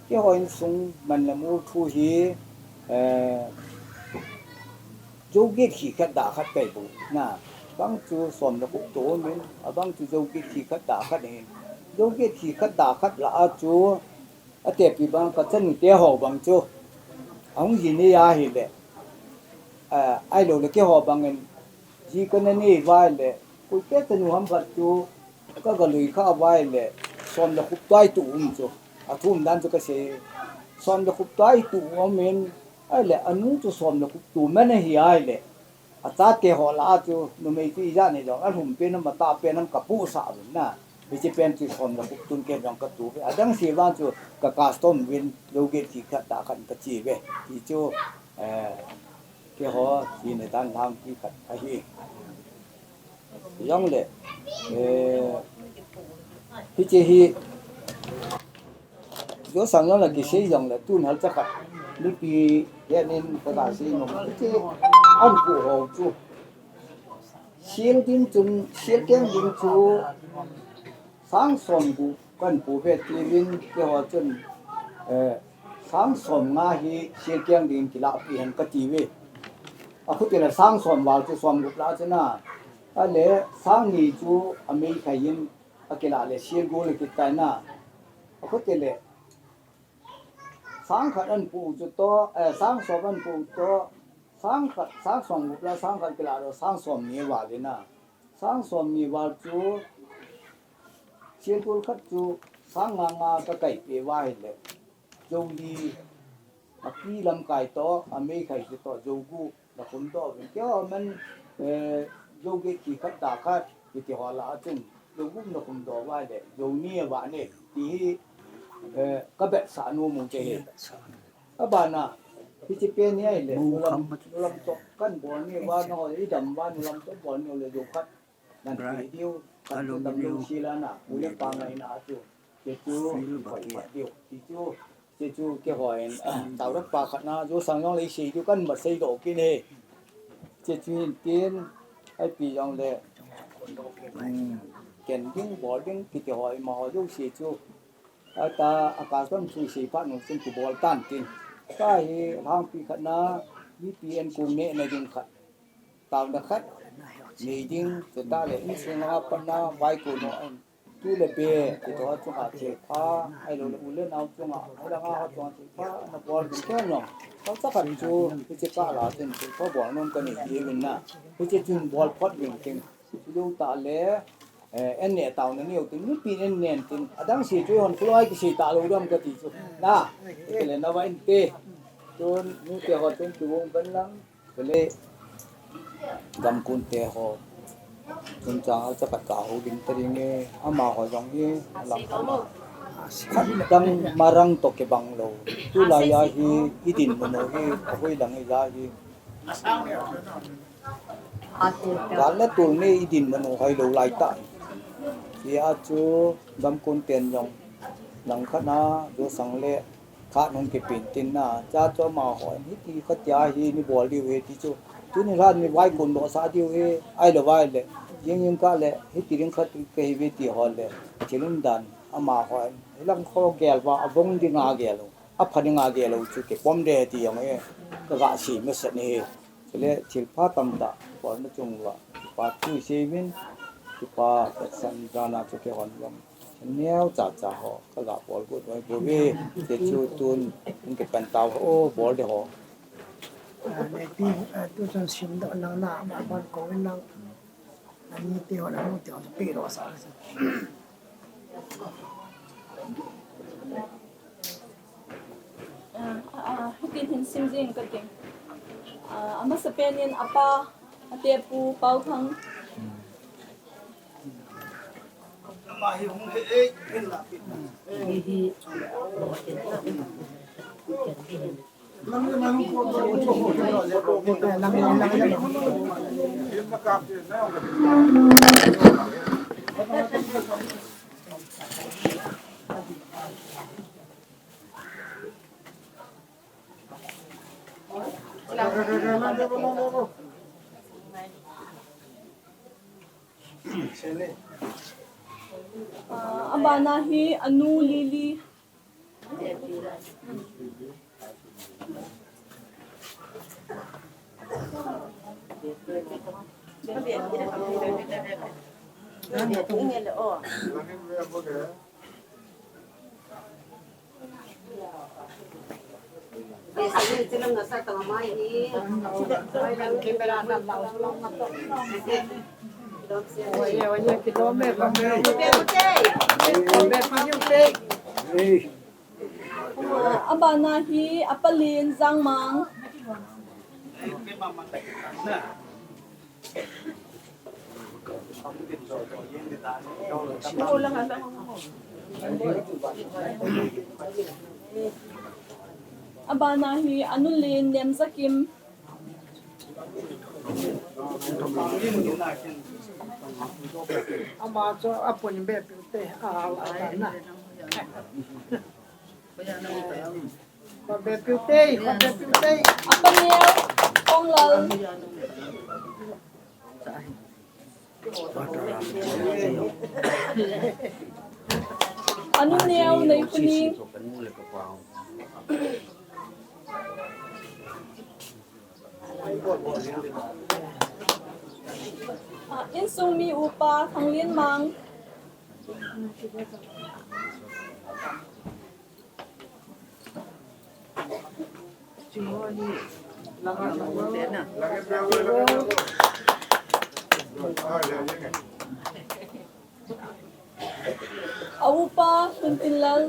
Keiho insung man le mu thu hi, eh, Joget khi khat dah khat kai bu na. Bang chu som le khup to min, abang chu Joget khi khat dah khat hin. Joget khi khat dah khat la a chu Atepi bang ka chanu te ho bang chu. Ahung ji ni ahile. Ah, ahilou le keiho bang in. Ji ka na ni vai le. Koi te chanu ham khat chu. Ka ga lui kha vai le. Som le khup tai tu um chu. Athum dan chu ka sei. Som le khup tai tu um in. Ahile anu chu som le khup tu man ahi ahile. Achate ho la a chu numei chu ijat ni jong alhum pen am atah pen am ka pu sa vin na. Hiche pen chu som le khup tun ken jong ka tu ve. Adang se vang chu ka custom vin Joget khi khat dah khat ka chi ve. Ti chu, eh, keiho hi ne dan lang khi khat ahi. Jong le, eh, hiche hi Josanglal a kisei jong le tun hal cha khat. Mipi hian in ka ga sei nom. Hiche an pu ho chu. Sial ding chun, sial keng ding chu sang som gup kan pu ve ti vin keiho chun, eh, sang som nga hi sial keng ding kila pi hen ka ti ve. Akhute le sang som val chu som gup la chu na. Ahile sang ni chu amei khai in Akila le sial gol le kitai na. Akhute le. Sang khat an pu chu to, eh, sang som an pu to. Sang khat, sang som gup la, sang khat kila lo, sang som ni val le na. Sang som ni val chu. Sial gol khat chu, sang nga nga ka kai pe va hi le. Joli, api lamkai to, amei khai chu to, Jogu, na khum to, vin keo man, eh, Joget khi khat dah khat, kiti ho la a chun, Jogu na khum to va le, Joni a va ne, ti hi, eh, ka bet sa nu mu te hi. Abana, hiche pen ni ai le, nulam, nulam to, kan bol ni va no, i dam va, nulam to bol ni le, Jo khat. Nan ti diu, kan chu tam diu si la na, pu le pa ngai na chu, che chu, koi pat diu, ti chu, che chu, keiho in, tau rat pa khat na, Josanglal le sei diu, kan ma sei doh kit e. Che chu hin tin, ai pi jong le, um, ken ding, bol ding, kiti ho, ima ho diu sei chu. Ata, a custom chu sei phat nu chun kibol tan tin. Ka hi, lhangpi khat na, mipi en kum ne na ding khat. Taona khat nei ding, chutah le insung a pat na vaikon ho, tu le be, ti to chunga thilpha, ahilou le u le nao chunga, ahilou le nga ho chunga thilpha, na bol ding te nom. Tau cha khat chu, hiche kah la chun thilpha bol nom ka nei ti vin na. Hiche chun bol phot ding ting. Chulou tah le, eh, en ne taona neo tin, mipi en nen tin, adang se chu hon khuloi kisei talou dam ka ti chu. Na, kile na va in te. Chun, nu te ho chun tu vong kan lang. Kile, gamkun te ho. Chungchang a chapat ka ho ding ta ding e, amaho jong hi, lang khat ma. Khat dang marang to kibang lou. Tulai a hi, i dinmun u hi, a hoi lang i ja hi. Gal le tul ni i dinmun u hoi lou lai ta. Hia chu gamkun ten jong lang khat na, Josang le khat hung kipin tin na, cha chu amaho in hiti khat tia hi ni bol diu hi ti chu. Tuni lhan ni vaikon doh sa diu hi, ahilou vai le, jing jing kah le, hiti ding khat ka hi ve ti ho le, thil um dan amaho in, hilang kho gel va, a vong ding a gel u, a pha ding a gel u chu kipom de ti jong e, ka ga sei masa ni hi. Chule thilpha tamtah bolna chung uva, kipa thu i sei uvin, kipa patsan dan a chu keihon jong neo cha cha ho ka ga bol got uve. Te chu tun hung kipan tau ho, bol de ho. Ah, nineteen, ah, two thousand sim doh nang na, ma ban ko in nang. Ani te ho, anu te ho, pe lo sa. Ah, ah, ah, hitin hin sim jing ka ting. Ah, amasapen in apa, ate pu Pau Thang. Ah, abana hi anu Lily. Abana hi apalin Jangmang. Abana hi anulin Nemjakim. Ama chu apun be piu te, a, a, a, na. Khut be piu te, khut be piu te. Apa neo, Konglal. Anu neo, Neipuni. Ah, insung mi upa, Thanglienmang. A upa, Huntinlal.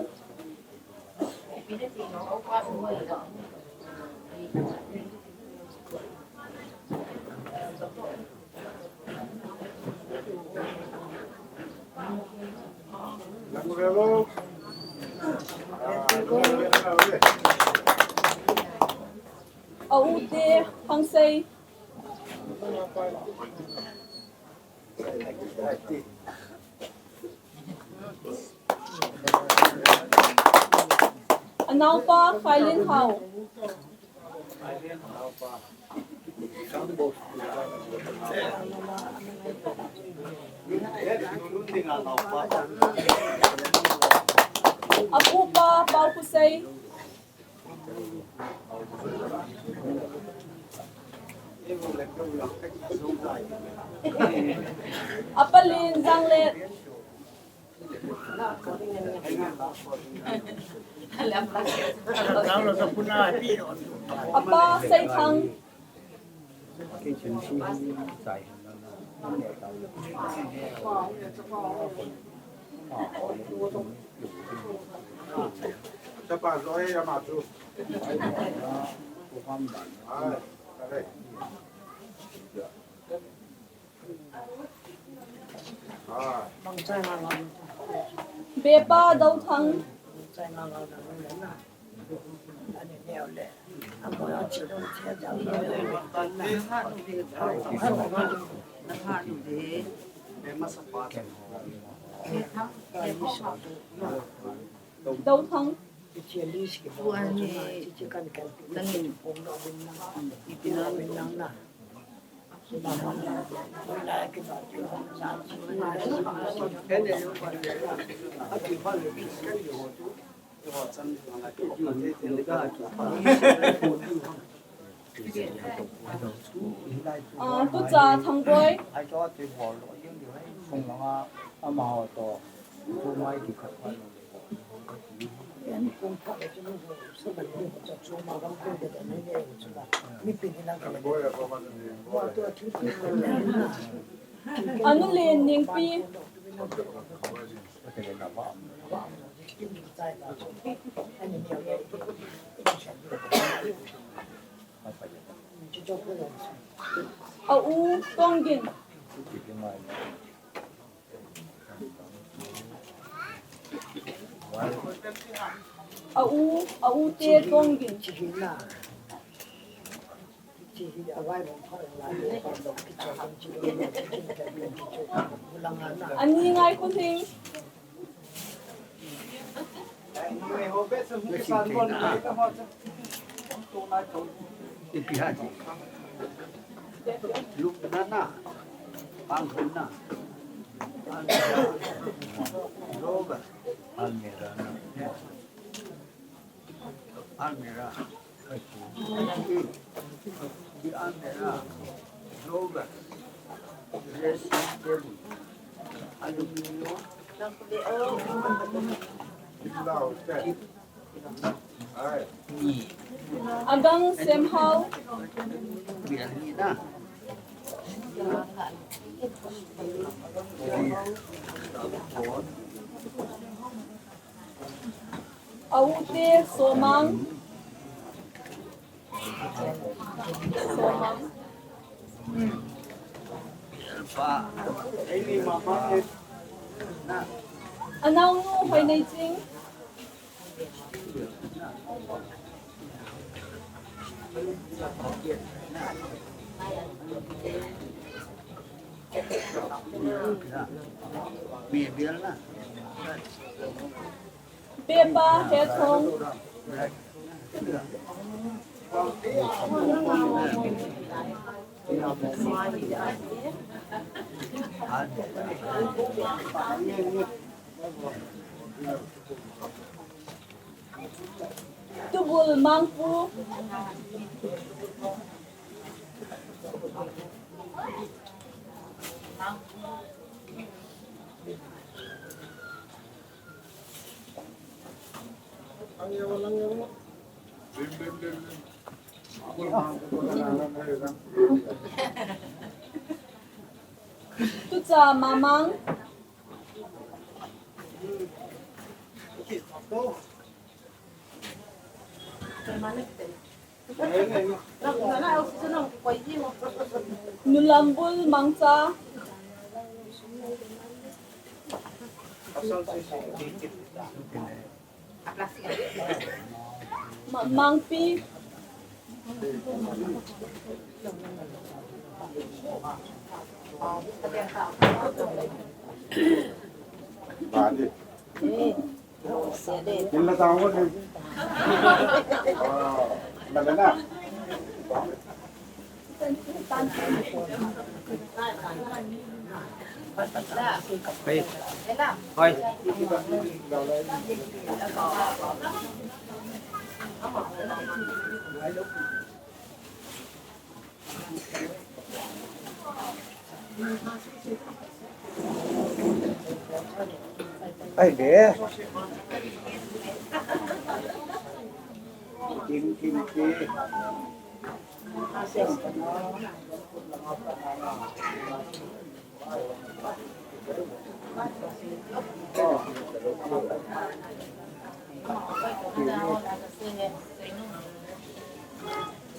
A u te, Phangsei. A naopa, Khailin Hao. A pupa, Pau Khusei. A palin, Janglet. A pa, Seithang. Bepa Dothang. Dothang. Ah, Tucha Thangboi. Anu Len Nengpi. A u Tonggin. A u, a u te Tonggin. Ani Ngaikhothing. Ipi hati. Lupna na. Pangkhona. Almera. Robert. Almera na. Almera. Di almera. Robert. Dressing table. Aluminium. Agang Semhao. A u te Somang. Somang. A naonu Hoineiching. Pepa Hethong. Tubul Mangpu. Tucha Mamang. Nulambul Mangcha. Ma- Mangpi. Bani. Inla tao ko ni. Ah, malana. Hoi. Hoi. Ai de. Kim, kim, kim.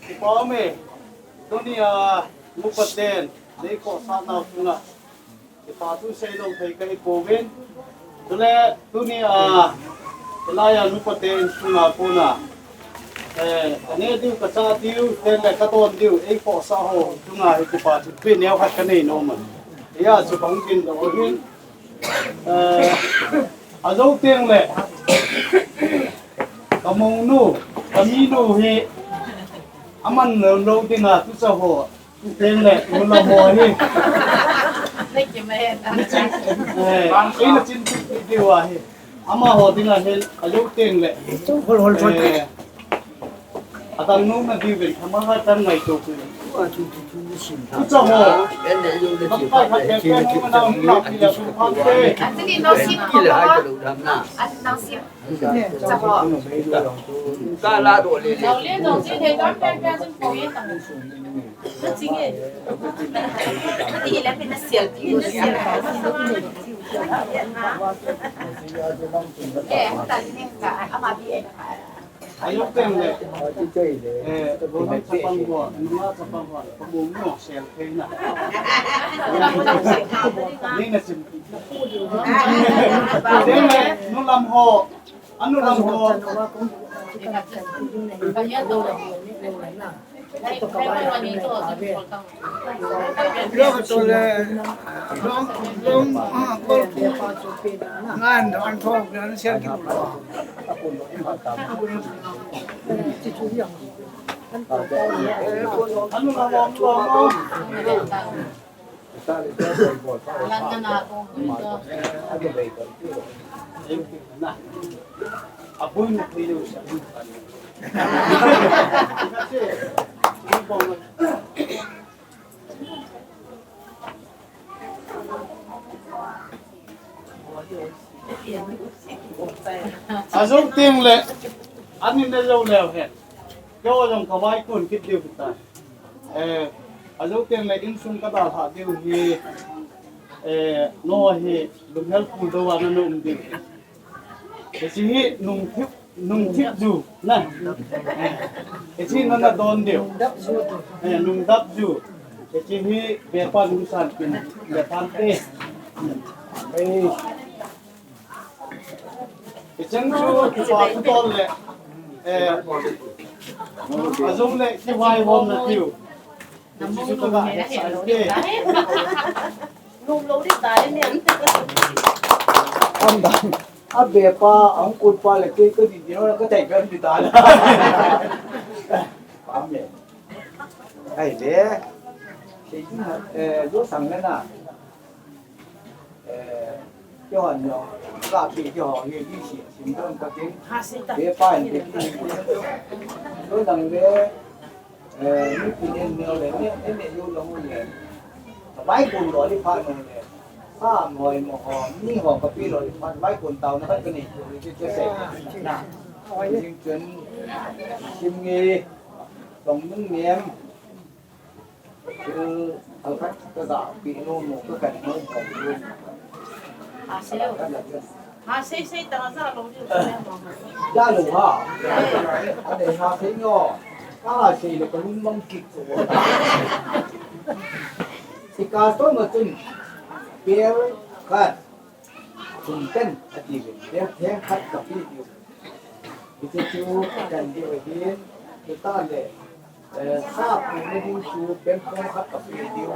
Kipa ume, tunia nupa ten, nei khohsah nau chunga. Kipa thu seilou thei kahi pouvin. Chule tunia, hilaiya nupa ten chunga kona. Eh, kaneh diu, kachah diu, tengle kadon diu, ei khohsah ho chunga hi kipa thu twi neo khat kanei nom e. Hia chu kahung tin doh ahin. Eh, ajou tengle, kamounu, kaminu hi, aman lou lou dinga, tucha ho, tengle, nula ho hi. Nichin, eh, ei nachin pit pit diu ahi. Amaho dinga hin, ajou tengle. Hol, hol, hol. Eh, Atan nom na diuvin, thama ha tan ngai to ku. Tucha ho. Bang pai khat beng beng nom na, nom na pila sum phan te. Actually, no sim ko. An no sim. Tucha ho. Ka la do le le. Dau le dau si thei dam pen pen sun ko ye tang. Na ching e. Ti le pen na sial ti na sial. Eh, ta ni ka ama bi e. Ayok teng le. Eh, bo na chapang bo, nunga chapang bo, pabung no sial thei na. Ni na sim. Teng le, nu lam ho. Anu lam ho. Lo to le, long, long, ah, kol pu. Ngan, an tho, an sian ki. Anu lam ho, anu lam ho. Ajou teng le, ani na jou leu hen. Keiho jong kavai kun kit diu tai. Eh, ajou teng le insung kadalhah diu hi, eh, no hi lunghel pul dou a na um diu. Hiche hi nung thip, nung thip ju na. Eh, hiche hi nana don diu. Eh, nung dap ju. Hiche hi bepa nung san pin, bepa te. Eh. Hicheng chu kipa thu tol le, eh, ajong le kivai hom na tiu. Hichu chu ka ga excited. Nom lo di ta le nian. Am dan. A bepa, a hung kut pa le kei ka di di na ka tai ka di ta la. Amen. Ai le. Kei, eh, jo sang le na. Eh, keiho jong, ka pi keiho nge di si, sim don ka king. Be pa in te king. Lo dang le, eh, ni pi nen neo le, ne, ne, ne, yo lo le. Ka bai kun lo li pa no le. Sa moi mo ho, ni ho ka pi lo li pa, bai kun tao na ka ni, ni ke ke se. Na. Jing chun, sim nge, tong nung nem. Thil alkhat ka ga pi nom mo ka kan nom mo. Ha sei. Ha sei sei ta za lo di. Za lo ha. Ane ha sei nyo. Ka ha sei le ka lung mang kit ko. Si ka to ma chun. Bel khat. Chun ten ati ve. Bel theng khat ka pi diu. Hiche chu kan diu ahin. Tuta le. Eh, sa pu na ding chu pengkong khat ka pe diu.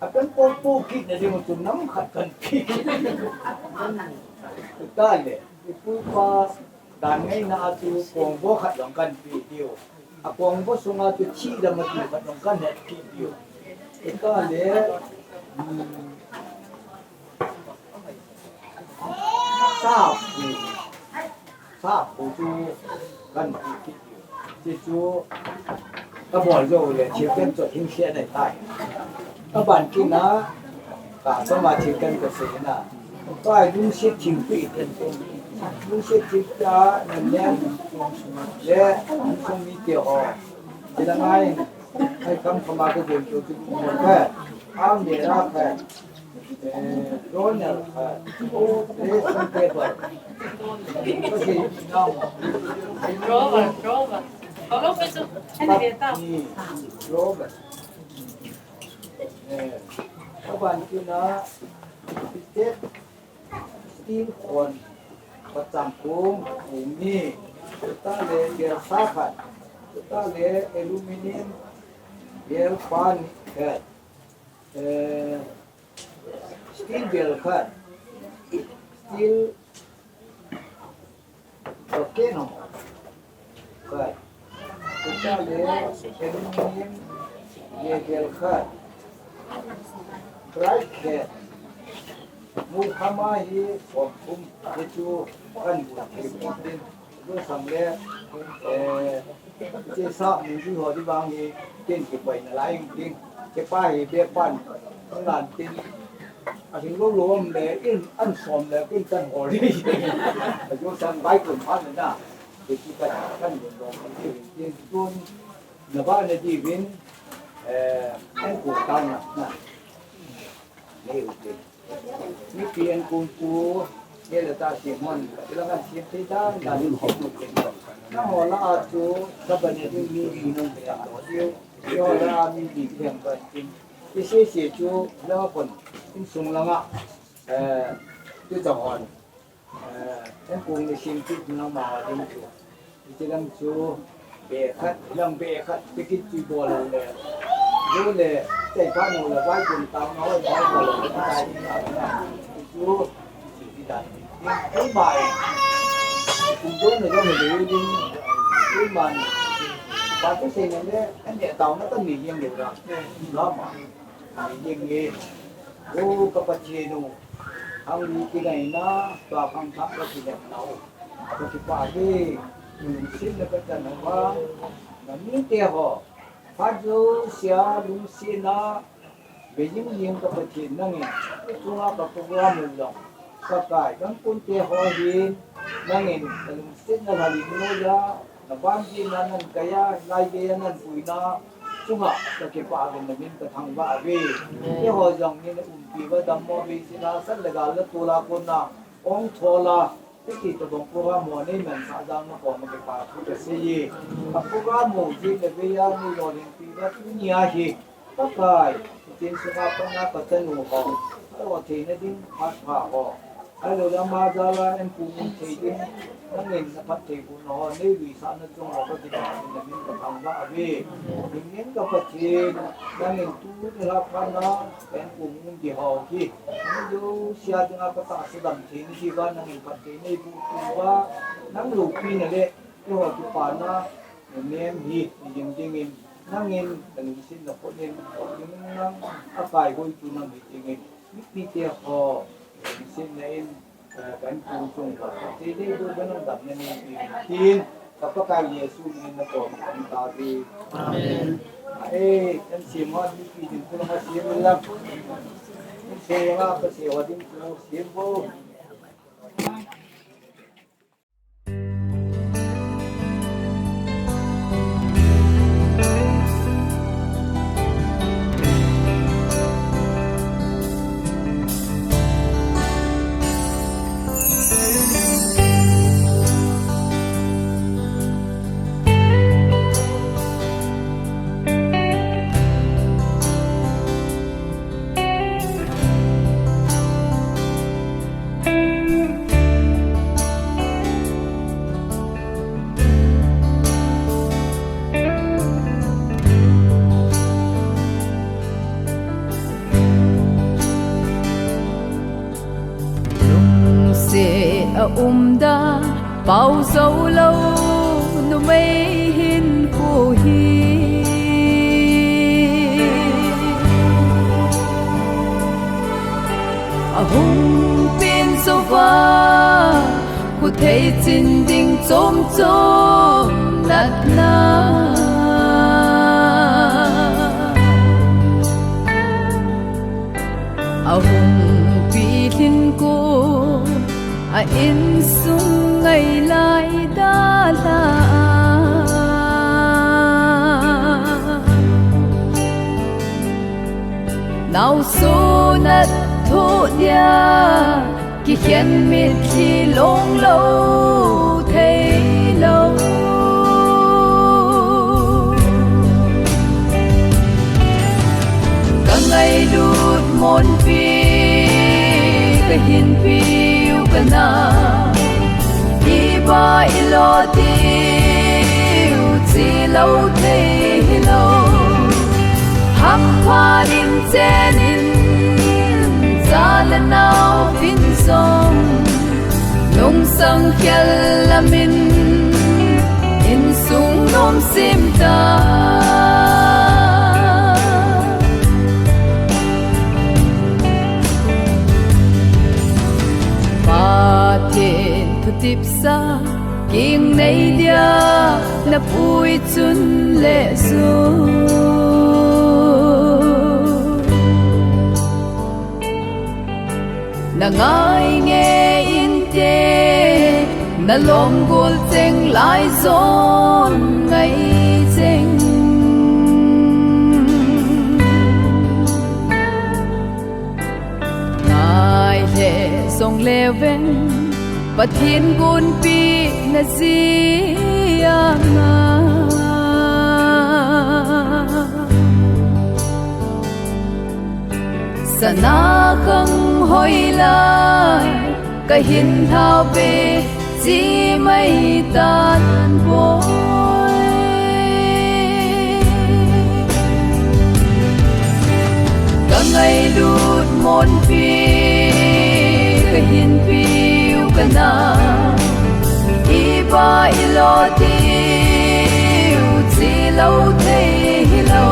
A pengkong pu kit na ding chu nam khat kan pe. Tuta le, i pu pa dan ngaina a chu kongbo khat jong kan pe diu. A kongbo sunga chu thi dam a tu khat jong kan het kit diu. Tuta le, hmm, sa pu. Sa pu chu kan pi kit diu. Chu chu ka bol jou le thil kan chot hing sia nei tai. Ka ban kit na ka sa ma thil kan ka sei na. Ka lungset thil pi kan tu. Lungset thil ta na nen le lungset mi te ho. Ti la ngai ai kam ka ma ka jen tu tu ka. Am de ra ka. Eh, Ronald, eh, oh, dressing table. Kasi, now, Drawer, drawer. Drawer. Eh, kaban kina, step, steel horn, pacham kung, umi, tuta le, bel sa khat, tuta le, aluminium, bel pan, khat. Eh, steel bel khat, steel volcano khat, tuta le aluminium ye bel khat, bright khat, mukhama hi som thum, hichu kan bu thim din. Lo sang le, eh, che sa mu ji ho di bang hi, ken kipai na lai ding, che pa hi be pan, lan tin. A ding lo lo om le, in an som le, ken kan ho di. Lo sang bai kun pan na. Ti kan, kan ding dong kan ti, ti tun na ba na di vin, eh, an ku tau na, na. Nei u te. Mipi an ku ku, ne la ta si mon, la kan si te dan, dan ni ku te. Na ho la a chu, ka ba ne di mi ni no te a. Ti ho la mi ni khem ba tin. Ti se se chu, la kon, in sung la nga, eh, tu ta hon. Eh, an kong ni sim tu nang ma ding chu. Ti lang chu be khat, lang be khat, ti kit chu bol le. Lu le, tai pa nu le, vai kun tang no, vai bol le, tai pa nu. Chu, ti dan. Ti mai. Kun don ne don ne ding. Ti man. Ba tu se ne le, an ne tau na ta ni yang le ra. Ra ma. Ni yang ye. O ka Pathen u. Ang ni ki ngai na, ba khang thak ka ki ngai na u. Ka kipah e, lungsetna kachan uva, na mite ho, phat jousea lungsetna, vei jing jing ka Pathen nangin, chunga ka program u jong, Pakai, gam kunte ho hin, nangin, ka lungsetna lhalin noiya, na vantina nan kaiya, lai geiya nan puina, chunga ka kipah uvin na min ka thangvah uve. Keiho jong nin na umpi uva dammo vei sina, san le gal le tol a kona, ong thol a, Hiti tabang program ho nei mansah jal na koma kipathu kasei e. A program ho jeh le veiya nei lolhinpi uva tunia hi. Pakai, hitin sunga pat na ka chanu ho. Alo theina ding phat pha ho. Alo lama jal a an pu mun thei ding. Nangin na phattheibohna ho nei luisah na chung ho ka kipah in na min ka thangvah uve. Hing in ka Pathen, nangin tuni lha phat na, ka an pu mun di ho hi. Nang jousea dinga ka tahsa dam thei ni hiva nangin phatthei nei boh uva, nang loupina le, keiho kipana, na nem hi, ni jing dingin, nangin, na lungsetna khut in, nang, a kaihoitu nang hi dingin, mipite ho, na lungsetna in, eh, kan pu chung ka, phatthei nei boh uva nang damna nei dingin, tin, Ka Pakai Jesu min in na koma kan tao uve. Amen. Eh, kan sim ho mipi ding kula ma sim la. Kan sim la ka sim ho ding kula sim bo. Lungset a um da, pao jou lou, numei hinkho hi. A hung pen jou va, khuthei chin ding chom chom natna. A hung pilhin ko, a insung ngai lai dalha. Naosen a thoh dia, kikhen mitlhi long lou thei lou. Ka ngailut monpi ka hinpiu ka na, iba ilo tiu chi lou thei hilou. Hampha in chen in, cha le nao vin song, nungsang khel lam in, insung nom sim ta. Pathen thutipsa, king nei dia, na pui chun le su. Na ngai nge inte, na Lom gol cheng lai zon ngai cheng. Ngai le zong le veng Pathian gunpi na ziang a. Sana khang hoi lai ka hin hlau ve chi mai tan boi. Ka ngailut monpi ka hin piu ka na. I ba i lo tiu chi lo thei hi lo.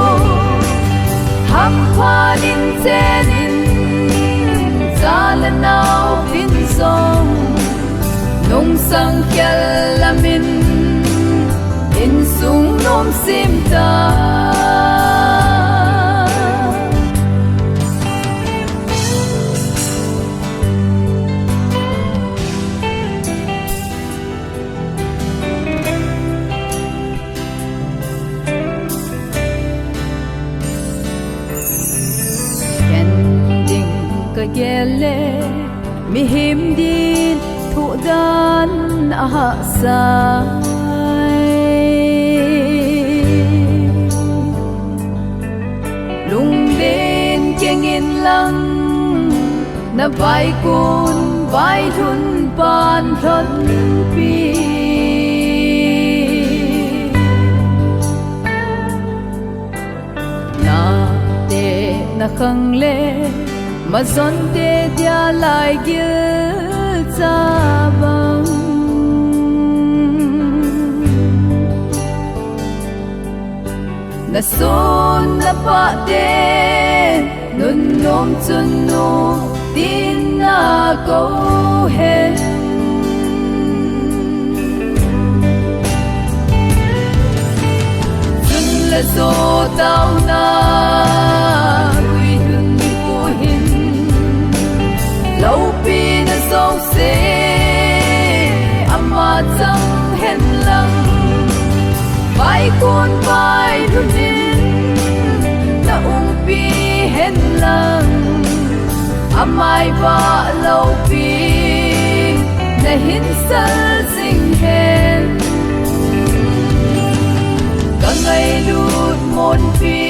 Hampha nin chen in cha le nau vin zong nung sang khial lamin insung nom sim ta. Ken ding ka gel le mihem din thu dan a hahsai. Lungden keng in lang na vaikun vailhun pan lhonpi. Na te na khang le ma zon te dia lai gil cha bang. Na son na pa te nun nom chun nu tin na ko hen. Chun la zo tau na ui hun ku hin lo pi na zo se ama chang hen lang. Vaikun vailhun in na umpi hen lang. Amai va lo pi na hin sal zing hen. Ka ngailut monpi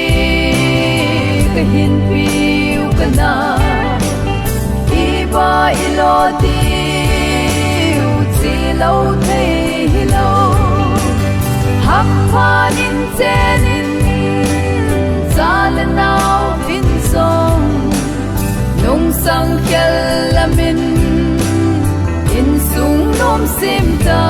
ka hin piu ka na. I ba i lo tiu chi lo thei hi lo. Hampha nin chen in cha le nau vin zong nung sang khial lamin insung nom sim ta.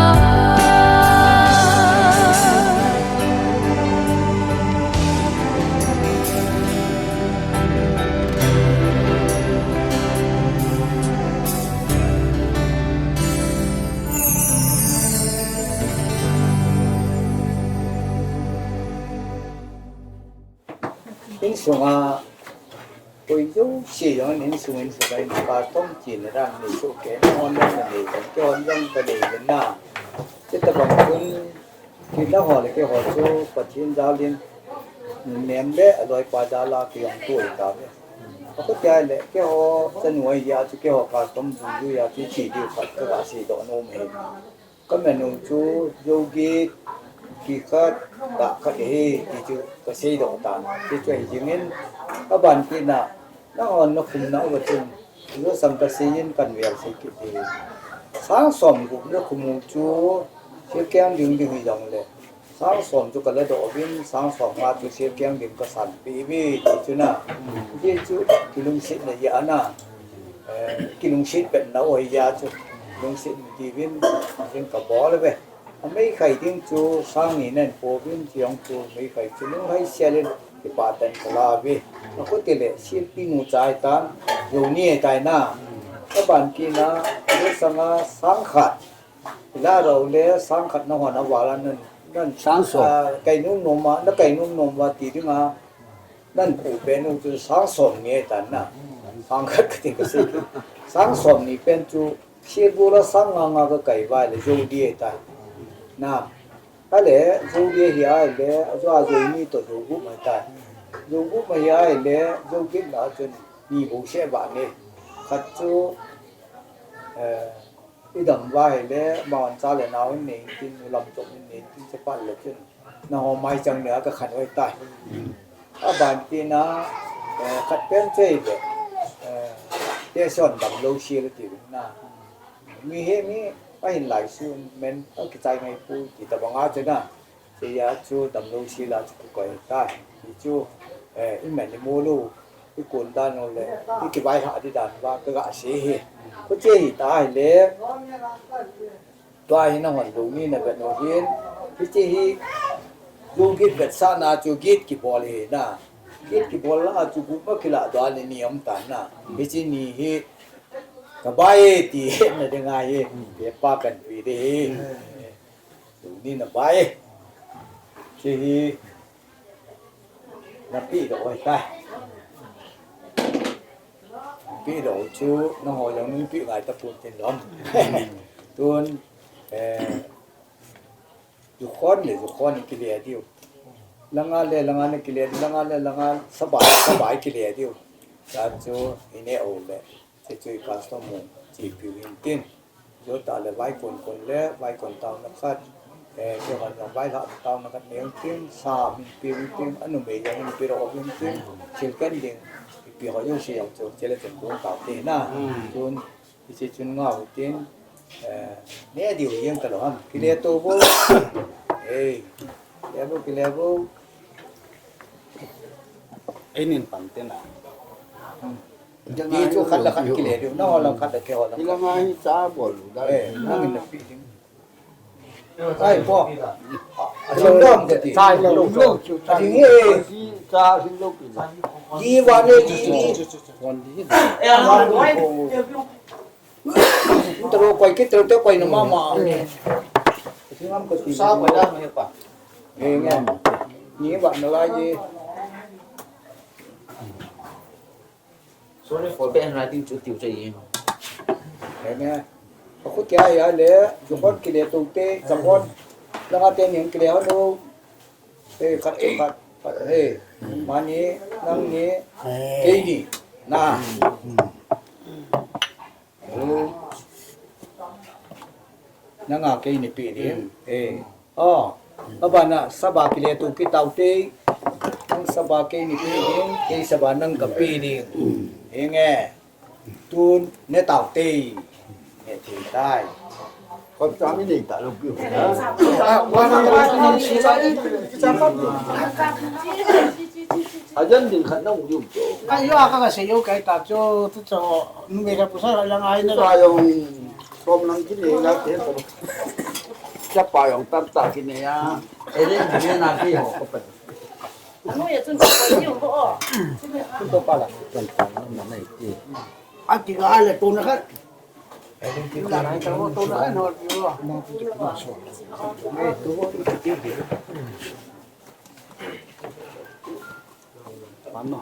Insunga koi jouse jong insung insung a in custom china dan nei soh kei, nahon jong nanei uvin, keihon jong kanei uvin na. Chuti bang chun, kei nahon le keiho chu Pathen jal in, nem le aloipa jal a kei jong tu ahi tauve. Akhutia le keiho chanu ahi jeh a chu keiho custom dungjui a chu hiche diu khat kaga seidoh nom ahi. Ka menu chu Jogi kikhat, tah khat ahi ti chu ka seidoh tan. Ti chu ahi jingin, aban kit na, nahon nakhum nauva chun, Losang kasei in kan vel sei kit ding. Sang som gup nakhum u chu, Silkeng ding ding hijongle, sang som chu kaladoh uvin, sang som nga chu Silkeng ding kasanpeh uve, ti chu na. Ti chu kilungsetna jeh a na. Eh, kilungset pet nau ahi jeh a chu, lungset diuvin, ding kabol uve. Ameikhai ding chu sang ni nahin pouvin, chujong chu meikhai chu lunglhai sel in kipah tah in kala uve. Akhuti le silpi nu cha ahitan, Joni ahitai na. Aban kit na, Losang a sang khat. Ila rau le sang khat nahon aval a nan, nan, sang som. Ah, kai nom nom a, nakai nom nom uva ti ding a. Nan pu pen u chu sang som ni ahitan na. Sang khat kati kasei. Sang som ni pen chu Sibula sang nga nga ka kai vai le Zodi ta. Na. Ale Zodi hi ai le, ajo a Zodi to Zogu mai ta. Zogu mai ai le, Zogi na chun ni bo se ba ne. Khat chu, eh, i dam vai le, ma an cha le nau nei tin, lam chok nei tin, che pa le chun. Na ho mai chang ne ka khan oi ta. A ban ti na, eh, khat pen che le, eh, te son dam lo si le ti na. Mi he mi, a hin lai su men, a kichai mai pu, ti ta banga che na. Che ya chu dam lo si la chu ka koi ta. Ti chu, eh, i men i mu lo, i kun dan lo le, i kivai ha di dan va, ka ga se hi. Ko che hi ta hi le, tua hi na hon lo ni na vet no hin, hiche hi, lo git vet sa na chu git kibol hi na. Git kibol la chu gu ma kila do ni ni om ta na. Hiche ni hi, ka bai ti na de nga hi, ye pa kan pi de hi. Ni na bai. Che hi, na pi do oi ta. Pi do chu, na ho jong ni pi ngai ta pun tin lom. Tun, eh, ju khon le, ju khon ni kile diu. Langa le, langa ni kile diu, langa le, langa sabai, sabai kile diu. Ta chu, ine o le. Che chu i custom mu, chi piu hin tin. Jota le vai kon kon le, vai kon tau na khat. Eh, che hon jong vai la tau na khat neng tin, sa min piu hin tin, anu me jong min piu ro hin tin. Chil kan ding, i pi ho jong si jong chu, che le chen kon tau te na. Chun, i che chun ngau tin, eh, ne diu jeng ka lo ham. Kile to bo. Eh, kile bo, kile bo. Ei nin pan te na. Ti chu khat la khat kile diu, na ho la khat la ke ho la. Ila ngai cha bol lu da. Eh, nang in na pi ding. Ai po. A sing dom ka ti. Cha lo lo chu. A ding e. Cha sing lo pi. Di wa ne di ni. Kon di. Talo koi kit talo te koi na mama. Sing am ka ti. Sa koi da no he pa. Eh, nge. Ni ba na la ye. Sorry for bad handwriting chu tiu che yin. Amen. Aku kya ya le, jukon kile tu te, jukon. Langa te ning kile ho no. Eh, khat, khat, khat, eh. Mani, nang ni, kei ni. Na. Nanga kei ni pi ni. Eh. Oh, abana saba kile tu ki tau te. Nang saba kei ni pi ding, kei saba nang ka pi ding. Inge. Tun ne tau te. Ne ti tai. Kon ta mi nei ta lo ki. Ajan ding khat na u diu cho. Ka yo ka ka se yo kai ta cho, tu cho. Nu me ka pusa la ngai na. Sa yo. Som lang kine ya te to. Chapa jong tam ta kine ya. Eren kine na ki ho ko pa. Anu ya chun ko ni ho. Chun to pa la. Chun to na na ti. A ki ga le to na khat. Eren ki la na to na ho ti ho. Mano.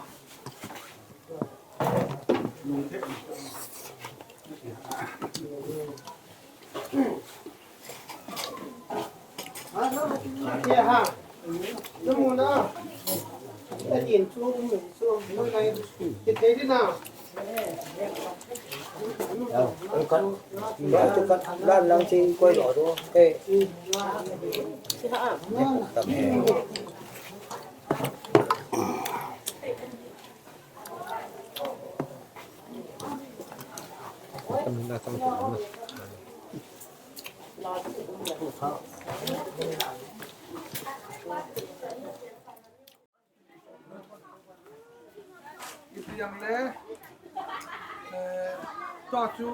Ipi jong le, eh, tua chu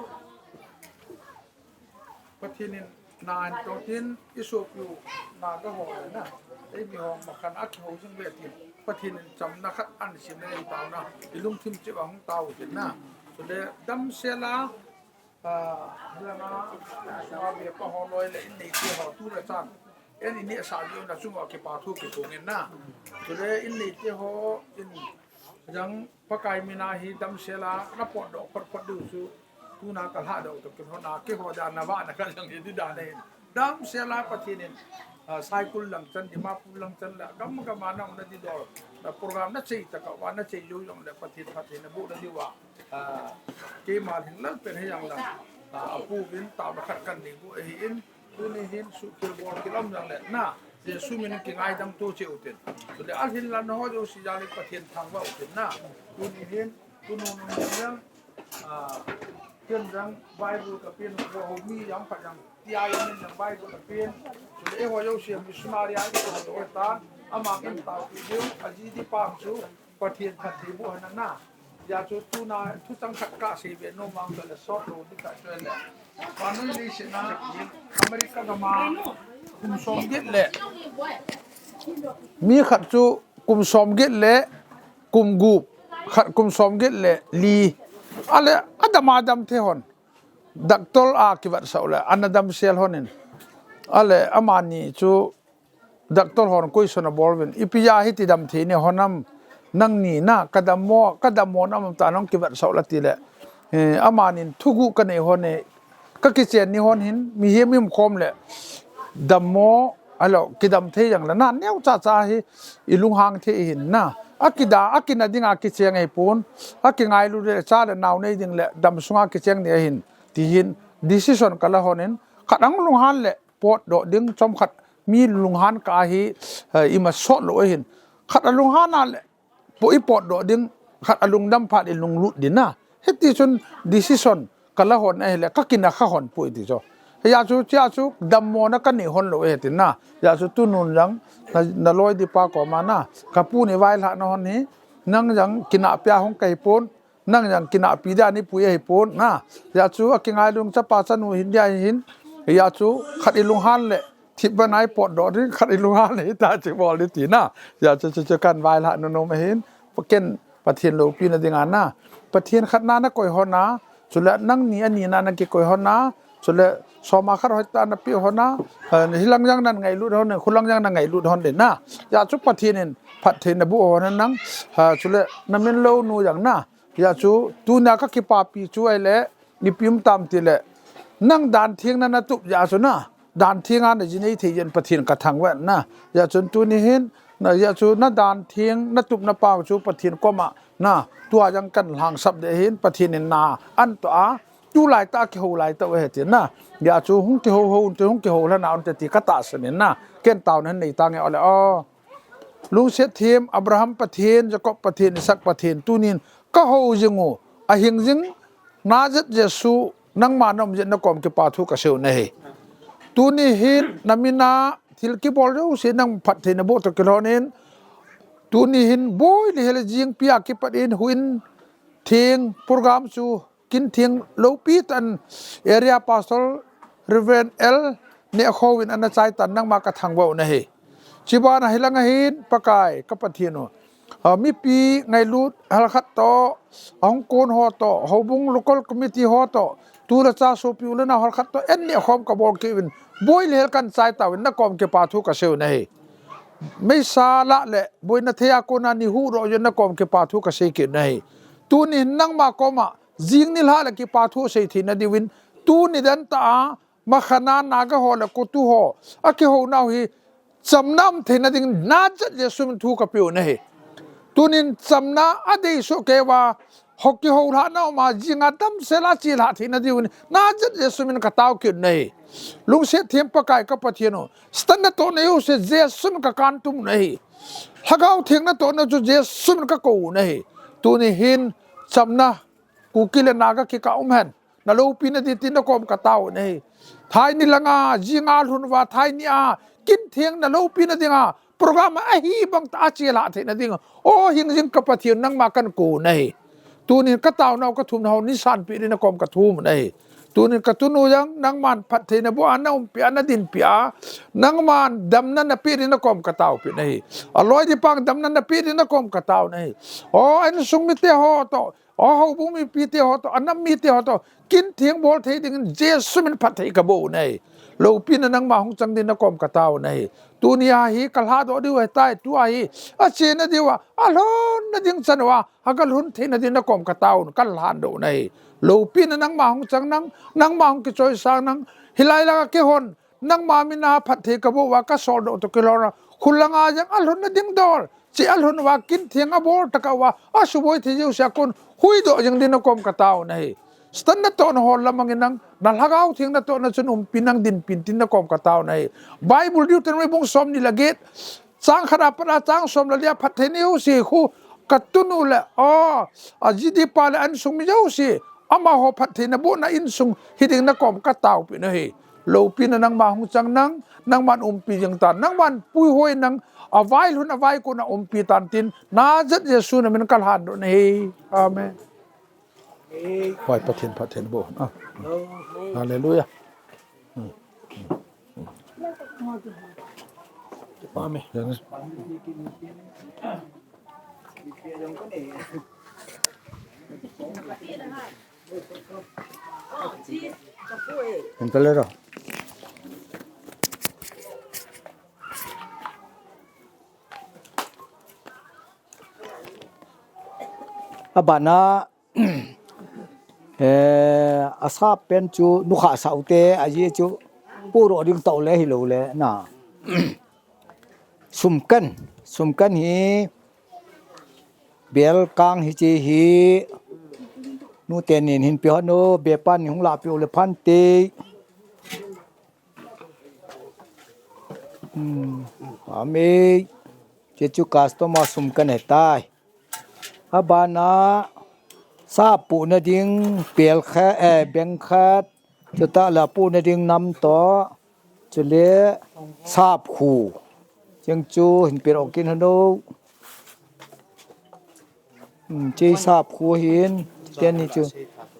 Pathen in na an tong tin i sopi u na ka ho le na. Ei mi ho ma khan a ki ho jing ve tin. Pathen in chamna khat an sim le i tao na. I lungthim chip a hung tao tin na. Chule damsel a, ah, na, na, na, ve pa ho loi le in nei te ho tu le chan. En in ne sa yo na chung a ki pa thu ki kong in na. Chule in nei te ho in jang Pakai mina hi damsel a na pot doh phot phot diu chu. Tuna ka lha dau to kin hona ke ho da na ba na ka jang di da nei. Damsel a Pathen in, ah, Saikul lang chan, Dimapur lang chan la, gam gam a na um na di dol. Na program na chei ta ka wa na chei yo yong le Pathen Pathen na bu na di wa. Ah, keima hin lang pen he yang lang. Ah, apu vin ta na khat kan ni bu he in. Tuni hin suhkhel bolkhel um jong le na, Jesu min kingaidam to cheh utin. Chule alhin la na ho jouse jal in Pathen thangvah utin na. Tuni hin, tunung nung jong, ah, ken jong Bible ka pen, ho mi jong phat jong, tia jong min jong Bible ka pen. Chule eiho jouse missionary a i to to tan, ama ken taopi diu, aji di pam chu, Pathen khat thei bu hana na. Ya chu tuna thuchang khat ka sei ve nom vang le sot lo ni ka chu le. Panui li sina America gam a kum som get le. Mi khat chu kum som get le kum gup. Khat kum som get le li. Ale adam adam the hon. Doctor a kivat sau le. Ana damsel hon in. Ale amani chu Doctor hon question abol uvin, ipi a hiti dam thei nahon ham, nangni na, ka dammo, ka dammo na um ta nong kivat sau la ti le. Eh, amanin thuguh ka nei hon e, ka kichen ni hon hin, mihem i um khom le, dammo, alo, kidam thei jang le, na, neo cha cha hi, i lunghang thei hin na. A kida, a kina dinga kicheng ahi pon, a kingailu le, cha le nao nei ding le, dam sunga kicheng ni ahin, ti hin, decision ka la hon in, khat ang lunghan le, potdoh ding, chomkhat mi lunghan ka hi, eh, ima sot lo ahin. Khat a lunghan a le, po i potdoh ding, khat a lungdam phat i lunglut ding na. Hiti chun decision ka la hon ahile, ka kina kha hon pui ti chu. Hia chu, chia chu, dammo na ka nei hon lo ahi ti na. Hia chu, tunung jang, na, na loi di pa koma na. Ka pu ni vailhah na hon hi, nang jang kina pia hong ka hi pon, Nang jang kina pi dia ni pui ahi pon na. Hia chu a kingailung chapa chanu hin dia hin. Hia chu khat i lunghan le. Thip ba nai potdoh ding khat i lunghan le ta chi bol di ti na. Hia chu chu chu kan vailhah nunom ahin. Ken Pathen loupina dinga na. Pathen khat na na koi hon na. Chule nangni ani na na kikoi hon na. Chule soma khat hoi ta na pi hon na. Eh, hilang jang nan ngailut hon, khulang jang nan ngailut hon de na. Hia chu Pathen in phattheina bu hon nang. Ha, chule na min lou nu jang na. Hia chu, tunia ka kipapi chu ahile, ipi um tam ti le, nang dan theng na na tup hia chu na, dan theng a na ji nei thei jeh in Pathen ka thangvah na. Hia chun tuni hin, na hia chu na dan theng na tup na pau chu Pathen koma, na, tua jang kan lhangsap de hin Pathen in na, an to a, tulai ta kihou lai ta u ahi ti na. Hia chu hung kihou hou, hung kihou lhana un te ti ka tahsan in na. Ken taona nei tange ole o. Lungset them, Abraham Pathen, Jacob Pathen, Isaac Pathen, tunin ka hou jing u, ahing jing, Nazareth Jesu, nangma na um jeh in na kom kipa thu ka sei u ahi. Tuni hin, na min a, thil kibol jouse nang phattheina boh toh kilhon in, tuni hin, boi le hel jingpi a kipat in, huin, theng, program chu, Kin theng loupi tah in Area Pastor Reverend L Nehkhou in ana chai tan nangma ka thangvah u ahi. Chiban a hilang ahin Pakai ka Pathen u. A, mipi ngailut halkhat toh, ahung kon ho toh, houbung local committee ho toh, tu le cha sopi u le nao halkhat toh, en neh khom ka bol kit uvin, boi le hel kan chai tauvin, na kom kipa thu ka sei u ahi. Meisa lah le, boina thei a kona ni huhdoh jeh in na kom kipa thu ka sei kit u ahi. Tuni nangma koma, Jing nilhah le kipa thu sei theina diuvin, tuni dan tah a, Makhan a Naga ho le Kuki ho, a kihou nau hi, chamna um theina ding, Nazareth Jesu min thu ka pe u ahi. Tunin chamna a dei soh kei uva, ho kihou lhah na um a, jing a damsel a che lhah theina diuvin, Nazareth Jesu min ka tao kit u ahi. Lungset them Pakai ka Pathen u, Satan natoh na jouse Jesu min ka kan tum u ahi. Lhagao Theng natoh na chu Jesu min ka kou u ahi. Tuni hin, chamna Kuki le Naga kikah um hen. Na loupina ding tin na kom ka tao u ahi. Thai ni langa, jing a lhun uva, thai ni a, kin theng na loupina dinga, program a hi bang tah a che lhah theina ding. O hing jing ka Pathen nangma kan kou u ahi. Tunin ka taona u ka thumna u nei sanpeh ding na kom ka thum u ahi. Tunin ka tunu jang, nangman phattheina boh a na umpi a na dinpi a, nangman damna na pe ding na kom ka taopi u ahi. A loi di pang damna na pe ding na kom ka tao u ahi. O, insung mite ho toh, O houbung mipi te ho toh, a nam mite ho toh, kin theng bol thei dingin Jesu min phatthei ka boh u ahi. Loupina nangma hung chang ding na kom ka tao na hi. Tunia hi ka lhadoh diu ahitai, tua hi. A chena diu a, a lhun na ding chan uva, a ka lhun thei na ding na kom ka tao, ka lhandoh na hi. Loupina nangma hung chang nang, nangma hung kichoisang nang, hilai langa kihon, nangma mina phatthei ka boh uva ka soldoh toh kilhon a, khulanga jeng a lhun na ding dol. Chi a lhun uva kin theng a bol taka uva, a suboi thei jouse a kon huhdoh jeng ding na kom ka tao na hi. Satan natohna hol lamang in nang, na lhagao theng natohna chun umpi nang dinpi in tin na kom ka tao na hi. Bible Deuteronomy bung som ni le get, chang khat a pat a chang som le li a phatthei nei jouse khu ka tunu le, o, a ji dipa le insung mi jouse, amaho phattheina bohna insung hiding na kom ka taopi na hi. Loupina nangma hung chang nang, nangman umpi jeng tan, nangman puihoi nang, a vailhun a vaikon a umpi tan tin, Nazareth Jesu na min ka lhandoh na hi. Amen. Hoi Pathen, Pathen bo. Ah. Hallelujah. Hmm. Amen. Entalero. Abana, eh, asap pen chu nukhah saute, aji chu puro ding tau le hilou le na. Sumkan, sumkan hi, bel kang hi chi hi, nu tenin hin pi hon o, bepan ni hung la pi o le phan te. Hmm, amen. Che chu customer sumkan ahitai. Abana sa pu na ding bel kha, eh, beng khat. Chuta la pu na ding nam to. Chule sap khu. Cheng chu hin pi ro kin hano. Hmm, che sap khu hin. Che ni chu.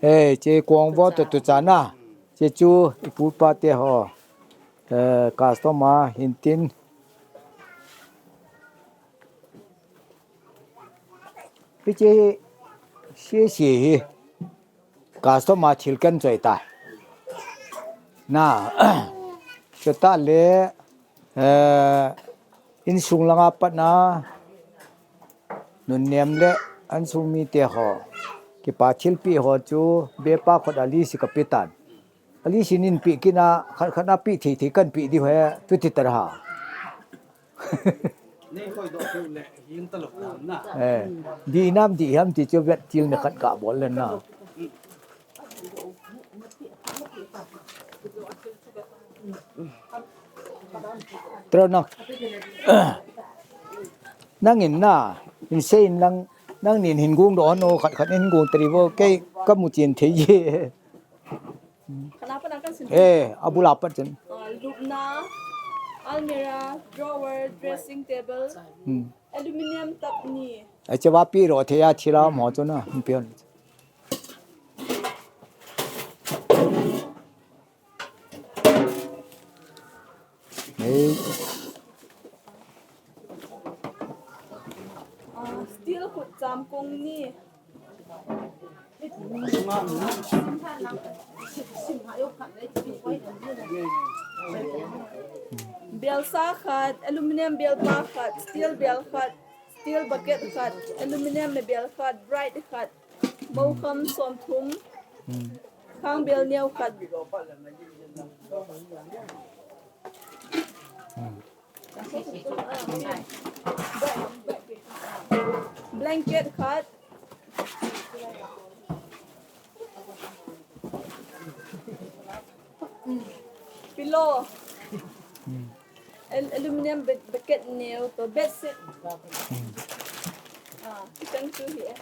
Eh, che kong vo to tu chana. Che chu ipu ipa te ho. Eh, customer hin tin. Hiche hi, hiche hi, customer thil kan choi ta. Na, chuta le, eh, insung langa pat na, nunnem le, insung mite ho, kipa thilpi ho chu, bepa khut a list ka pe tan. A list nin pe kit na, khat khat na pe thei thei kan pe diu ahi, chuti tah a. Nei hoi doh tu le, hing ta lo na. Eh, di nam di ham ti chu vet til na khat ka bol le na. Tro na. Nangin na, in sei in lang, nangnin hin gung doh no, khat khat hin gung tari bo, kei ka mu chin thei ye. Khana pa na kan sin. Eh, abul a pat chun. Ah, lupna, almirah, drawer, dressing table, hmm, aluminium tap ni. Ai che va pi ro the ya thila mo chu na, pi on. Ei. Ah, steel khut cham kong ni. Belsa khat, aluminium belpa khat, steel bel khat, steel bucket khat, aluminium bel khat, bright khat, mokham somthum, khang bel neo khat. Blanket khat. Pillow. Al-, aluminium bed-, bucket neo to bedsheet. Ah, kitang chu hi eh.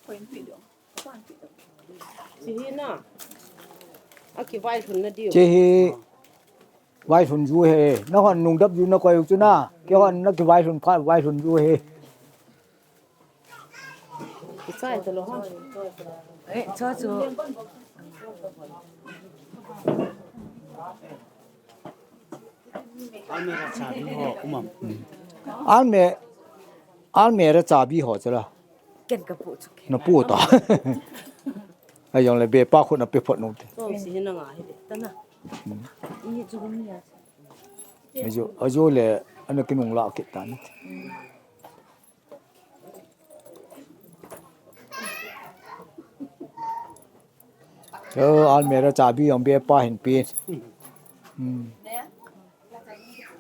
Point pi do. Chi hi na. A kivailhun na diu. Chi hi vailhun ju he. Na hon nung dap ju na koi u chu na. Kei hon na kivailhun pha vailhun ju he. Kichai ta lo ha. Eh, cho chu. Almirah chabi ho um am? Almi-, almirah chabi ho chu la. Ken ka pu chu ken. Na pu ta. Ajong le bepa khut na pe phot nu te. Ajo, ajo le ana kinung la kit tan. Yo, almirah chabi jong bepa hin pe. Hmm.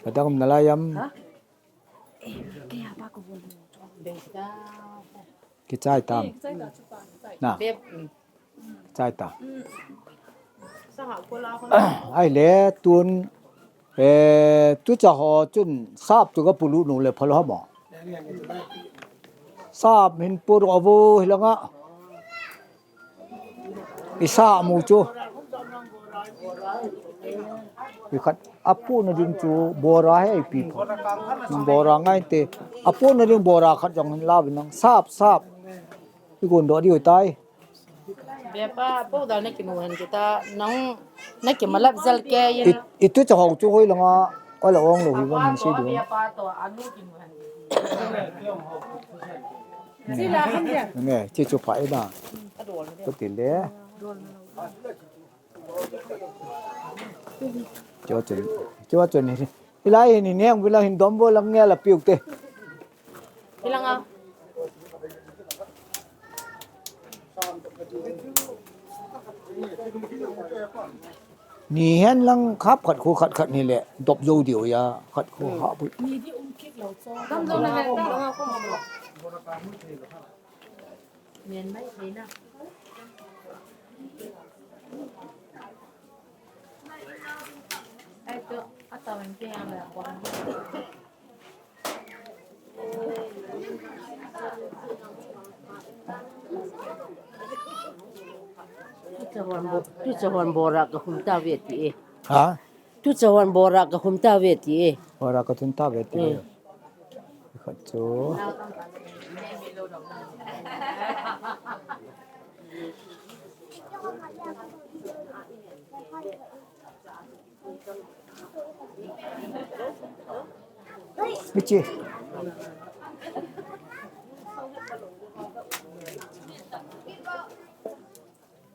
Kadang na la jam. Kichai tam. Na. Kichai tam. Ahile tun, eh, tucha ho chun sap chu ka pulu nu le phalo ha mo. Sap hin pulu avo hilanga. Isa mu chu. Ikhat apu na ding chu bora he ipi pha. Bora ngai te. Apu na ding bora khat jong hin la bin nang sap sap. Igun do diu tai. Bepa, po da na kinu hen kita, nang na kimalap jal ke yin. Itu cha hong chu hoi langa, ola ong lo hi bang hin si du. Bepa to, anu kinu hen. Nge, chi chu pha ina. Ko ti le. Cho chun, cho chun ni. Hilai ni neng bilang hin dom bo lang nge la piu te. Hilanga. Ni hen lang khap khat khu khat khat ni le dop jo diu ya khat khu ha bu. Ni di um kit lo cho. Dam jo na ve ta lo ha ko mo. Mian mai thei na. Ai to, a ta wen ke yang la ko. Tucha hon bo, tucha hon bora ka khum ta ve ti e. Ha? Tucha hon bora ka khum ta ve ti e. Bora ka thun ta ve ti e. Hmm. Khat chu. Michi.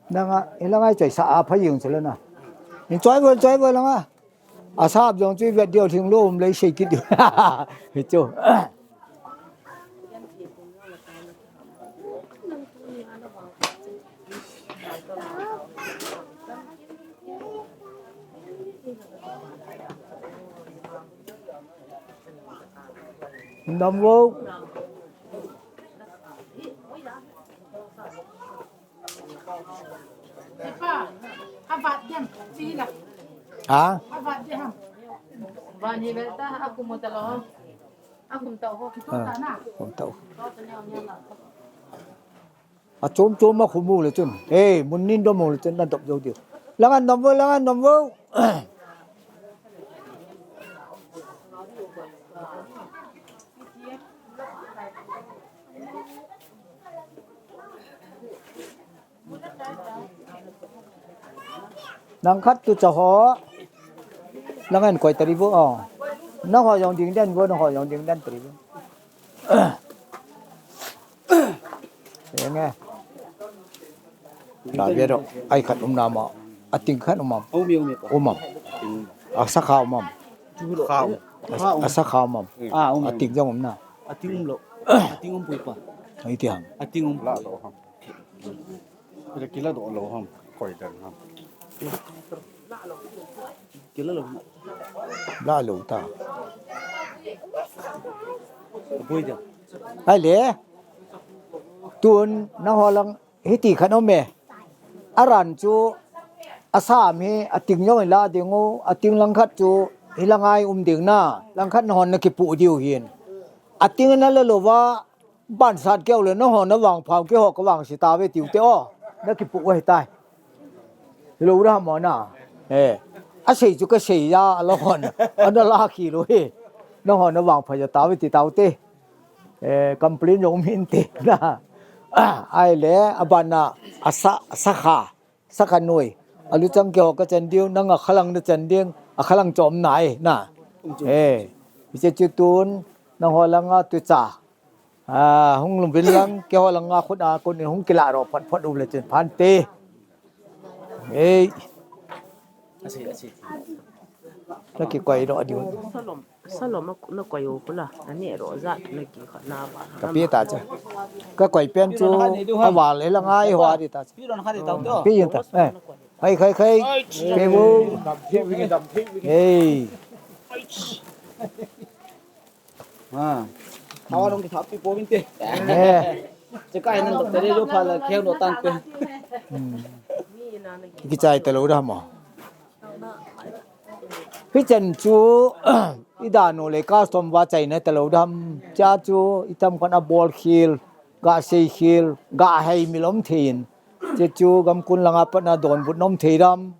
Nanga, ilang ai choi sa a pha yung sila na. Ni choi bol, choi bol langa. Asap jong chu vet diu thing lo um lei sei kit diu. Hi chu. Dam vo. Ha? Van hi vel ta, a kum ta lo. A kum ta ho. A, kum ta ho. A chom chom a khum u le chun. Ei, mun nin dom u le chun, na dop jo diu. Lang an dom vo, lang an dom vo. Nang khat tucha ho. Lang an koi tari vo, oh. Nang ho jong ding den vo, nang ho jong ding den tari vo. Enge. Na ve ro, ai khat um na ma. A ting khat um am. Um, um, um. Um am. A sakha um am. Kha um. Kha um. A sakha um am. Ah, um, um. A ting jong um na. A ting um lo. A ting um pui pa. Ai ti ham. A ting um la lo ham. Kila kila do lo ham. Koi dan ham. Kila lo. La lo ta. Pui da. Ai le. Tun na ho lang Hiti khat um e. Aran chu asam hi ating jong ila ding u, ating lang khat chu hilang ai um ding na, lang khat nahon nakipu diu hin. Ating na la lova, ban sat keu le nahon navang phau keiho kavang si tave tiu te o. Nakipu u ahitai. Hilou ra mo na. Eh. Asei chu kasei ja, alahon. Ana la khi lo hi. Nahon navang phau ja tave ti tau te. Eh, complain jong um inte na. Ah, ai le, abana, asa, sakha, sakha noi. Alu chang keiho kachan diu, nang akhalang nachan ding, akhalang chom nai, na. Eh, hiche chu tun, nangho langa tucha. Ah, hung lum vin lang, keiho langa khut a, kun hung kila ro, phat phat u le chun, phante. Ei. Asi, asi. Naki koi ro adiu. Salom, salom na koi o kula. Ani ro za naki kha na ba. Ka pi ta cha. Ka koi pen chu awal e la ngai ho adi ta. Pi ron kha di ta to. Pi yin ta. Eh. Khai, khai, khai. Ke bu. Ei. Ha. Thawa long ki thap pi po min te. Eh. Che kai nan doctor e jo pha la kheu no tang pe. Hmm. Ki chai ta lo da mo. Hichan chu, i da no le custom va chai na ta lo dam. Cha chu, i tam khan a bol khil, ga sei khil, ga hei milom thein. Che chu, gam kun langa pat na don but nom thei dam.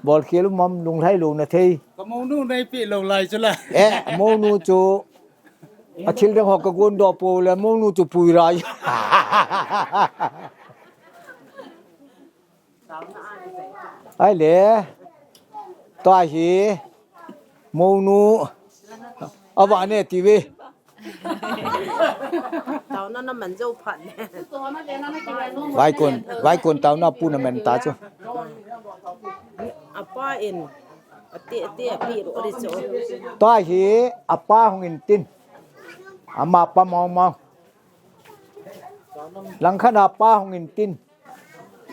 Bol khil um am, lung lhai lo na thei. Ka monu nei pi lo lai chu la. Eh, monu chu, a thil dang ho ka gun do po le, monu chu pui rai. Ai le. Tua hi. Monu. Ava ne ti ve. Tauna na man jo phat le. Vaikon, vaikon tauna pu na man ta chu. Apa in. Ati, ati, api ro ri chu. Tua hi apa hung in tin. Ama pa mau mau. Langkhat a pa hung in tin.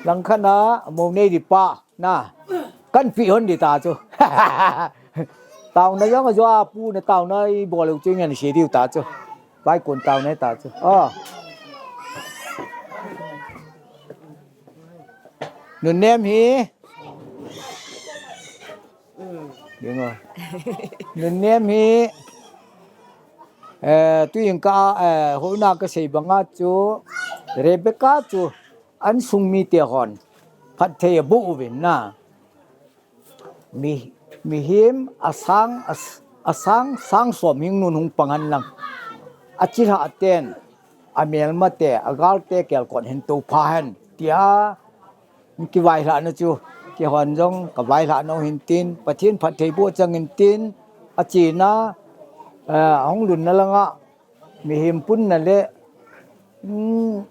Langkhat a mo nei di pa na. Kan pi hon di ta chu. Tauna jong a jo a pu na tauna i bol u chu ngen si diu ta chu. Vaikon tauna ta chu. Oh. Nun nem hi. Ding o. Nun nem hi. Eh, tu ing ka, eh, hona ka sei banga chu. Rebecca chu. An sung mite hon. Phatthei a bu uvin na. Mi, mihem a sang, a, a sang, sang som hing nun hung pang hen lang. A chilhah ten, a melmate, a galte kelkot hin to pha hen. Tia, kivaihlah na chu, kihon jong, kavaihlah na hin tin, Pathen phatthei boh chang in tin, a china, eh, a hung lun na langa, Mihem pun na le, um,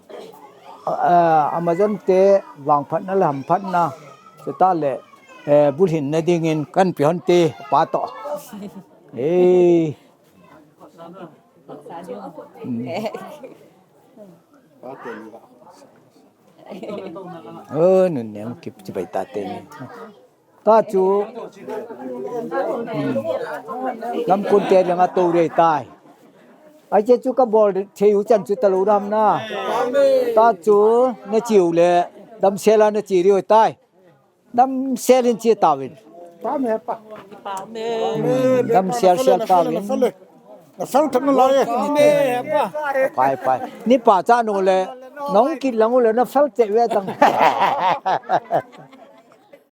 a, a, Amazon te vangphatna le hamphatna, chutah le, eh, bulhin na dingin kan pi hon te, pa to. Eh. Um. Oh, nun nem kip chibai ta te ni. Ta chu, hmm, lamkun te langa to rei tai. Ai che chu ka bol thei u chan chu ta lo dam na. Ta chu, na chiu le, damsel a na chi riu tai. Damsel in chi ta vin. Pa me pa. Hmm, damsel sel ta vin. Na fel thak na lai e. Pai, pai. Ni pa cha no le, nong kit lang u le, na fel che ve tang.